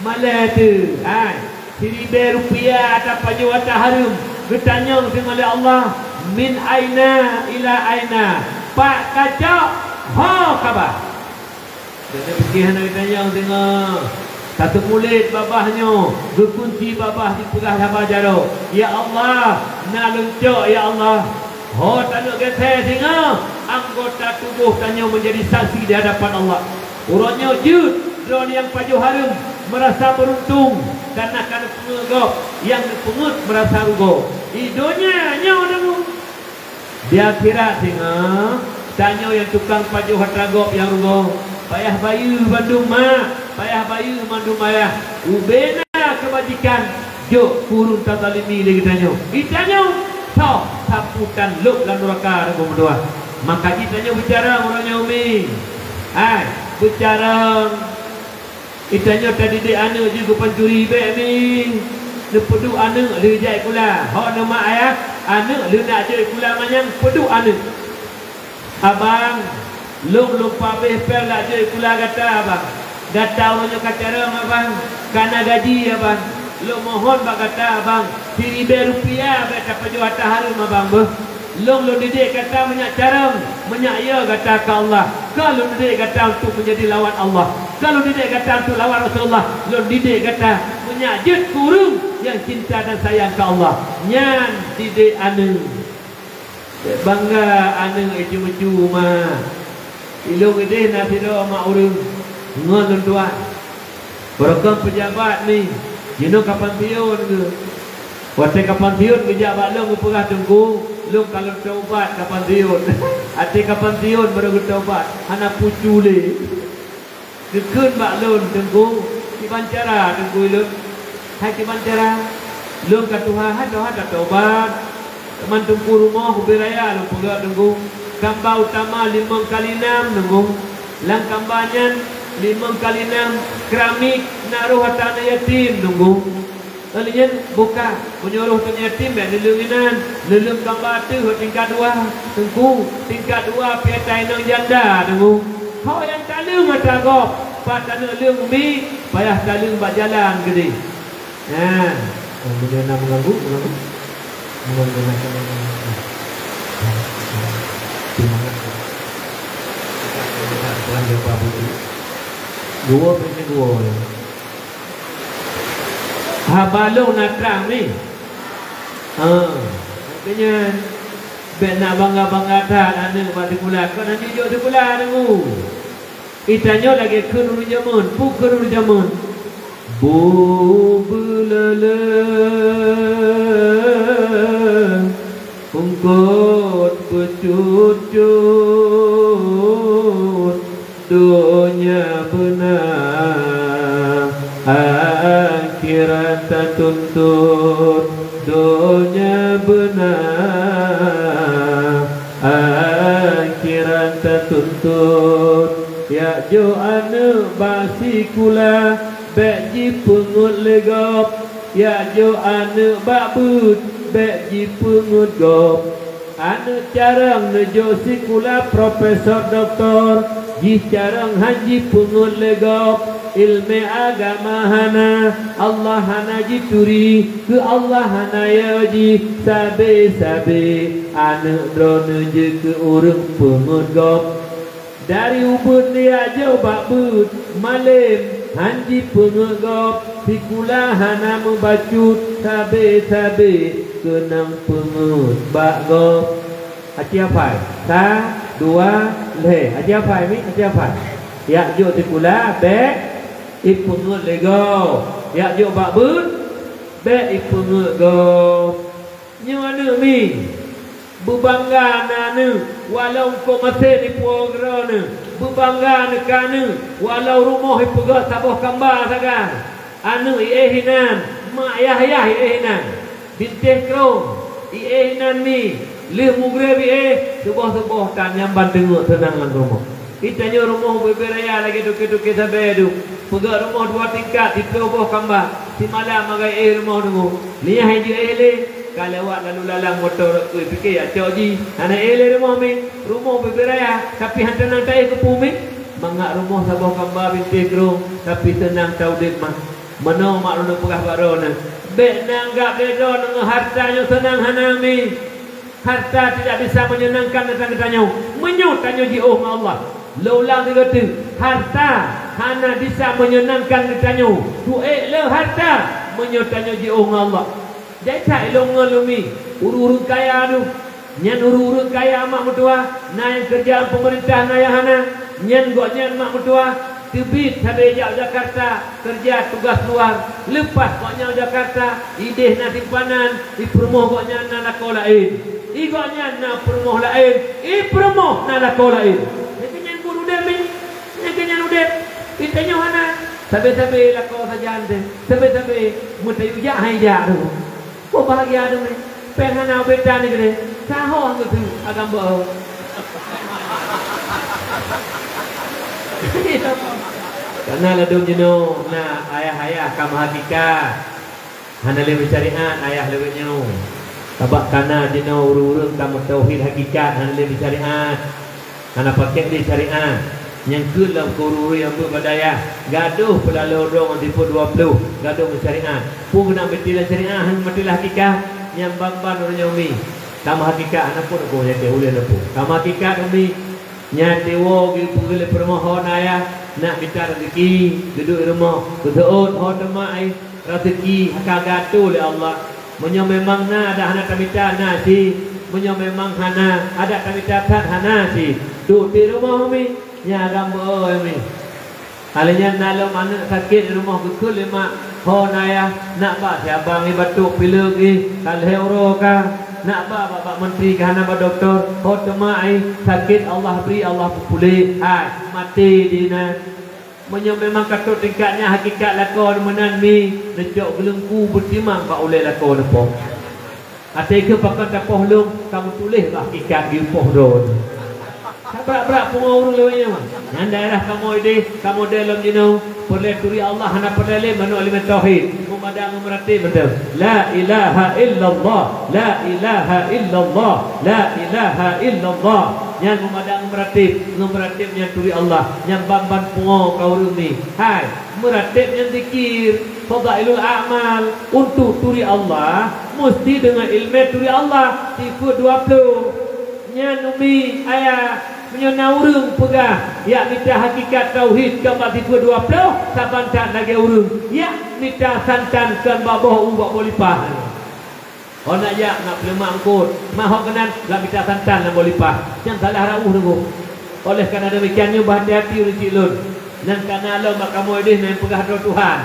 Malée teuh, hai. Siribée rupiah tapajoh atra hareuem, geutanyong teungoh lé Allah, "Min aina ila aina?" Pat kacok, ho kaba. Jadi pike hana geutanyong teungoh. Tateumulet babah nyoe, geukunci babah jipeugah haba jaroe, "Ya Allah, na lôn cok, ya Allah." Ho taneuk geuthée singoh, anggota tuboh tanyoe meunjadi saksi di hadapan Allah. Uroe nyoe jeuet droe nyang pajoh hareuem meurasa beuruntung, kareuna ka neupeungeut gob, nyang neupeungeut meurasa rugoe. Di donya nyoe deungon. Di akhirat singoh, tanyoe nyang tukang pajoh atra gob nyang rugoe, payah bayeue bandum mak, payah bayeue bandum ayah. Ubena keubajikan, jok keu ureuëng tazalimi lé geutanyoe. Geutanyoe soe sapeue tan lôb lam nuraka, Teungku meutuah. Maka jih tanyoe beucarông uroe nyoe, Mi. Hai, beucarông. Geutanyoe tadidik aneuk jih keu pancuri, bék, Mi. Neupeuduek aneuk lheueh jak sikula. Ho neumak ayah, aneuk lheueh nak jok sikula manyang, peuduek aneuk. "Abang, lôn lumpah abéh péng lak jok sikula gata, Abang. Gata uroe nyoe ka carông, Abang. Ka na gaji, Abang. Lôn mohon bak gata, Abang, siribée rupiah bék tapajoh atra hareuem, Abang, beuh. Lôn, lôn didik gata meunyak carông, meunyak yo gata keu Allah. Kon lôn didik gata untuk meunjadi lawan Allah. Kon lôn didik gata untuk lawan Rasulullah. Lôn didik gata meunyak jeuet keu ureuëng nyang cinta dan sayang keu Allah." Nyan didik aneuk. Bék bangga aneuk icu-icu mak. Ilôn ideh na sidroe mak ureuëng ngon lôn tuan. Barokon peujabat, Mi, jinoe ka pansiun geuh. Watée ka pansiun geujak bak lôn geupeugah, "Teungku, lôn ka lôn taubat ka pansiun." Até ka pansiun barô geutaubat, hana pucu lé. Geukheun bak lôn, "Teungku, kiban cara Teungku ilôn?" "Hai kiban cara?" "Lôn ka tuha, hai tuha tataubat. Teuma Teungku rumoh ubé raya lôn peugah, Teungku. Kamba utama limong kali nam, Teungku. Lam kamba nyan limong kali nam keramik na roh atra aneuk yatim, Teungku. Lheueh nyan buka, meunyoe roh aneuk yatim bék neuleueng inan, neuleueng kamba ateueh tingkat dua, Teungku. Tingkat dua pih atra inong janda, Teungku. Ho nyang taleueng atra gob, pat taneuk leueng, Mi, payah taleueng bak jalan keudeh." Nah, meunyoe na meuganggu, meuganggu. Meuganggu, meuganggu. Terima kasih. Telah jawab Abu. Dua menit dua. Haba lôn na trang, Mi. Ha, makanya bék na bangga-bangga that aneuk bak sikula. Kon aneuk jok sikula, Teungku. Geutanyoe lagée kheun ureuëng jameun, peue kheun ureuëng jameun? Bubulele, eungkot beucut-cut, donya beuna, akhirat tatuntut. Donya beuna, akhirat tatuntut. Jak jok aneuk bak sikula, bék jipeungeut lé gob. Jak jok aneuk bak beuet, bék jipeungeut gob. Aneuk carông neujok sikula profesor doktor, jih carông han jipeungeut lé gob. Iéleumé agama hana, Allah hana jituri, keu Allah hana yo jih. Sabe-sabe aneuk droeneuh jeuet keu ureuëng peungeut gob. Dari ubeut neujak jok bak beuet, malém han jipeungeut gob, sikula hana meubacut, sabe-sabe keunong peungeut bak gob. Aci apai? Sa, dua, lhée. Aci apai, Mi? Aci apai? Jak jok sikula, bék ipeungeut lé gob. Jak jok bak beuet, bék ipeungeut gob. Nyoe aneuk, Mi, beubangga na aneuk, walau eungkôt maté ipuwoe droeneuh. Beubangga na keu aneuk, walau rumoh ipeugöt saboh kamba sagai. Aneuk iéh inan, mak yah-yah iéh inan. Bintéh krông iéh inan, Mi, lheueh mugreb iéh, suboh-suboh tan nyang ban teungeut seunang lam rumoh. Geutanyoe rumoh bubé raya lagée toke-toke sabe dum. Peugah rumoh dua tingkat, siplôh boh kamba. Simalam magai éh rumoh nunggu. Nyan hai jeuet éh lé. Ka lewat lalu lalang moto rot kui pike ya cok jih. Hana éh lé rumoh mi. Rumoh bubé raya, tapi han teunang taéh keupeue mi. Mangat rumoh saboh kamba bintéh krueng, tapi seunang taudeb mah. Meunoe mak lôn peugah bak droeneuh, bék neuanggab lé droeneuh harta nyoe seunang hana mi. Harta tidak bisa menyenangkan geutanyoe meunyoe tanyoe jiôh ngon Allah. Lôn ulang sigoe teuk, harta hana bisa menyenangkan geutanyoe. Tuék le harta meunyoe tanyoe jiôh ngon Allah. Jai that ilôn ngon lôn mi, ureuëng-ureuëng kaya nyoe. Nyan ureuëng-ureuëng kaya mak meutuwah, na nyang keureuja peumeurintah, na nyang hana. Nyan gobnyan mak meutuwah teubiet sabe jak Jakarta keureuja tugaih luwa. Leupah gobnyan Jakarta, ideh na simpanan, i peurumoh gobnyan na lakoe laén. I gobnyan na peurumoh laén, i peurumoh na lakoe laén. Nyan keuh nyan buet udeb mi. Nyan keuh nyan udeb. Geutanyoe hana. Sabe-sabe lakoe sajan teuh. Sabe-sabe meutayue jak hai jak tu. Boh bahgia teumé. Péng hana ubé tan keudéh. Sahoe geuteuek agam beuo. Kana ladôm jinoe na ayah-ayah ka meuhakikat. Hana lé meusyariat ayah lewat nyoe. Sabab kana jinoe ureuëng-ureuëng ka meutauhid hakikat hana lé meusyariat. Hana pakék lé syariat. Nyang keuh lom keu ureuëng nyang beuet bak dayah, gadôh peulaloe droe ngon sifeuet dua ploh, gadôh ngon syariat. Peue geunak meuti lam syariat hana meuti lam hakikat, nyang ban-ban ureuëng nyoe mi. Ka meuhakikat hana peue, na peue nyang teuh ulée na peue. Ka meuhakikat umi, nyan teuwoe geupeugah lé peurumoh ho na ayah, nak mita rezeki, geuduek i rumoh, geuseuôt ho teuma ai. Raseuki ka geuatoe lé Allah. Meunyoe memang na, adak hana tamita na cit. Meunyoe memang hana, adak tamita that hana cit. Duek di rumoh umi, nyan agam beuo umi. Alèh nyan na lom aneuk sakét di rumoh geukheun lé mak, ho na yah, nak bak siabang i batuk pilek i, ka lhèe uroe ka. Nak bak, bak, bak menteri ka hana bak dokto, ho teuma i, sakét Allah bri, Allah peupuléh. Hai, maté di inan. Meunyoe memang ka trok tingkat nyan hakikat lakoe meunan mi, neucok geuleungku beutimang bak ulèe lakoe neupoh. Até keuh pakon tapoh lôn, ka meutuléh bak hakikat geupoh droe. Ka brat-brat pungo ureuëng lewat nyoe. Nyan daerah kamoe deh, kamoe deh lom jinoe, peureulèe turi Allah hana peureulèe lé manok limong tauhid. Meumada ngon meuratéb mantong. La ilaha illallah, la ilaha illallah, la ilaha illallah. Nyan meumada ngon meuratéb, ngon meuratéb nyan turi Allah, nyan ban-ban pungo ka ureuëng ni. Hai, meuratéb nyan zikir, fadhailul a'mal, untuk turi Allah, musti deungon ileumèe turi Allah, sifeuet dua ploh. Nyan umi, ayah, meunyoe na ureuëng peugah, jak mita hakikat tauhid kon bak sifeuet dua ploh, saban that lagèe ureuëng, jak mita santan kon bak boh u bak boh lipah. Ho nak jak, nak peuleumah eungkôt, ma ho keunan, jak mita santan lam boh lipah. Nyan salah raweuh teungku. Oleh karena demikian, nyoe beuhati-hati ureuëng chik lôn. Nyan kana lom bak kamoe deh nyang peugah droe Tuhan.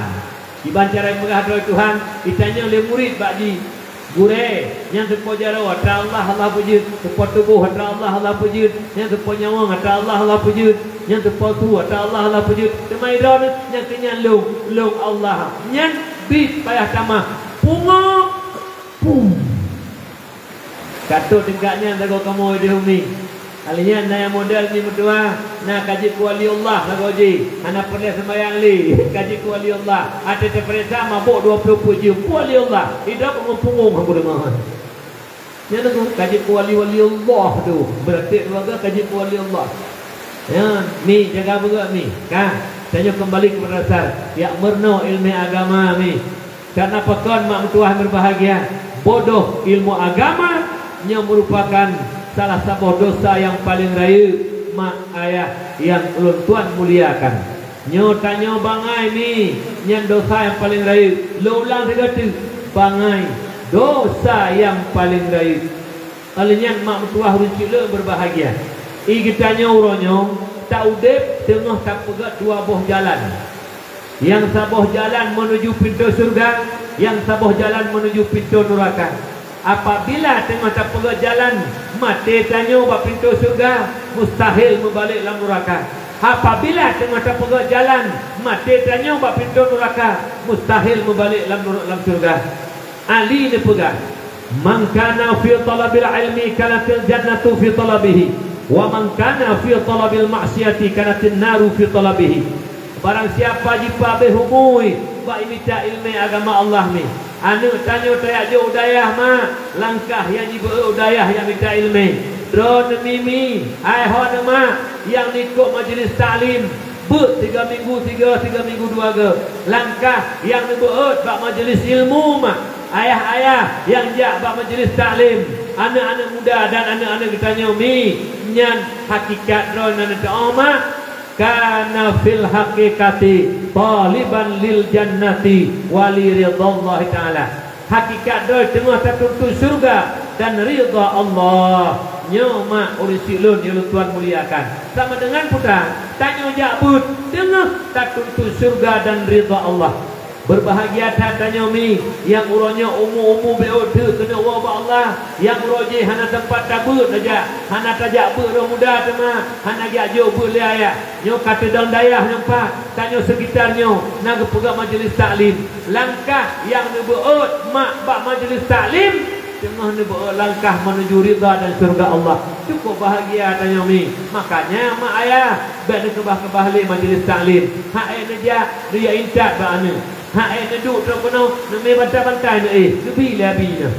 Kiban cara peugah droe Tuhan, geutanyoe lé murit bak jih. Gurèe, nyang teupo jaroe atra Allah, Allah peujeuet, teupo tuboh atra Allah, Allah peujeuet, nyang teupo nyawöng atra Allah, Allah peujeuet, nyang teupo su atra Allah, Allah peujeuet. Teuma droeneuh nyang keu nyan lôn, lôn Allah. Nyan bit payah tamah. Pungo, pum. Ka trok tingkat nyan sagoe kamoe deh umi. Alèh nyan na nyang model mi meutuah, na ka jeuet keu waliullah sagoe jih, hana peureulèe seumayang lé, ka jeuet keu waliullah. Até teupeuriksa mabök dua ploh peuet jeuem, waliullah. Idop ngon punggong hana peudeungoe. Nyan teungku, ka jeuet keu wali-waliullah tu. Beurati keuluwarga ka jeuet keu waliullah. Nyan, mi, jaga beugöt mi. Ka, tanyoe keumbali keu dasar. Jak meurunoe ileumèe agama mi. Karena pakon mak meutuah meubahgia, bodoh ilmu agama nyoe meurupakan salah saboh dosa nyang paleng rayeuk mak ayah nyang ulôn tuan muliakan. Nyoe tanyoe bangai mi, nyan dosa nyang paleng rayeuk. Lôn ulang sigoe teuk, bangai, dosa nyang paleng rayeuk. Alèh nyan mak meutuah ureuëng chik lôn beubahgia. I geutanyoe uroe nyoe taudeb teungoh tapeugöt dua boh jalan. Nyang saboh jalan meunuju pintoe syeuruga, nyang saboh jalan meunuju pintoe nuraka. Apabila teungoh tapeugöt jalan, maté tanyoe bak pintoe syeuruga, mustahil meubalek lam nuraka. Apabila teungoh tapeugöt jalan, maté tanyoe bak pintoe nuraka, mustahil meubalek lam nura-, lam syeuruga. Ali neupeugah, "Man kana fi talabil ilmi kanatil jannatu fi talabihi, Wa man kana fi talabil ma'siyati kanatin naru fi talabihi. Barang siapa jipabeh umui bak imita ileumèe agama Allah nyoe, aneuk tanyoe tajak jok u dayah, mak, langkah nyang jibeuet u dayah nyang mita ileumèe. Droeneuh mi-mi, hai ho neuh, mak, nyang ikot majlis taklim, beuet tiga minggu tiga, tiga minggu dua go. Langkah nyang neubeuet bak majlis ilmu, mak, ayah-ayah nyang jak bak majlis taklim, aneuk-aneuk muda dan aneuk-aneuk geutanyoe mi, nyan hakikat droeneuh teuh, mak, kana fil haqiqati taliban lil jannati wa li ridhallahi ta'ala. Hakikat droe teungoh tatuntut syeuruga dan ridha Allah. Nyoe, mak, ureueng syiek lôn nyang lôn tuan muliakan. Sama deungon peue tan, tanyoe jak beuet teungoh tatuntut syeuruga dan ridha Allah. Beubahgia that tanyoe mi, nyang uroe nyoe umu-umu beuet teuk keuneuk woe bak Allah, nyang uroe jih hana teumpat tabeuet tajak, hana tajak beuet droe muda teuma, hana jak jok beuet lé ayah. Nyoe ka teudong dayah nyoe pat, tanyoe seukitar nyoe na geupeugah majlis taklim. Langkah nyang neubeuet mak bak majlis taklim, teungoh neubeuet langkah meunuju ridha dan syeuruga Allah. Cukup bahgia tanyoe mi. Makanya mak ayah, bèk neukeubah-keubah lé majlis taklim. Hak-ék neujak, neujak intat bak aneuk. Hak-ék neuduek trok keunoe, neumè bantai-bantai neuéh, geubi lé abi nyoe.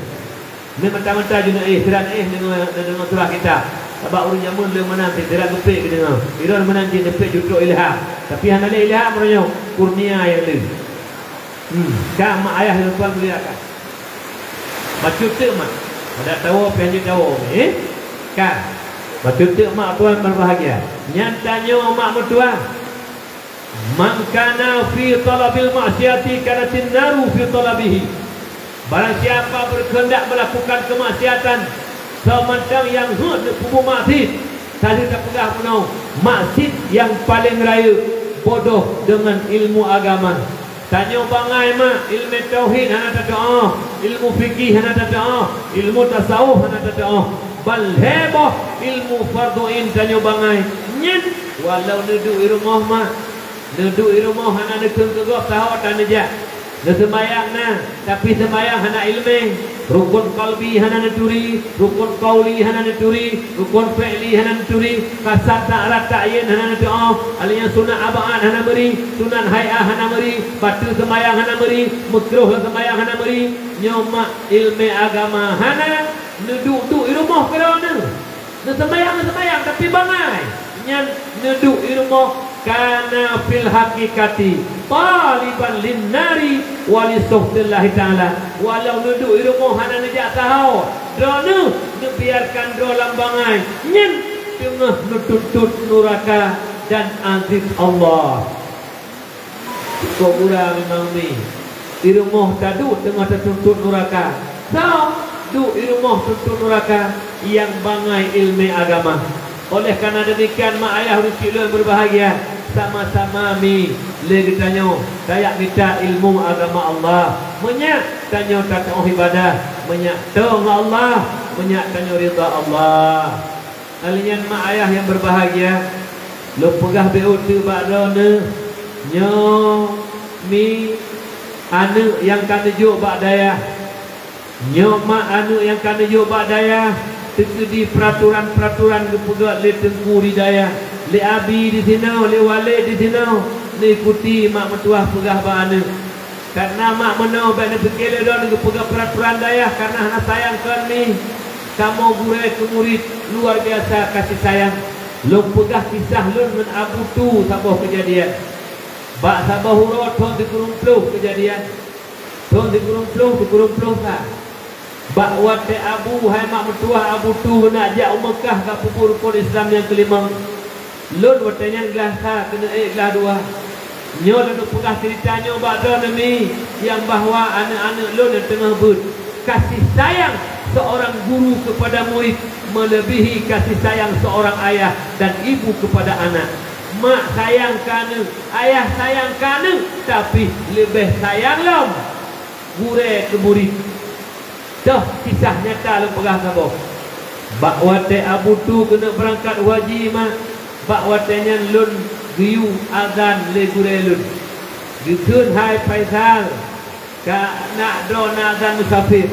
Meunan mata-mata jeuet neuéh, sira neuéh deungoe, neudeungoe surah kitab. Sabab ureueng jameun lé meunan cit, sira geupék geudeungoe. Droeneuh meunan cit neupék jutrok ilham. Tapi hana lé ilham uroe nyoe, kurnia nyang le. Hmm, ka mak ayah nyang tuan muliakan. Bacut teuk mak. Adak tawoe pih hanjeuet tawoe, eh? Ka. Bacut teuk mak tuan berbahagia. Nyan tanyoe mak meutuah. Man kana fi talabil ma'siyati kanatin naru fi talabihi. Barang siapa berkehendak melakukan kemaksiatan, seumantong nyang heuet neupeubuet maksiet, ka lheueh tapeugah bunoe, maksiet nyang paleng rayeuk bodoh deungon ilmu agama. Tanyoe bangai mak, ilmu tauhid hana tatu'oh, ilmu fikih hana tatu'oh, ilmu tasawuf hana tatu'oh. Ban lhèe boh ilmu fardhu ain tanyoe bangai. Nyan walau neuduek i rumoh mak, neuduek i rumoh hana neukheun keu gob saho tan neujak. Neuseumayang na, tapi seumayang hana ileumèe. Rukun qalbi hana neuturi, rukun qauli hana neuturi, rukun fi'li hana neuturi, kasad ta'rad ta'yin hana neuturi, alèh nyan sunat ab'ad hana meuri, sunat hai'ah hana meuri, bateue seumayang hana meuri, meukruh lam seumayang hana meuri. Nyoe mak ileumèe agama hana, neuduek-duek i rumoh keudroe neuh. Neuseumayang, neuseumayang, tapi bangai. Nyan neuduek i rumoh kana fil haqiqati taliban lin nari wa li sukhtillahi ta'ala. Walau neuduek i rumoh hana neujak saho, droeneuh neubiarkan droe lam bangai, nyan teungoh neutuntut nuraka dan azab Allah. Kok gura memang mi. I rumoh taduek teungoh tatuntut nuraka. Soe duek i rumoh tuntut nuraka? Nyang bangai ileumèe agama. Oleh karena demikian, mak ayah ureueng syiek lôn berbahagia, sama-sama mi lé geutanyoe tajak mita ilmu agama Allah. Meunyak tanyoe tatu'oh ibadah, meunyak toe ngon Allah, meunyak tanyoe ridha Allah. Alèh nyan mak ayah nyang berbahagia, lôn peugah beuet teuk bak droeneuh, nyoe mi aneuk nyang ka neujok bak dayah. Nyoe mak aneuk nyang ka neujok bak dayah, teukeudi peuraturan-peuraturan geupeugöt lé teungku di dayah, lé abi disinoe, lé waled disinoe, neuikuti mak meutuah peugah bak aneuk. Karena mak meunoe bèk neupike lé droeneuh geupeugah peuraturan dayah karena hana sayang kon mi. Kamoe gurèe keu murit luar biasa kasih sayang. Lôn peugah kisah lôn ngon Abu Tu saboh keujadian. Bak saboh uroe thôn sikureueng ploh keujadian. Thôn sikureueng ploh, sikureueng ploh sa. Bak watèe Abu hai mak meutuah Abu Tu geunak jak u Meukah ka peubuet rukon Islam nyang keulimong. Lôn watèe nyan glah sa keuneuk ék glah dua. Nyoe lôn peugah ceurita nyoe bak droeneuh mi, nyang bahwa aneuk-aneuk lôn nyang teungoh beuet. Kasih sayang seorang guru kepada murid melebihi kasih sayang seorang ayah dan ibu kepada anak. Mak sayang keu aneuk, ayah sayang keu aneuk, tapi leubeh sayang lom gurèe keu murid. Toh kisah nyata lôn peugah saboh. Bak watèe Abu Tu keuneuk beurangkat u haji mak, bak watèe nyan lôn geuyue azan lé gurèe lôn. Geukheun, "Hai Faisal, ka nak droe na azan musafir."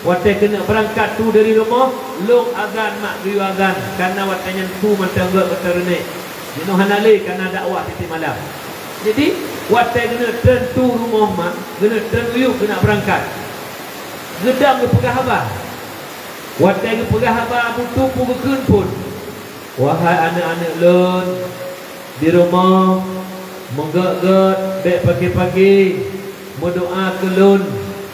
Watée keuneuk beurangkat tu dari rumoh, lôn azan mak geuyue azan, kareuna watée nyan su mantong gét meuteureunek. Jinoe hana lé kareuna dakwah tieb-tieb malam. Jadi, watée keuneuk treun tu rumoh mak, keuneuk treun u yup keuneuk beurangkat. Geudong geupeugah haba. Watée geupeugah haba, Abu Tu peue geukheun phon. Wahai aneuëk-aneuëk lôn, di rumoh, meugét-gét, bék pagi-pagi, meudoá keu lôn,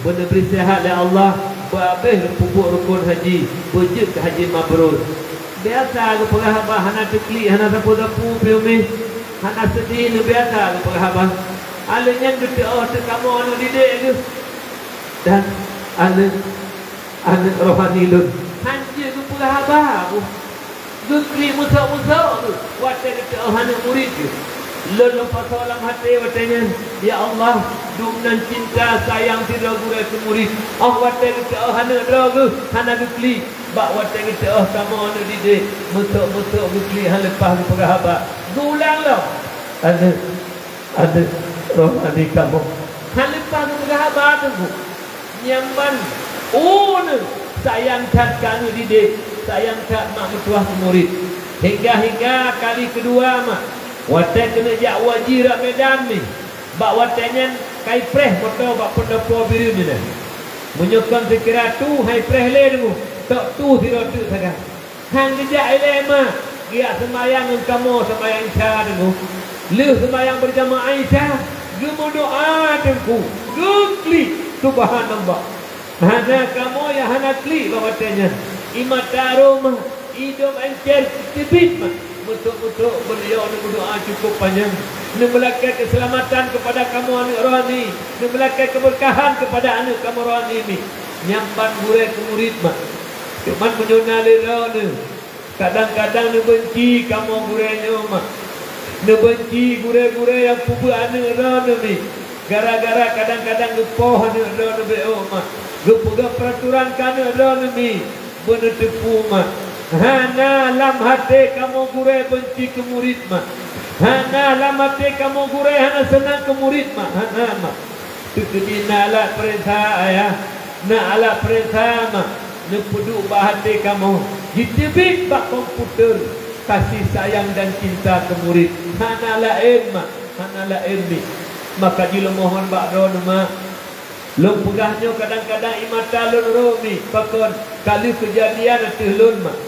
beuneubri seuhat lé Allah, beuabéh lôn peubuet rukon haji, beujeuet keu haji mabrur. Biasa geupeugah haba hana teuklik, hana sapeue-sapeue piôh mi, hana seudeh, neubiasa geupeugah haba. Aleuh nyan geuteuôh teukamoe aneuëk didik geuh dan aneuëk, aneuëk rohani lôn. Hanjeuet geupeugah haba, uh. Geuklik meusok-meusok geuh watée geuteuôh aneuëk murit geuh. Lôn lôn pasoe lam até watée nyan, "Ya Allah, dumnan cinta sayang sidroe gurée keu murit." Óh watée geuteuôh aneuëk droe geuh hana geuklik, bak watée geuteuôh kamoe aneuëk didik, meusok-meusok geuklik hana leupah geupeugah haba. Geuulang lom, "Aneuëk, aneuëk rohani kamoe." Hana leupah geupeugah haba teungku. Nyan ban, oh, neu, sayang that keu aneuëk didik, sayang that mak meutuwah keu murit. Hingga-hingga kali keudua mak, watée keuneuk jak u haji rot Medan mi, bak watée nyan ka ipreh moto bak peundopo Bireuen nyan. Meunyoe kon sikira tu han ipreh lé deungoe, tok tu sidroe teuk sagai. Han geujak ilée mak, geujak seumayang ngon kamoe seumayang Isya deungoe. Lheueh seumayang beurjamaah Isya, geumeudoá teungku, geuklik, subhanallah. Hana kamoe nyang hana klik bak watée nyan. Ie mata rhom, idong encer teubiet mak. Meutrok-meutrok beuliau neumeudoá cukôp panyang. Neumeulakée keuseulamatan keupada kamoe aneuëk rohani, neumeulakée keubeukahan keupada aneuëk kamoe rohani mi. Nyan ban gurée keu murit mak. Cuman meunyoe na lé droeneuh, kadang-kadang neubeunci kamoe gurée nyoe mak. Neubeunci gurée-gurée nyang peubeuet aneuëk droeneuh mi. Gara-gara kadang-kadang geupoh aneuëk droeneuh B O mak. Geupeugah peuraturan keu aneuëk droeneuh mi. Beuneuteupeu mak. Hana lam até kamoe gurée beunci keu murit mak. Hana lam até kamoe gurée hana seunang keu murit mak. Hana mak. Teukeudi na alat peuriksa ayah, na alat peuriksa mak, neupeuduek bak até kamoe, jiteubiet bak komputer kasih sayang dan cinta keu murit. Hana laén mak, hana laén mi. Maka jileumohon bak droeneuh mak. Lôn peugah nyoe kadang-kadang ie mata lôn rhom mi, pakon ka lheueh keujadian ateueh lôn mak.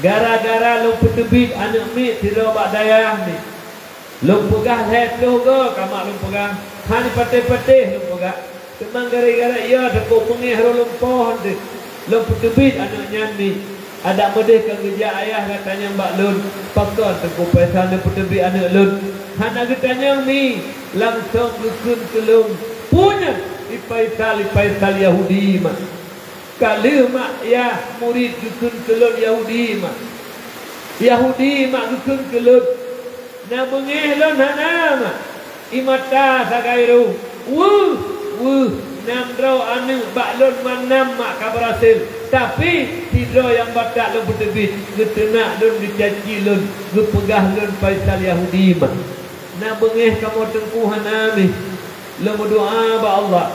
Gara-gara lôn peuteubiet aneuëk miet sidroe bak dayah mi. Lôn peugah lhée ploh goe ka mak lôn peugah, hana patéh-patéh lôn peugah. Teuma gara-gara ia teupeu beungéh roh lôn poh deuh, lôn peuteubiet aneuëk nyan mi. Adak meudeh ka geujak ayah geutanyong bak lôn, pakon Teungku Faisal neupeuteubiet aneuëk lôn. Hana geutanyong mi, langsong geukheun keu lôn, "Peue nyan?" "I Faisal, i Faisal Yahudi mak." Ka lheueh mak yah murit geukheun keu lôn Yahudi mak. Yahudi mak geukheun keu lôn. Na beungéh lôn hana mak. Ie mata sagai rhom. Weueh, weueh, nam droe aneuëk bak lôn mandum mak ka beurhasil. Tapi, sidroe nyang batak lôn peuteubiet, geuteunak lôn, geucaci lôn, geupeugah lôn Faisal Yahudi mak. Na beungéh kamoe teungku hana mi. Lôn meudoá bak Allah,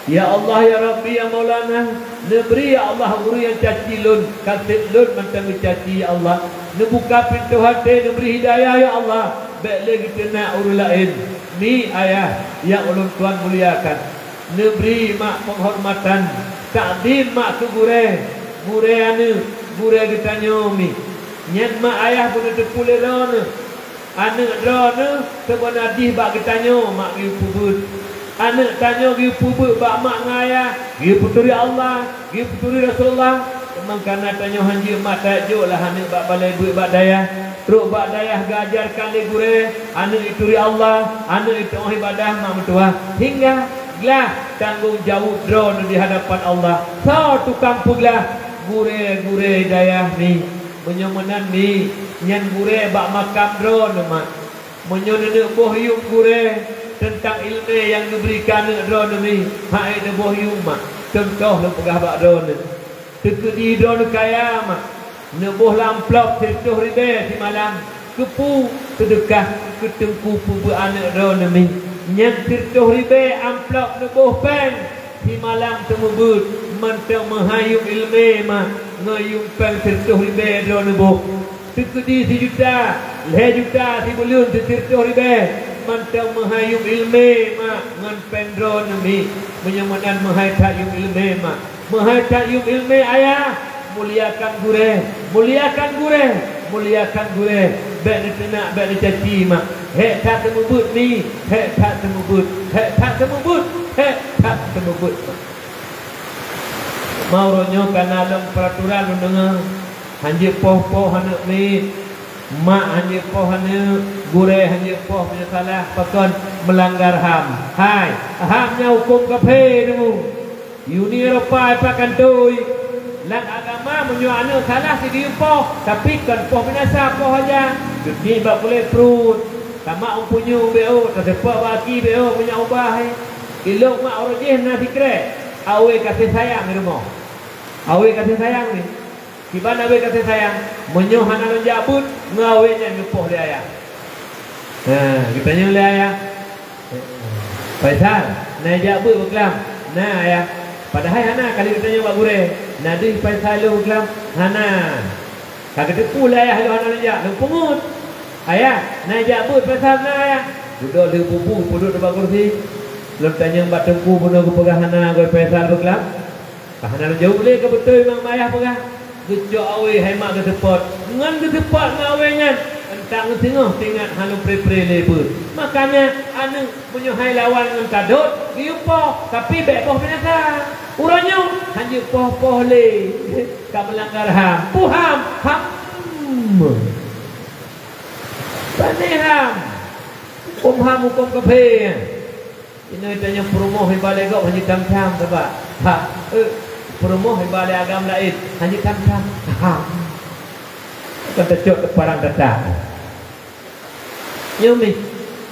"Ya Allah, ya Rabbi, ya Maulana, neubri, ya Allah, ureuëng nyang caci lôn, ka seb lôn mantong geucaci, ya Allah. Neubuka pintoe até, neubri hidayah, ya Allah, bék lé geuteunak ureuëng laén." Mi ayah nyang ulôn tuan muliakan, neubri mak peunghormatan, takdim mak keu gurée, gurée aneuëk, gurée geutanyoe mi. Nyan mak ayah beuneuteupeu lé droeneuh. Aneuëk droeneuh seubeuna jih bak geutanyoe mak geupeubuet. Aneuëk tanyoe geupeubuet bak mak ngon ayah, geupeuturi Allah, geupeuturi Rasulullah. Teuma kareuna tanyoe hanjeuet mak tajok lah aneuëk bak balée beuet bak dayah. Trok bak dayah geuajarkan lé gurée, aneuëk ituri Allah, aneuëk iteuoh ibadah mak meutuwah. Hingga glah tanggong jaweueb droeneuh di hadapan Allah. Soe tukang peuglah? Gurée-gurée dayah mi. Meunyoe meunan mi, nyan gurée bak makam droeneuh mak. Meunyoe neuneuk boh yuem gurée teuntang iéleumé nyang geubri keu aneuëk droeneuh mi, han ék neuboh yuem mak. Cuntoh lôn peugah bak droeneuh, teukeudi droeneuh kaya mak, neuboh lam amplop sireutoh ribée simalam, keupeue? Seudeukah keu teungku peubeuet aneuëk droeneuh mi. Nyan sireutoh ribée amplop neuboh péng simalam teumeubeuet. Mantong meuhai yuem iéleumé mak, ngon yuem péng sireutôh ribée droeneuh boh. Teukeudi sijuta, lhée juta sibuleuen sireutôh ribée. Mantong meuhai yuem iéleumé mak, ngon péng droeneuh mi. Meunyoe meunan meuhai that yuem iéleumé mak, meuhai that yuem iéleumé ayah. Muliakan gurée, muliakan gurée, muliakan gurée. Bék neuteunak, bék neucaci mak. Hék that teumeubeuet mi, hék that teumeubeuet, hék that teumeubeuet, hék that teumeubeuet mak. Mau uroe nyoe kana lom peuraturan lôn deungoe, hanjeuet poh-poh aneuk miet, mak hanjeuet poh aneuk, gurée hanjeuet poh meunyoe salah, pakon meulanggar ham. Hai, ham nyan hukôm kaphé deungoe. Uni Eropa ipat kantoi. Lam agama meunyoe aneuk salah sigeuyue poh, tapi kon poh binasa, poh aja. Geutiek bak kulét pruet, tamak u punyueng beu, taseupôt bak aki beu, meunyoe ubah hai. Ilok mak uroe jih na sikrek, awe kasih sayang di rumoh. Awe kasih sayang ni. Kiban awe kasih sayang, meunyoe hana lôn jak beuet, ngon awe nyan geupoh lé ayah. Ha, geutanyong lé ayah, "Faisal, na jak beuet beuklam?" "Na, ayah." Padahai hana kali geutanyong bak gurée, "Na deuh Faisal lôn beuklam?" "Hana." Ka geuteupeue lé ayah lôn hana lôn jak, lôn peungeut. "Ayah, na jak beuet Faisal?" "Na, ayah." Dudoe lheueh bubu peuduek bak kursi. Lôn tanyong bak teungku bunoe geupeugah hana goi Faisal beuklam. Ka hana lôn jaweueb lé, ka beutôi mak ayah peugah. Geucok awe hai mak geuseupôt. Ngon geuseupôt ngon awe nyan, entang singoh teuingat hana lôn pre-pre lé beuet. Makanya aneuk meunyoe hai lawan ngon kadot, geuyue poh, tapi bék poh binasa. Uroe nyoe hanjeuet poh-poh lé. Ka meulanggar ham. Peue ham? Ham. Pane ham. Hukôm ham, hukôm kaphé. Inoe tanyoe peurumoh iba lé gob hanjeuet tham-tham sabab. Ha, eh, peurumoh iba lé agam laén hanjeuet tham-tham. Ha. Kan tacok teuparang gata. Nyoe mi,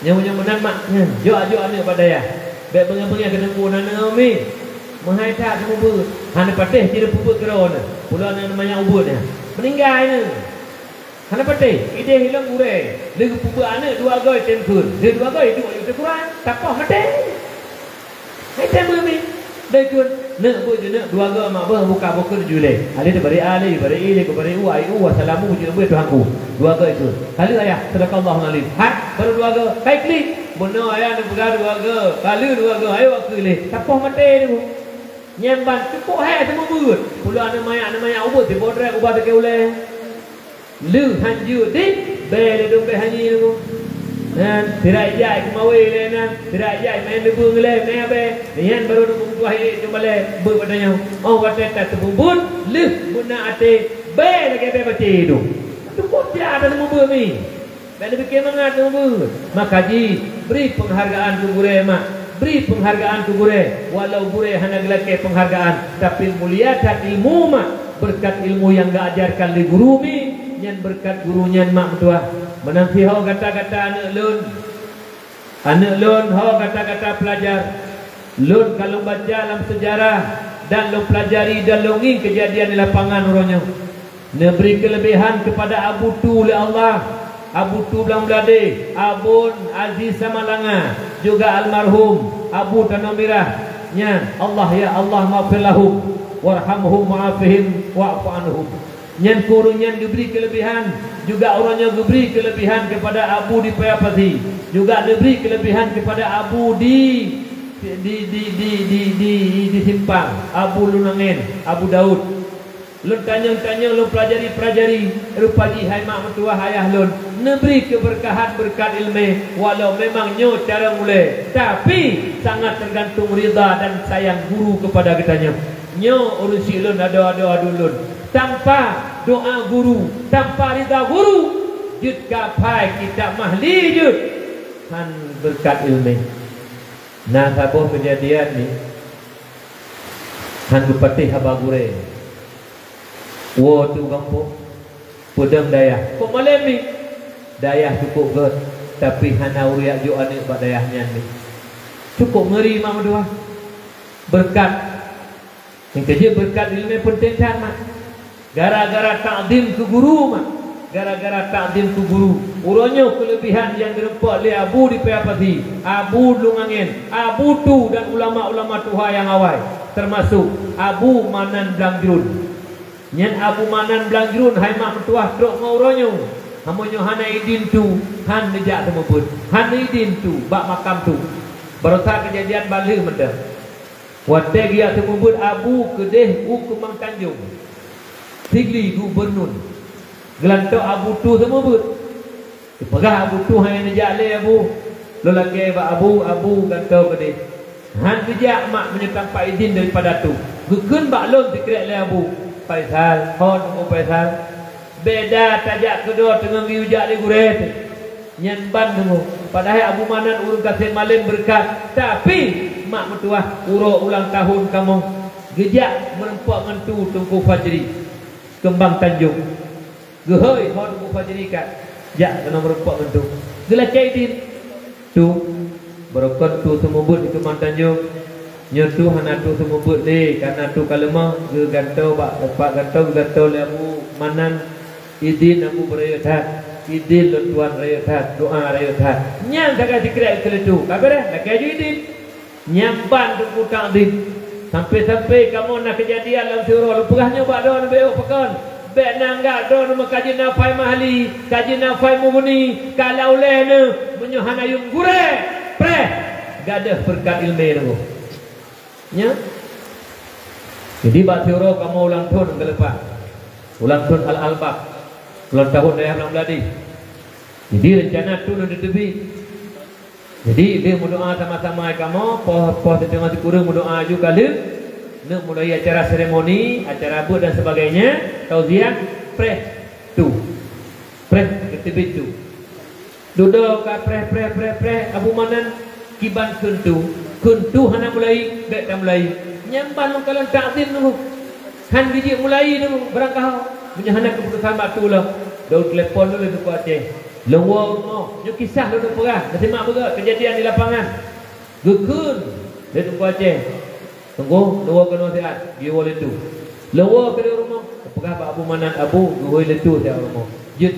nyoe, nyoe meunan mak, nyan. Jok, jok aneuk bak dayah. Bék beungéh-beungéh keu teungku na nyoe mi. Meuhai that teumeubeut. Hana patéh jih peubeut keudroe na. Pulo na manyak ubeut na. Meuninggai na. Hana patéh, idéh ilong gurée, lheueh geupeubuet aneuk dua goe tem kheun, lheueh dua goe duek aju teukurang, tapoh maté. Hai tem kheun mi, dai kheun, neuk beuet jeuneuk dua goe mak beuh buka boh kheun ju ilée. Alée teubari a lé, bari i lé, kubari u, ai u, assalamu jeuet beuet Tuhanku. Dua goe kheun. Ka lheueh ayah, sadaqallahul alim. Hai, barô dua goe, kai klik. Bunoe ayah neupeugah dua goe, ka lheueh dua goe, ayo keu ilée. Tapoh maté teungku. Nyan ban cukôp hék teumeubeut. Pulo aneuk manyak, aneuk manyak ubeut, siboh drek ubat teuke ulée. Lheueh han jeuet deh, bée lé dum bée hanyi nyoe. Nyan, sira ijak i keumawe lé nyan, sira ijak i maén leubeueng lé, mé abée. Nyan barô dum tuah ék cuma lé, beuet bak tanyoe. Óh watée tateupeubeuet, lheueh beuna até, bée lagée bée maté dum. Teupot siat ata teumeubeut mi. Bèk neupike mangat ngon beuet. Maka jih, bri peunghargaan keu gurèe mak, bri peunghargaan keu gurèe, walau gurèe hana geulakèe peunghargaan, tapi mulia that ilmu mak, beureukat ilmu nyang geuajarkan lé guru mi, nyan beureukat guru nyan mak meutuah. Meunan siho gata-gata aneuk lôn. Aneuk lôn, ho gata-gata peulajar. Lôn ka lôn baca lam seujarah dan lôn peulajari dan lôn ngieng keujadian di lapangan uroe nyoe. Neubri keuleubehan keupada Abu Tu lé Allah, Abu Tu Blang Bladé, Abon Aziz Samalanga, juga almarhum Abu Tanoh Mirah nyan, Allah, ya Allah, maghfir lahum, warhamhum, wa'afihim, wa'fu anhum. Nyan keu ureueng nyan geubri keuleubehan, juga uroe nyoe geubri keuleubehan keupada Abu di Paya Pasi, juga neubri keuleubehan keupada Abu di, di, di Simpang, Abu Lôn Angén, Abu Daud. Lôn tanyong-tanyong, lôn peulajari-peulajari, rupa jih hai mak meutuwah ayah lôn, neubri keubeurkahan beureukat iéleumé, walau memang nyoe carông ulèe, tapi sangat teugantung ridha dan sayang guru keupada geutanyoe. Nyoe ureueng syik lôn, adoe-adoe aduen lôn, tanpa doa guru, tanpa ridha guru, jeuet kaphai kitab Mahli jeuet, han beureukat iéleumé. Na saboh keujadian ni, han geupatéh haba gurèe. Woe teuh gampông, peudong dayah. Kok malèe mi? Dayah cukôp gèt, tapi hana ureueng jak jok aneuk bak dayah nyan mi. Cukôp ngeuri mak meutuwah. Beureukat. Nyang keujeuet beureukat iéleumé peunteng that mak. Gara-gara takzim keu guru mak. Gara-gara takzim keu guru, uroe nyoe keuleubihan nyang geureumpok lé Abu di Paya Pasi, Abu Lueng Angén, Abu Tu dan ulama-ulama tuha nyang awai, teumasok Abu Manan Blang Jruen. Nyan Abu Manan Blang Jruen hai mak meutuwah trok ngon uroe nyoe. Meunyoe hana idin Tu, han neujak seumeubeuet, han idin Tu bak makam Tu. Barosa keujadian ban lheueh mantong. Watée geujak seumeubeuet Abu keudeh u Keumbang Tanjong, Sigli Gubernur, geulantok Abu Tu seumeubeuet. Geupeugah Abu Tu hai neujak lé Abu, lôn lakée bak Abu, Abu gantoe keudeh. Han geujak mak meunyoe tanpa idin daripada Tu. Geukheun bak lôn sikrek lé Abu, "Faisal, hon Abu Faisal, beda tajak keudoe teungoh geuyue jak lé gurée teuh." Nyan ban teungoh, padahai Abu Manan ureuëng gasien malém beureukat, tapi mak meutuwah uroe ulang tahun kamoe geujak meureumpok ngon Tu Teungku Fajri, Keumbang Tanjong. Geuhôi hon Teungku Fajri kat, jak keunoe meureumpok ngon Tu. Geulakée idin. Tu, beureukat Tu seumeubeuet di Keumbang Tanjong. Nyoe Tu hana Tu seumeubeuet lé, kareuna Tu ka leumah, geugantoe bak, bak gantoe geugantoe lé Abu Manan. Idin Abu beurayeuk that, idin lôn tuan rayeuk that, doa rayeuk that. Nyan sagai sikrek keu lé Tu, ka beureh, lakée ju idin. Nyang ban teungku takzim. Sampai-sampai kamoe na keujadian lam siuroe, lôn peugah nyoe bak droeneuh beu pakon. Bék na anggab droeneuh meukaji nafai mahli, kaji nafai mughni, ka lam ulée neuh, meunyoe hana yuem gurée, preh, gadôh peureukat ileumé neuh. Nya? Jadi bak siuroe kamoe ulang thon geuleupah. Ulang thon al-albab. Ulang tahun dayah lam Meuladi. Jadi reuncana tu neuh teubiet. Jadi, lheueh meudoa sama-sama kamoe, poh, poh siteungoh sikureueng meudoa aju ka lheueh, neuk mulai acara seremoni, acara beuet dan sebagainya, tauziah, preh, tu. Preh, geuteubiet tu. Dudoe ka preh, preh, preh, preh, Abu Manan kiban kheun tu. Kheun tu hana mulai, bék tamulai. Nyan ban meukalon takzim tu. Han geujeuet mulai tu, barangkaho. Meunyoe hana keuputosan bak tu lom, daun telepon dulu Teungku Aceh. Lôn woe u rumoh, nyoe kisah lôn peugah, meusimak beugöt keujadian di lapangan. Geukheun lé Teungku Aceh, "Teungku, lôn woe keunoe siat," geuwoe lé Tu. Lôn woe keudeh u rumoh, geupeugah bak Abu Manan, "Abu, geuhôi lé Tu siat u rumoh." Jeuet.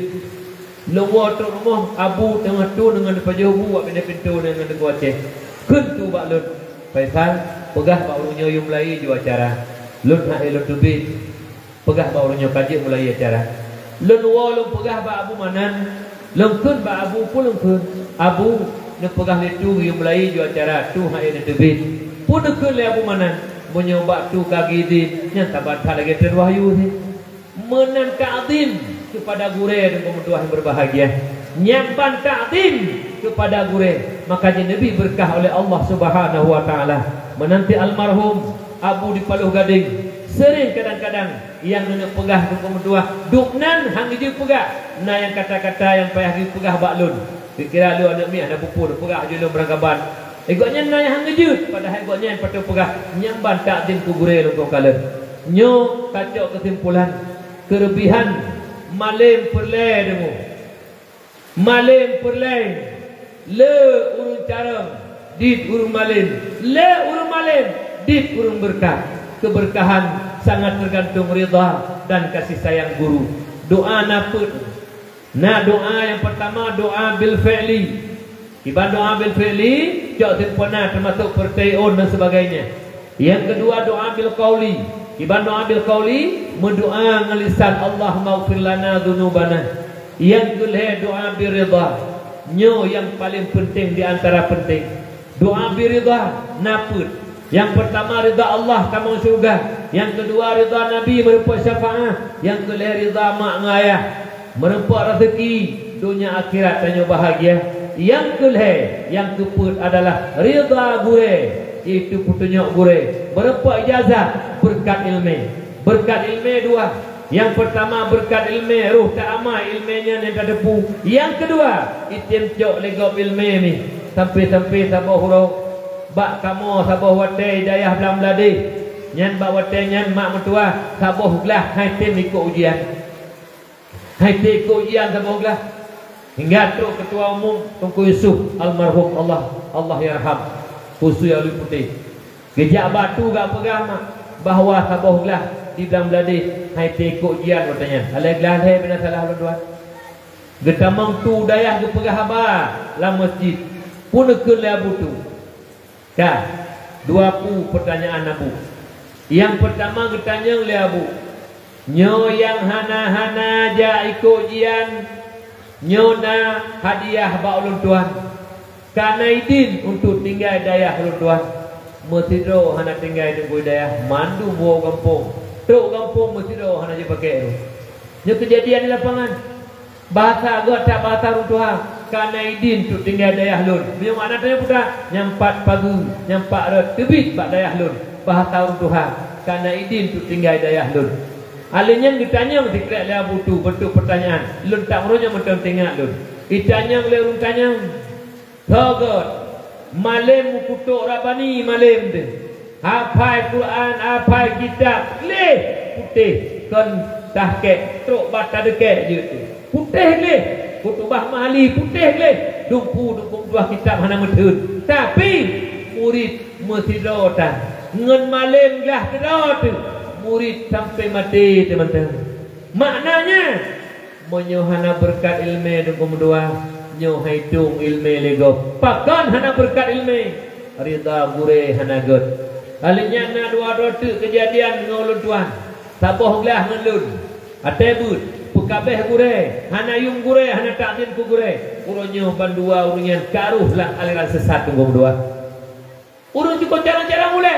Lôn woe trok rumoh, Abu teungoh Tu deungon geupajoh bu bak binéh pintoe deungon Teungku Aceh. Kheun Tu bak lôn, "Faisal, peugah bak ureueng nyoe yue mulai ju acara." Lôn hana lôn teubiet. Peugah bak ureueng nyoe ka jeuet mulai acara. Lôn woe lôn peugah bak Abu Manan, lôn kheun bak Abu, peue lôn kheun, "Abu, neupeugah lé Tu geuyue mulai ju acara, Tu hana neuteubiet." Peue neukheun lé Abu Manan, "Meunyoe bak Tu ka geuidin, nyan saban that lagée treun wahyu sih." Meunan takzim keupada gurée dan peumeutuah nyang beubahgia. Nyan ban takzim keupada gurée, maka jeuet neubi beureukat oleh Allah Subhanahu wa Taala. Meunan cit almarhum Abu di Paloh Gadeng, seuréng kadang-kadang nyang neuneuk peugah keu peumeutuah, dubnan han geujeuet peugah, na nyang kata-kata nyang payah geupeugah bak lôn. Geukira lôn aneuk miet hana peue-peue, neupeugah ju lôn beurangkaban. Eh, gobnyan na nyang han geujeuet, padahai gobnyan patôt peugah, nyan ban takzim keu gurée lôn kong kalon. Nyoe tacok keusimpulan, keuleubihan malém peureulée deungoe. Malém peureulée, le ureuëng carông, dit ureuëng malém, le ureuëng malém, dit ureuëng beureukat. Keubeureukahan sangat teugantung ridha dan kasih sayang guru. Doa na peuet. Na doa nyang peurtama, doa bil fi'li. Kiban doa bil fi'li, cok sempurna teumasok peurteuon dan sebagainya. Nyang keudua doa bil qauli. Kiban doa bil qauli, meudoa ngon lisan, "Allahummaghfir lana dzunubana." Nyang keulhée doa bir ridha. Nyoe nyang paleng peunteng di antara peunteng. Doa bir ridha na peuet. Nyang peurtama ridha Allah tamong syeuruga. Nyang keudua ridha Nabi meureumpok syafaat. Nyang keulhée ridha mak ngon ayah. Meureumpok raseuki, donya akhirat tanyoe bahagia. Nyang keulhée, nyang keupeuet adalah ridha gurée, yaitu peutunyok gurée. Meureumpok ijazah, beureukat ileumé. Beureukat ileumé dua. Nyang peurtama beureukat ileumé, roh taamai ileumé nyan nyang tateupeue. Nyang keudua, item cok lé gob ileumé mi. Sampai-sampai saboh uroe bak kamoe saboh watée di dayah Blang Bladeh. Nyan bak watée nyan mak meutuah saboh glah han item ikot ujian. Han item ikot ujian saboh glah. Hingga trok keutua umum Teungku Yusuf almarhum Allah, Allah yarham, Kusui Alui Putéh. Geujak bak Tu geupeugah mak bahwa saboh glah di Blang Bladeh han item ikot ujian watée nyan. Alah glah lhée bina salah ulôn tuan. Geutamong tu dayah geupeugah haba lam meuseujid, peue neukheun lé Abu Tu. Ka, dua pu peutanyaan Abu. Nyang peutama geutanyong lé Abu, "Nyoe nyang hana-hana jak ikot jian, nyoe na hadiah bak ulôn tuan. Ka na idin untuk tinggai dayah ulôn tuan." Meusidroe hana tinggai teungku dayah, mandum woe gampông. Trok gampông meusidroe hana jipakèk lôn. Nyoe keujadian di lapangan. Bahasa geuh that bahasa ureuëng tuha, "Ka na idin untuk tinggai dayah lôn." Meunyoe makna tanyoe peue that? Nyang pat pageue, nyang pat rot teubiet bak dayah lôn. Bahasa ureuëng tuha, "Ka na idin untuk tinggai dayah lôn." Alèh nyan geutanyong sikrek lé Abu Tu, beutôi peutanyaan. Lôn tak meuronyong mantong teuingat lôn. Itanyong lé ureuëng tanyong, "Soe gèt? Malém meukutok Rabani malém teuh. Hafai Quran, hafai kitab, gleh putéh kon tahkèk, trok bak tadeukèk jeuet teuh. Putéh gleh, khutubah mahali putéh gleh, dumpu dumpu tuah kitab hana meutheun. Tapi murit meusidroe tan, ngon malém glah keudroe teuh, murit sampai maté teumantong." Maknanya, meunyoe hana beureukat ileumèe teungku meutuah, nyoe han itong ileumèe lé gob. Pakon hana beureukat ileumèe? Ridha gurèe hana gèt. Alèh nyan na dua droe teuk keujadian ngon ulôn tuan. Saboh glah ngon lôn. Até beuet, peukabeh gurèe, hana yuem gurèe, hana takzim keu gurèe. Uroe nyoe bandua ureuëng nyan ka rôh lam aliran sesat teungku meutuah. Ureuëng jikheun cara-cara ulèe,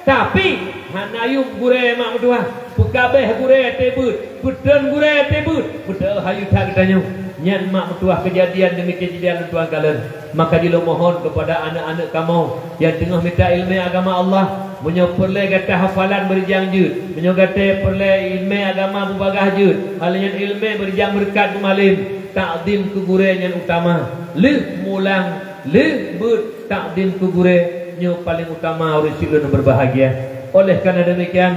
tapi hana yuem gurèe mak meutuah, peukabeh gurèe até beuet, peutreun gurèe até beuet, beutôi hayeu that geutanyoe. Nyan mak meutuah keujadian demikian jih lôn tuan kalon. Maka jih lôn mohon keupada aneuëk-aneuëk kamoe nyang teungoh mita ileumèe agama Allah, meunyoe peureulèe gata hafalan beurijang jeuet, meunyoe gata peureulèe ileumèe agama beubagaih jeuet, hal nyan ileumèe beurijang beureukat beumalém, takzim keu gurèe nyan utama. Lheueh mulang, lheueh beuet, takzim keu gurèe nyoe paleng utama ureuëng syiek lôn beubahgia. Oleh karena demikian,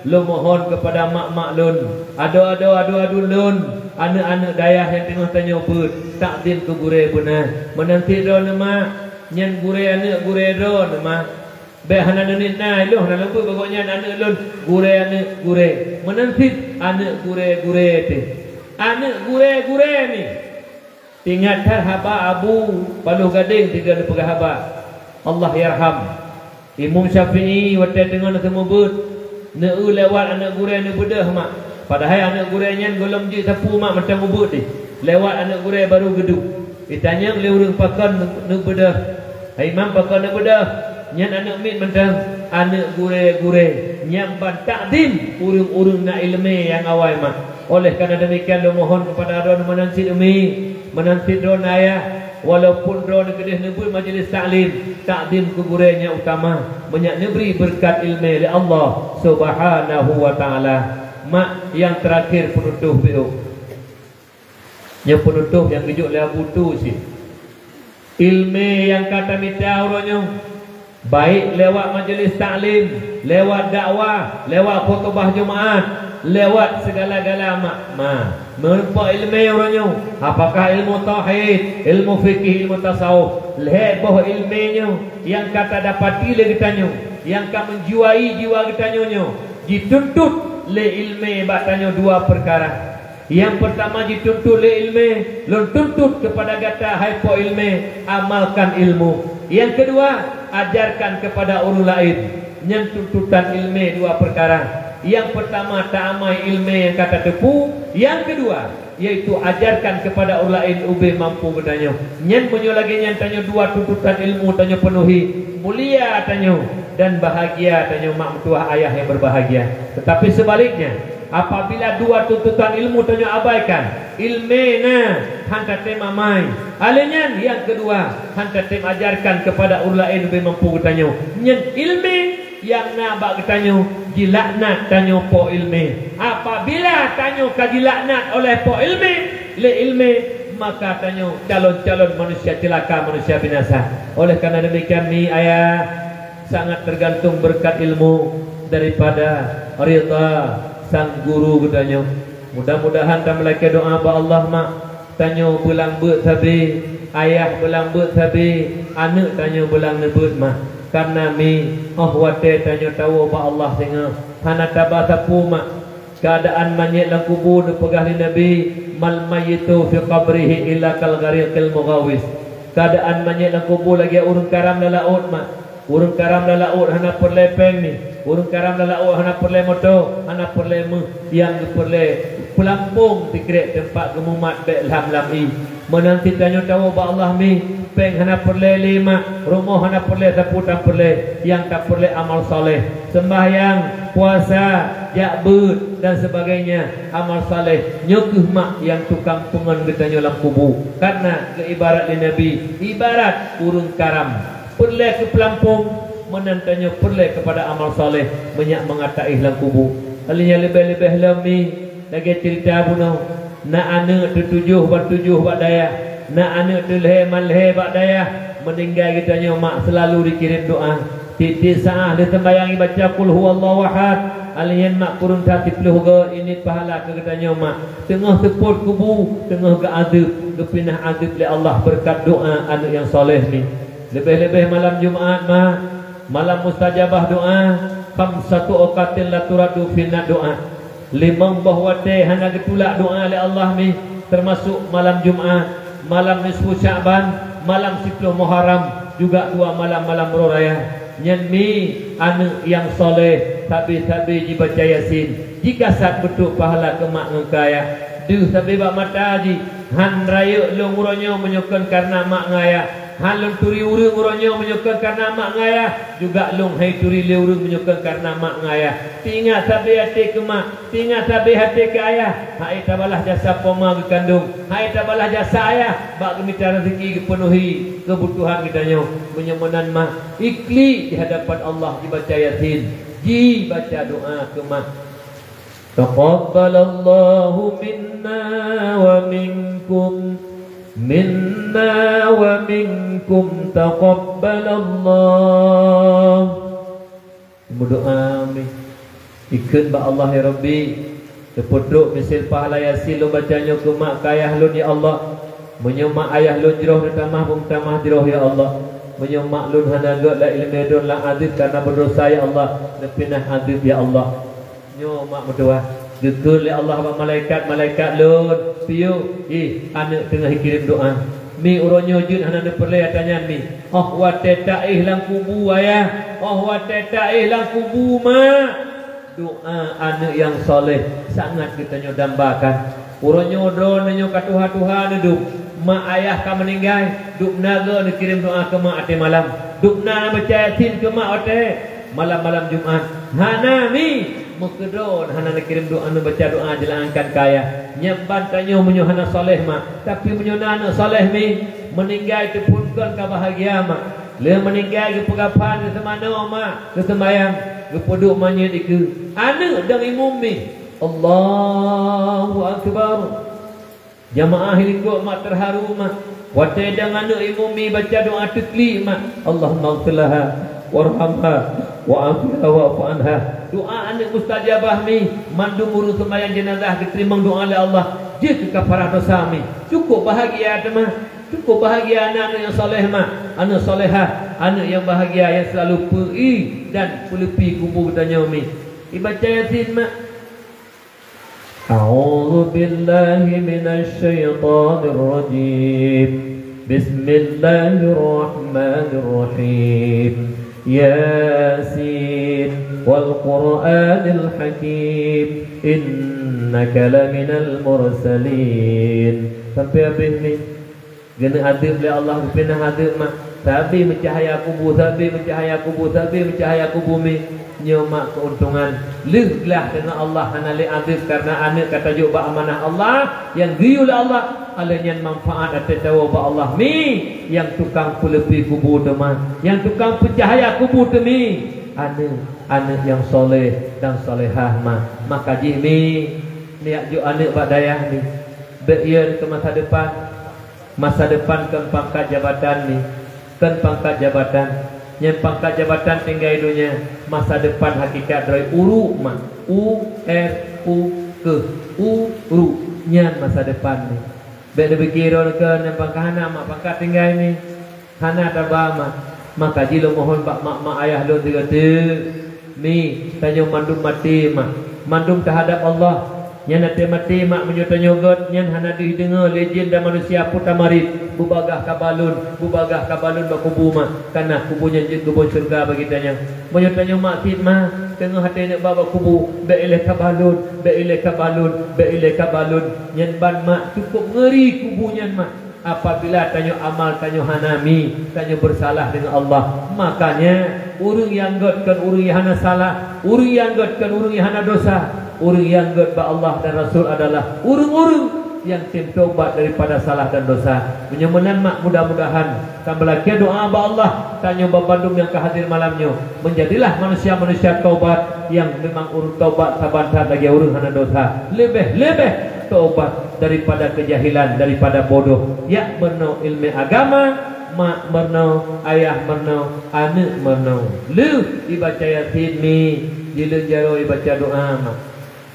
lôn mohon keupada mak-mak lôn, adoe-adoe, aduen-aduen lôn, aneuëk-aneuëk dayah nyang teungoh tanyoe beuet, takzim keu gurèe beuna. Meunan cit droeneuh mak, nyan gurèe aneuëk gurèe droeneuh mak. Bèk hana neuniet na, ilôn hana lôn beuet bak gobnyan aneuëk lôn, gurèe aneuëk gurèe. Meunan cit aneuëk gurèe-gurèe teuh. Aneuëk gurèe-gurèe nyoe. Ingat that haba Abu Paloh Gadeng sigoe neupeugah haba, Allahyarham. Imam Syafi'i watèe teungoh neuseumeubeuet, neueu lewat aneuëk gurèe neubeudôh mak. Padahai aneuëk gurèe nyan gohlom jeuet sapeue mak mantong ubeuet deh. Lewat aneuëk gurèe barô geuduek. Itanyong lé ureuëng pakon neubeudôh. Hai imam, pakon neubeudôh? Nyan aneuëk miet mantong, aneuëk gurèe-gurèe. Nyan ban takzim ureuëng-ureuëng na ileumèe nyang awai mak. Oleh karena demikian, lôn mohon keupada droeneuh meunan cit umi, meunan cit droeneuh ayah, walaupun droeneuh keudeh neubeuet majeulis taklim, takzim keu gurèe nyang utama, meunyoe neubri beureukat ileumèe lé Allah Subhanahu wa Ta'ala. Mak, nyang teurakhir peunutôh piôh. Nyoe peunutôh nyang geujok lé Abu Tu cit. Ileumèe nyang ka tamita uroe nyoe, baik lewat majeulis taklim, lewat dakwah, lewat khutubah Jumaat, lewat sigala-gala mak, ma, meurumpok ileumèe uroe nyoe, apakah ilmu tauhid, ilmu fikih, ilmu tasawuf, lhèe boh ileumèe nyoe nyang ka tadapati lé geutanyoe, nyang ka meujiwai jiwa geutanyoe nyoe, jituntut lé ileumèe bak tanyoe dua peukara. Nyang peurtama jituntut lé ileumèe, lôn tuntut keupada gata hai po ileumèe, amalkan ilmu. Nyang keudua, ajarkan keupada ureuëng laén. Nyan tuntutan ileumèe dua peukara. Nyang peurtama, taamai ileumèe nyang ka tateupeue. Nyang keudua, yaitu ajarkan keupada ureuëng laén ubé mampu geutanyoe. Nyan meunyoe lagèe nyan tanyoe dua tuntutan ilmu tanyoe peunuhi, mulia tanyoe dan bahagia tanyoe mak meutuah ayah nyang beubahgia. Teutapi seubaliknya, apabila dua tuntutan ilmu tanyoe abaikan, ileumèe na, han tatém amai. Alèh nyan, nyang keudua, han tatém ajarkan keupada ureuëng laén ubé mampu geutanyoe. Nyan ileumèe nyang na bak geutanyoe, jilaknat tanyoe po ileumèe. Apabila tanyoe ka jilaknat oleh po ileumèe, lé ileumèe, maka tanyoe calon-calon manusia ceulaka, manusia binasa. Oleh karena demikian, mi ayah, sangat tergantung beureukat ilmu daripada ridha sang guru geutanyoe. Mudah-mudahan tameulakèe doa bak Allah mak, tanyoe beulang beuet sabe, ayah beulang beuet sabe, aneuëk tanyoe beulang neubeuet mak. Karena mi, óh watèe tanyoe tawoe bak Allah singoh, hana taba sapeue mak. Keuadaan manyét lam kubu neupeugah lé Nabi, "Mal mayyitu fi qabrihi illa kal ghariqil mughawis." Keuadaan manyét lam kubu lagée ureuëng karam lam laôt, mak. Ureuëng karam lam laôt hana peureulée péng ni. Ureuëng karam lam laôt hana peureulée moto, hana peureulée méuh, nyang geupeureulée peulampong sikrek teumpat geumumat bék lham lam ié. Meunan cit tanyoe tawoe bak Allah mi, péng hana peureulée lé, mak, rumoh hana peureulée, sapeue tapeureulée, nyang tapeureulée amal saleh, seumbahyang, puasa, jak beuet dan sebagainya, amal saleh. Nyoe kheueh, mak, nyang tukang peungon geutanyoe lam kubu. Karena geuibarat lé Nabi, ibarat ureuëng karam. Peureulée keu peulampong, meunan tanyoe peureulée keupada amal saleh meunyak mangat taéh lam kubu. Alheuh nyan leubeh-leubeh lom mi, lagée ceurita bunoe, na aneuëk teutujoh ban tujoh bak dayah, na aneuëk teulhée man lhée bak dayah, meuninggai geutanyoe mak seulalu dikirém doá. Tieb-tieb saát lheueh seumbahyang ibaca Qul huwallahu ahad, alheuh nyan mak kureueng that siplôh goe, ingat pahala keu geutanyoe mak. Teungoh seupôt kubu, teungoh geuadeueb, geupinah adeueb lé Allah beureukat doá aneuëk nyang saleh mi. Leubeh-leubeh malam Jumat, mak, malam mustajabah doá, khamsatu awqatin la turaddu fihinna doá. Limong boh watée hana geutulak doá lé Allah mi, teumasok malam Jumat, malam nisfu Sya'ban, malam siplôh Muharram, juga dua malam-malam Uroe Raya. Nyan mi aneuëk nyang saleh, sabe-sabe jibaca Yasin, jikasat beutôi pahala keu mak ngon keu ayah. Deuh sabe bak mata jih, han rayeuk lôn uroe nyoe meunyoe kon kareuna mak ngon ayah. Han lôn turi ureuëng uroe nyoe meunyoe kon kareuna mak ngon ayah, juga lôn han ituri lé ureuëng meunyoe kon kareuna mak ngon ayah. Teuingat sabe até keu mak, teuingat sabe até keu ayah. Hai tabalah jasa poma geukandong, hai tabalah jasa ayah bak geumita raseuki geupeunuhi keubutuhan geutanyoe. Meunyoe meunan mak, iklik di hadapan Allah jibaca Yasin, jibaca doá keu mak. Taqabbalallahu minna wa minkum, minna wa minkum taqabbalallah. Meudoá mi, ikheun bak Allah, "Ya Rabbi, teupeutrok miseue pahala Yasin lôn baca nyoe keu mak keu ayah lôn, ya Allah. Meunyoe mak ayah lôn jroh, neutamah beumeutamah jroh, ya Allah. Meunyoe mak lôn hana gét lam iéleumé droe, lam adeueb kareuna beudesya, ya Allah, neupinah adeueb, ya Allah." Nyoe mak meutuwah, geukheun lé Allah bak malaikat, "Malaikat lôn, piôh, ih, aneuëk teungoh jikirém doá." Mi uroe nyoe jeuet hana neupeureulée ata nyan mi. Óh watée taéh lam kubu ayah, óh watée taéh lam kubu mak, doá aneuëk nyang saleh sangat geutanyoe dambakan. Uroe nyoe droeneuh nyoe ka tuha-tuha neudum, mak ayah ka meuninggai, dubna goe neukirém doá keu mak até malam. Dubna neubaca Yasin keu mak watée malam-malam Jumat. Hana mi, meukeudroe hana neukirém doá, neubaca doá jeulangankan keu ayah. Nyan ban tanyoe meunyoe hana saleh mak, tapi meunyoe na aneuëk saleh mi, meuninggai teuphon kon ka bahagia mak. Lheueh meuninggai geupeugah phan geuseumanoe mak, geuseumbahyang, geupeuduek manyét dikeue. Aneuëk dong imum mi. Allahu Akbar. Jamaah hilikok mak teuharu mak. Watée dong aneuëk imum mi baca doá teuklik mak. Allahummaghfir laha warhamha wa'afiha wa'fu anha. Doá aneuëk mustajabah mi, mandum ureuëng seumbahyang jeunazah geuteurimong doá lé Allah, jeuet keu kafarah dosa mi. Cukup bahagia teuma. Cukub bahagia na aneuëk nyang saleh mak, aneuëk salehah, aneuëk nyang bahagia nyang seulalu peu-i dan peuleupi kubu geutanyoe mi. Ibaca Yasin mak. A'udzu billahi minasy syaithanir rajim. Bismillahirrahmanirrahim. Yasin wal Qur'anil hakim. Innaka laminal mursalin. Sampai habéh mi. Geuneuk adeueb lé Allah, geupinah adeueb mak. Sabe meucahya kubu, sabe meucahya kubu, sabe meucahya kubu mi. Nyoe mak keuntungan. Lheueh glah deungon Allah hana lé adeueb kareuna aneuëk ka tajok bak amanah Allah nyang geuyue lé Allah. Alheuh nyan manfaat até tawoe bak Allah mi, nyang tukang peuleupi kubu teuma, nyang tukang peucahya kubu teumi. Aneuëk, aneuëk nyang saleh dan salehah mak. Maka jih mi, neujak jok aneuëk bak dayah mi. Bék ie keu masa depan. Masa depan kon pangkat jabatan ni, kon pangkat jabatan. Nyan pangkat jabatan tinggai donya, masa depan hakikat droe uruk mak. U R U K, uruk. Nyan masa depan ni. Bék neupike droe kon nyan pangkat hana mak, pangkat tinggai ni. Hana taba mak. Maka jih lôn mohon bak mak-mak ayah lôn sigoe teuk. Mi, tanyoe mandum maté mak. Mandum teuhadab Allah. Nyan até maté mak, meunyoe tanyoe gét, nyan hana deuh deungoe lé jén dan manusia peue tamarit. Beubagaih ka ba lôn, beubagaih ka ba lôn bak kubu mak, kana kubu nyan jeuet keubeuen syeuruga bagi tanyoe. Meunyoe tanyoe mak cit mak, teungoh até neuk ba bak kubu, bék ilée ka ba lôn, bék ilée ka ba lôn, bék ilée ka ba lôn. Nyan ban mak, cukup ngeuri kubu nyan mak. Apabila tanyoe amal tanyoe hana mi, tanyoe beusalah deungon Allah. Makanya, ureuëng nyang gét kon ureuëng nyang hana salah, ureuëng nyang gét kon ureuëng nyang hana dosa. Ureuëng nyang gét bak Allah dan Rasul adalah ureuëng-ureuëng nyang tem taubat daripada salah dan dosa. Meunyoe meunan mak, mudah-mudahan tameulakée doa bak Allah, tanyoe bandum nyang ka hadir malam nyoe, menjadilah manusia-manusia taubat nyang memang ureuëng taubat saban that lagée ureuëng hana dosa. Leubeh-leubeh taubat daripada keujahilan, daripada bodoh. Jak meurunoe ileumèe agama, mak meurunoe, ayah meurunoe, aneuëk meurunoe. Lheueh ibaca Yasin mi, jileueng jaroe ibaca doa mak.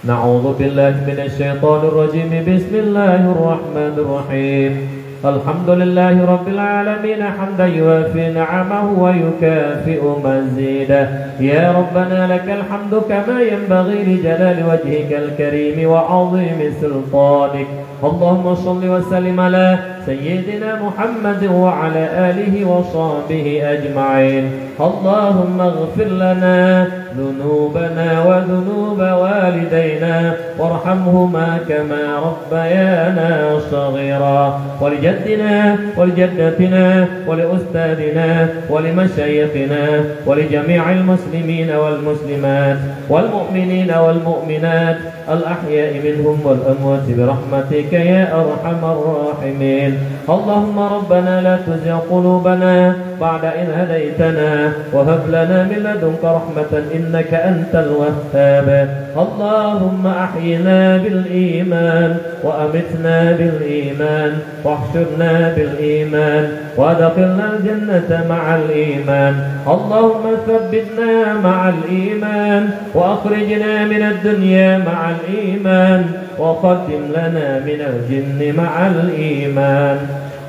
A'udzubillahi minasyaitonirrajim. Bismillahirrahmanirrahim. Alhamdulillahirabbil alamin, hamdan yuwafi ni'amahu wa yukafi'u mazidah. Ya Rabbana, lakal hamdu kama yanbaghi li jalali wajhikal karimi wa 'azimi sultanik. Allahumma shalli wa sallim ala sayyidina Muhammad wa ala alihi wa sahbihi ajma'in. Allahumma ighfir lana dhunubana wa dhunuba walidaina warhamhuma kama rabbayana shaghira. Wa li jaddina wa li jaddatina wa li ustadina wa li masyayikhina wa li jami'il muslimina wal muslimat wal mu'minina wal mu'minat al-ahya'i minhum wal amwati bi rahmatika ya arhamar rahimin. Allahumma rabbana la tuzigh qulubana ba'da idh hadaytana wa hab lana min ladunka rahmatan innaka antal wahhab. Allahumma ahyina bil iman wa amitna bil iman واحشرنا بالإيمان وأدخلنا الجنة مع الإيمان. اللهم ثبتنا مع الإيمان وأخرجنا من الدنيا مع الإيمان وقدم لنا من الجنة مع الإيمان.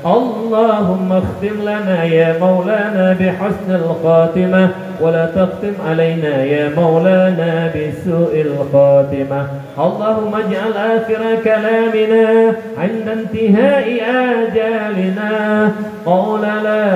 اللهم اختم لنا يا مولانا بحسن الخاتمة ولا تختم علينا يا مولانا بسوء الخاتمة. اللهم اجعل آخر كلامنا عند انتهاء آجالنا قول لا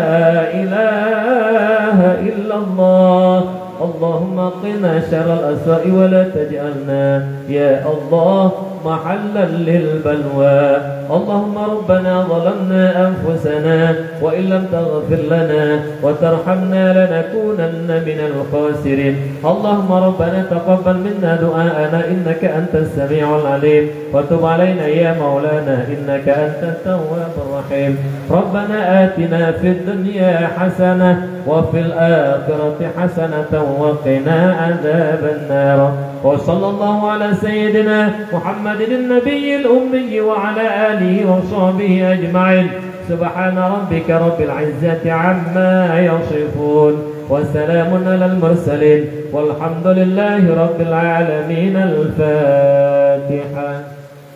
إله إلا الله. اللهم قنا شر الأسواء ولا تجعلنا يا الله محلا للبلوى. اللهم ربنا ظلمنا أنفسنا وإن لم تغفر لنا وترحمنا لنكونن من الخاسرين. اللهم ربنا تقبل منا دعاءنا إنك أنت السميع العليم وتب علينا يا مولانا إنك أنت التواب الرحيم. ربنا آتنا في الدنيا حسنة وفي الآخرة حسنة وقنا عذاب النار. وصلى الله على سيدنا محمد النبي الأمي وعلى آله وصحبه أجمعين. سبحان ربك رب العزة عما يصفون. وسلام على المرسلين. والحمد لله رب العالمين. الفاتحة.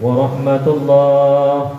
ورحمة الله.